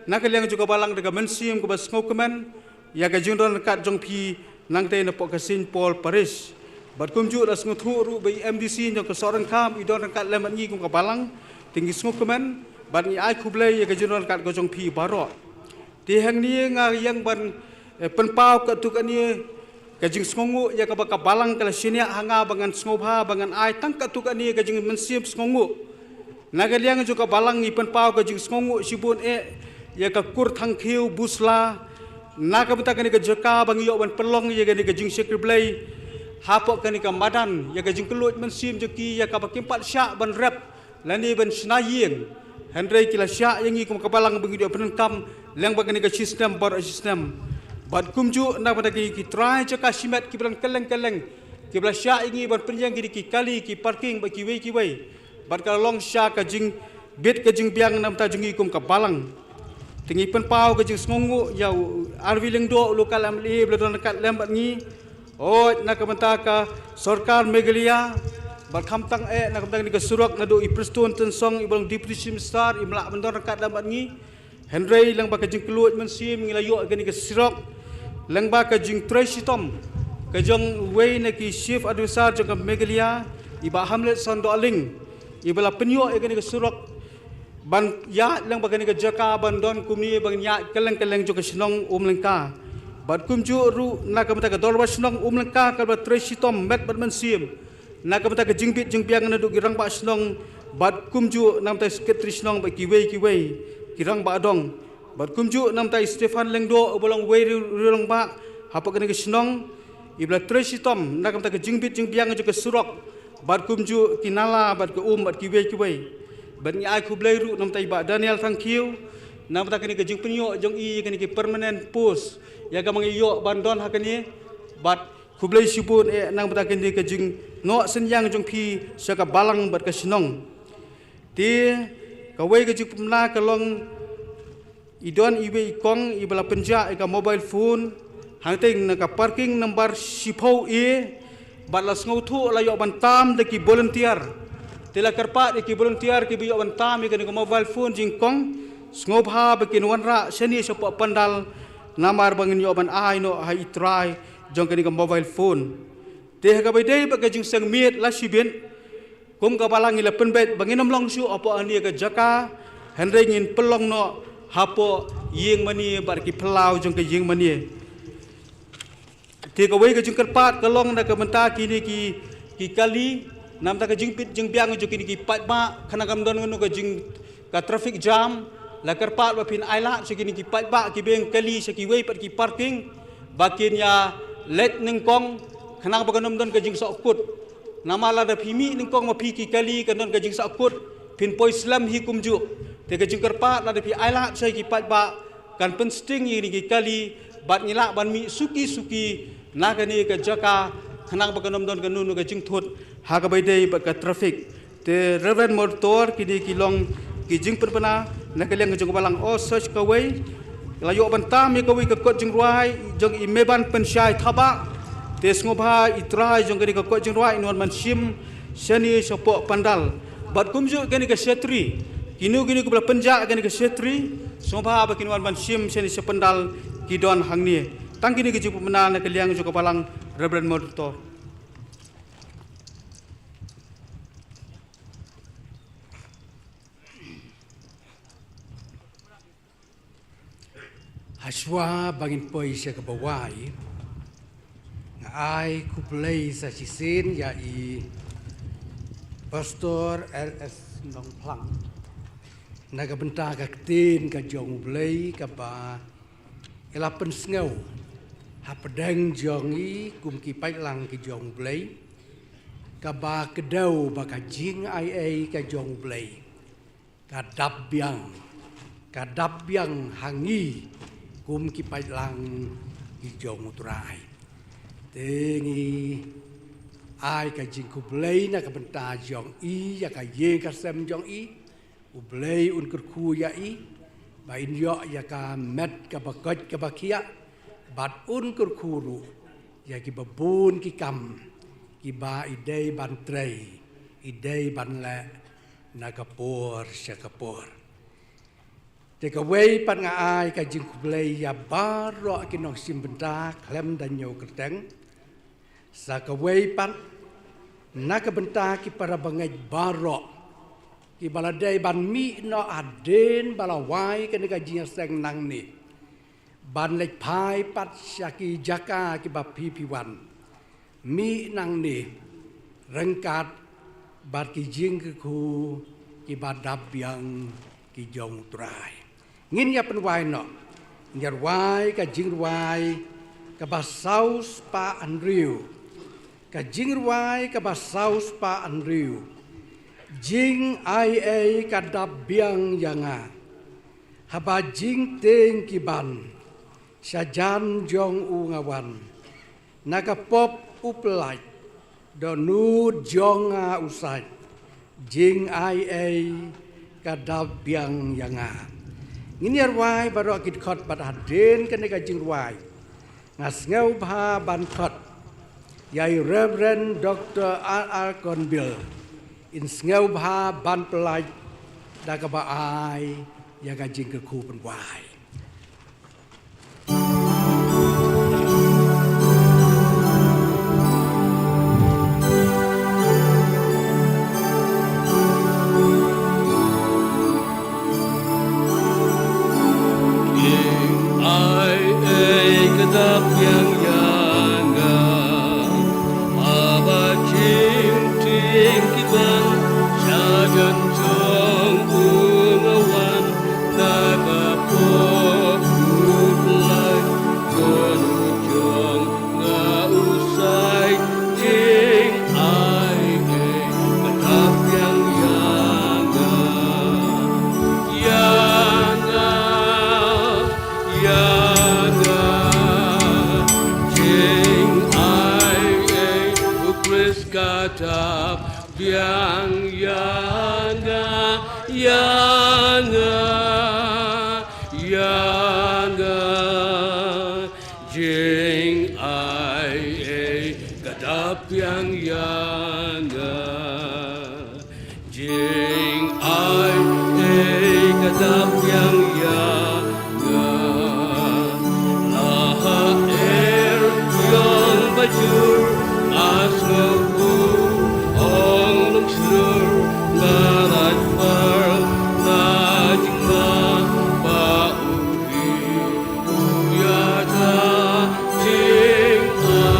na ka liang jong ka balang da ka mynsiem kaba sngewkmen ïa ka jingdon ryngkat jong phi nangtei napoh ka Saint Paul Parish. Bad kumjuh la sngewthuh ruh ba i M D C jong ka Sohryngkham i don ryngkat lem bad ngi kum ka balang. Te ngi sngewkmen bad ngi ai khublei ïa ka jingdon ryngkat ka jong phi baroh. Te hangne nga ïeng ban, eh, pynpaw katto katne, Ka jingsngewnguh ïa kaba ka balang ka la shaniah ha nga ba ngan sngewbha ba ngan ai tang katto katne ka jingmynsiem sngewnguh. Na ka liang jong ka balang ngi pynpaw ka jingsngewnguh shibun eh ïa ka Kur Thangkhiew Busla na ka bynta kane ka jaka ba ngi ïoh ban pynlong ïa kane ka jingshakri Blei hapoh kane ka madan, ïa ka jingkylluid mynsiem jong ki ïa kaba kim pat shah ban rep lane ban shna ïing. Hynrei ki la shah ïa ngi kum ka balang ba ngi ïoh pyndonkam lyngba kane ka shisnem baroh shisnem. Bad kumjuh na ka bynta kine ki trai jaka shimet kiba don kylleng kylleng kiba la shah ïa ngi ban pynïeng kine ki kali, ki parking bad kiwei kiwei. Bad ka la long sha ka jingbit ka jingbiang na ka bynta jong ngi kum ka balang. Te ngi pynpaw ka jingsngewnguh ïa u Arvi Lyngdoh, u local M L A ba la don ryngkat lem bad ngi. Hooid, na ka bynta ka sorkar Meghalaya, bad khamtam eh na ka bynta kane ka surok naduh i Prestone Tynsong iba long Deputy Chief Minister, im lah ban don ryngkat lem bad ngi. Hynrei lyngba ka jingkylluid mynsiem ngi la ïoh ïa kane ka surok lyngba ka jingtrei shitom ka jong uwei na ki Chief Advisor jong ka Meghalaya, i Bah Hamletson Dohling, iba la pynïoh ïa kane ka surok ban ïaid lyngba kane ka jaka ban don kumne ban ïaid kylleng kylleng jong ka shnong Umlyngka. Bad kumjuh ruh na ka bynta ka Dorbar Shnong Umlyngka kaba la trei shitom met bad mynsiem na ka bynta ka jingbit jingbiang naduh ki rangbah shnong bad kumjuh na ka bynta i Secretary Shnong bad kiwei kiwei ki rangbah dong. Bad kumjuh na ka bynta i Stephan Lyngdoh uba long uwei u rangbah hapoh kane ka shnong, iba la trei shitom na ka bynta ka jingbit jingbiang jong ka surok bad kumjuh ki nala bad ka um bad kiwei kiwei. Bad ngi ai khublei ruh na ka bynta i Bah Daniel Thangkhiew na ka bynta kane ka jingpynïoh jong i ïa kane ka permanent post ïa kaba ngi ïoh ban don ha kane. Bad khublei shibun eh na ka bynta kane ka jingnoh synñiang jong phi sha ka balang bad ka shnong. Te kawei ka jingpynbna ka long i don iwei i kong iba la pynjah ïa ka mobile phone hangtei na ka parking number shiphew A, bad la sngewthuh la ïoh ban tam da ki volunteer. Te la kyrpad ïa ki volunteer kiba ïoh ban tam ïa kane ka mobile phone jong i kong, sngewbha ba kin wanrah shane shapoh pandal namar ba ngin ïoh ban ai noh ha i trai jong kane ka mobile phone. Te ha kaba ïadei bad ka jingseng miet la shibit, kum ka balang ngi la pynbeit ba ngin ym long shuh hapoh hane ka jaka, hynrei ngin pynlong noh hapoh ïing mane bad ki phyllaw jong ka ïing mane. Te kawei ka jingkyrpad ka long na ka bynta kine ki, ki kali, na ka bynta ka jingbit jingbiang jong kine ki paidbah, khnang kam don kano ka jing, ka traffic jam, la kyrpad ba phin ailad sha kine ki paidbah kiba ïeng kali sha kiwei pat ki parking, ba kin ïa leit nyngkong, khnang ba kan ym don ka jingsohkut. Namar lada phi mih nyngkong ma phi ki kali kan don ka jingsohkut, phin poi slem hi kumjuh. Te ka jingkyrpad lada phi ailad sha ki paidbah, kan pynsting ïa kine ki kali, bad ngi lah ban mih suki suki na kane ka jaka, khnang ba kan ym don kano kano ka jingthut ha kaba ïadei bad ka traffic. Te Reverend Moderator, kine ki long ki jingpynbna na ka liang jong ka balang. Oh, shuh kawei, la ïoh ban tam ïa kawei ka kot jingrwai jong i Meban Pynshai Thabah. Te sngewbha i trai jong kane ka kot jingrwai in wan ban shim shane shapoh pandal. Bad kumjuh kane ka shetri, kino kino kiba la pynjah kane ka shetri, sngewbha ba kin wan ban shim shane sha pandal ki don hangne. Tang kine ki jingpynbna na ka liang jong ka balang, Reverend Moderator. Hashwa ba ngin poi sha kaba wai, nga ai khublei sa shisien ïa i Pastor R S Nongphlang na ka bynta ka ktien ka jong U Blei kaba i la pynsngew hapdeng jong i kum ki paidlang ki jong U Blei, kaba kdew ba ka jingai ei ka jong U Blei ka dap biang, ka dap biang ha ngi kum ki paidlang ki jong U Trai. Te ngi ai ka jingkhublei na ka bynta jong i ïa ka ïing ka sem jong i. U Blei un kyrkhu ïa i ba in ïoh ïa ka met kaba koit kaba khiah, bad un kyrkhu ruh ïa kiba bun ki kam kiba i dei ban trei, i dei ban leh na ka por sha ka por. Te kawei pat nga ai ka jingkhublei ïa baroh ki nongshim bynta khlem da ñiew kyrteng. Sa kawei pat na ka bynta ki para bangeit baroh kiba la dei ban mih noh hadien ba la wai kane ka jingïaseng nangne. ban leit phai pat sha ki jaka kiba phi phi wan. Mih nangne ryngkat bad ki jingkyrkhu kiba dap biang ki jong U Trai. Ngin ïa pynwai noh, ngin ïa rwai ka jingrwai kaba saw spah hynriew. Ka jingrwai kaba saw spah hynriew. Jingaiei ka dap biang ïa nga. Haba jingtieng ki ban sha jan jong u nga wan. Na ka pop u pyllait, dohnud jong nga u sait. Jingaiei ka dap biang ïa nga. Ngin ïa rwai baroh ki dkhot bad hadien kane ka jingrwai, nga sngewbha ban khot ïa i Reverend Doctor R R Konbil. In sngewbha ban pyllait da kaba ai ïa ka jingkyrkhu pynwai. Jingaiei ka dap biang ïa nga. Haba jingtieng ki ban sha jan jong u nga wan. Na ka pop u pyllait, dohnud jong nga u sait. Jingaiei ka dap biang ïa nga. Ïa nga, ïa nga. Jingaiei, U Khrist ka dap biang ïa nga, ïa nga, ïa nga. Jingaiei ka dap biang ïa nga. Jingaiei ka dap biang ïa nga. La ha er ïong ba jur, nga sngew u ong long shlur, nga lait phar na jingma ba u ri u ïa ta. Jingaiei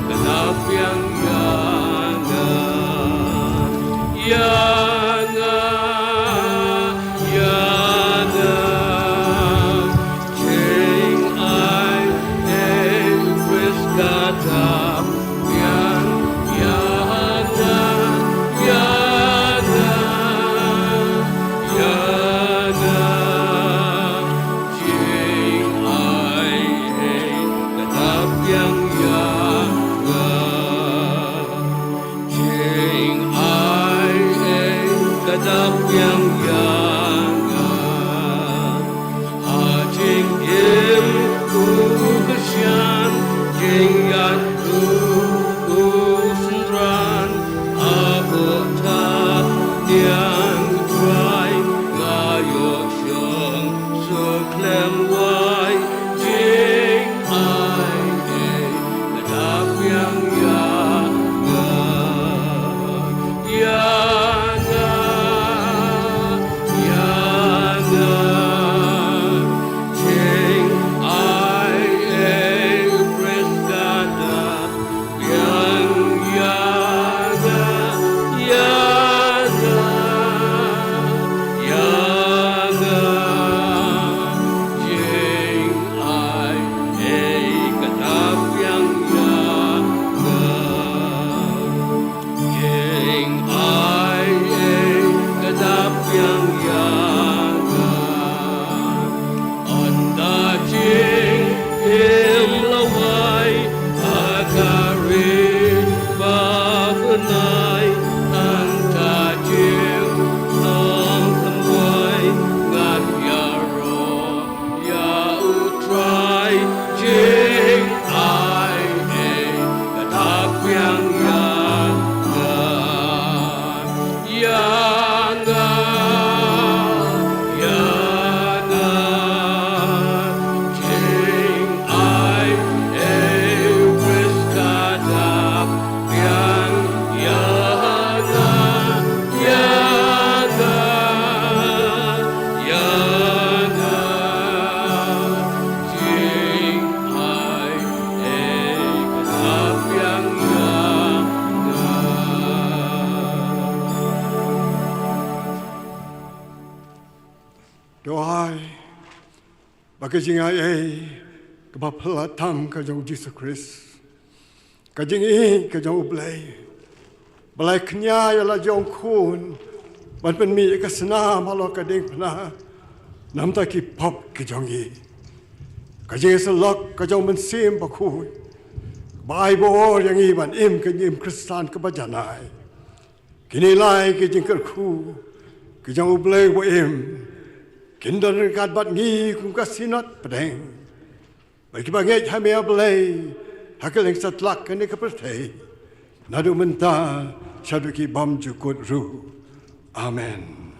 ka dap biang ïa nga. Ïa nga, ïa nga. Jingaiei, U Khrist ka dap biang ïa nga, ïa nga, ïa nga. Jingaiei ka dap biang ïa nga. Jingaiei ka dap biang ïa nga. Ha jingim u Khristan, jingïaid u synran, hapoh thapniang U Trai, nga ïoh shong suk khlem wai. Jingaiei ka dap biang ïa nga, ïa nga, Duwai ba ka jingai ei kaba phylla tam ka jong Jisu Khrist, ka jingïeit ka jong U Blei, ba la kñia ïa la jong Khun ban pynmih ïa ka snam halor ka diengphna namar ki pop ki jong ngi, ka jingïasyllok ka jong U Mynsiem Bakhuid, ba ai bor ïa ngi ban im ka jingim Khristan kaba janai. Kine lai ki jingkyrkhu ki jong U Blei ba im kin don ryngkat bad ngi kum ka Synod pdeng, bad kiba ngeit ha me, A Blei, ha kylleng satlak kane ka pyrthei, naduh mynta shaduh ki bymjukut ruh. Amen.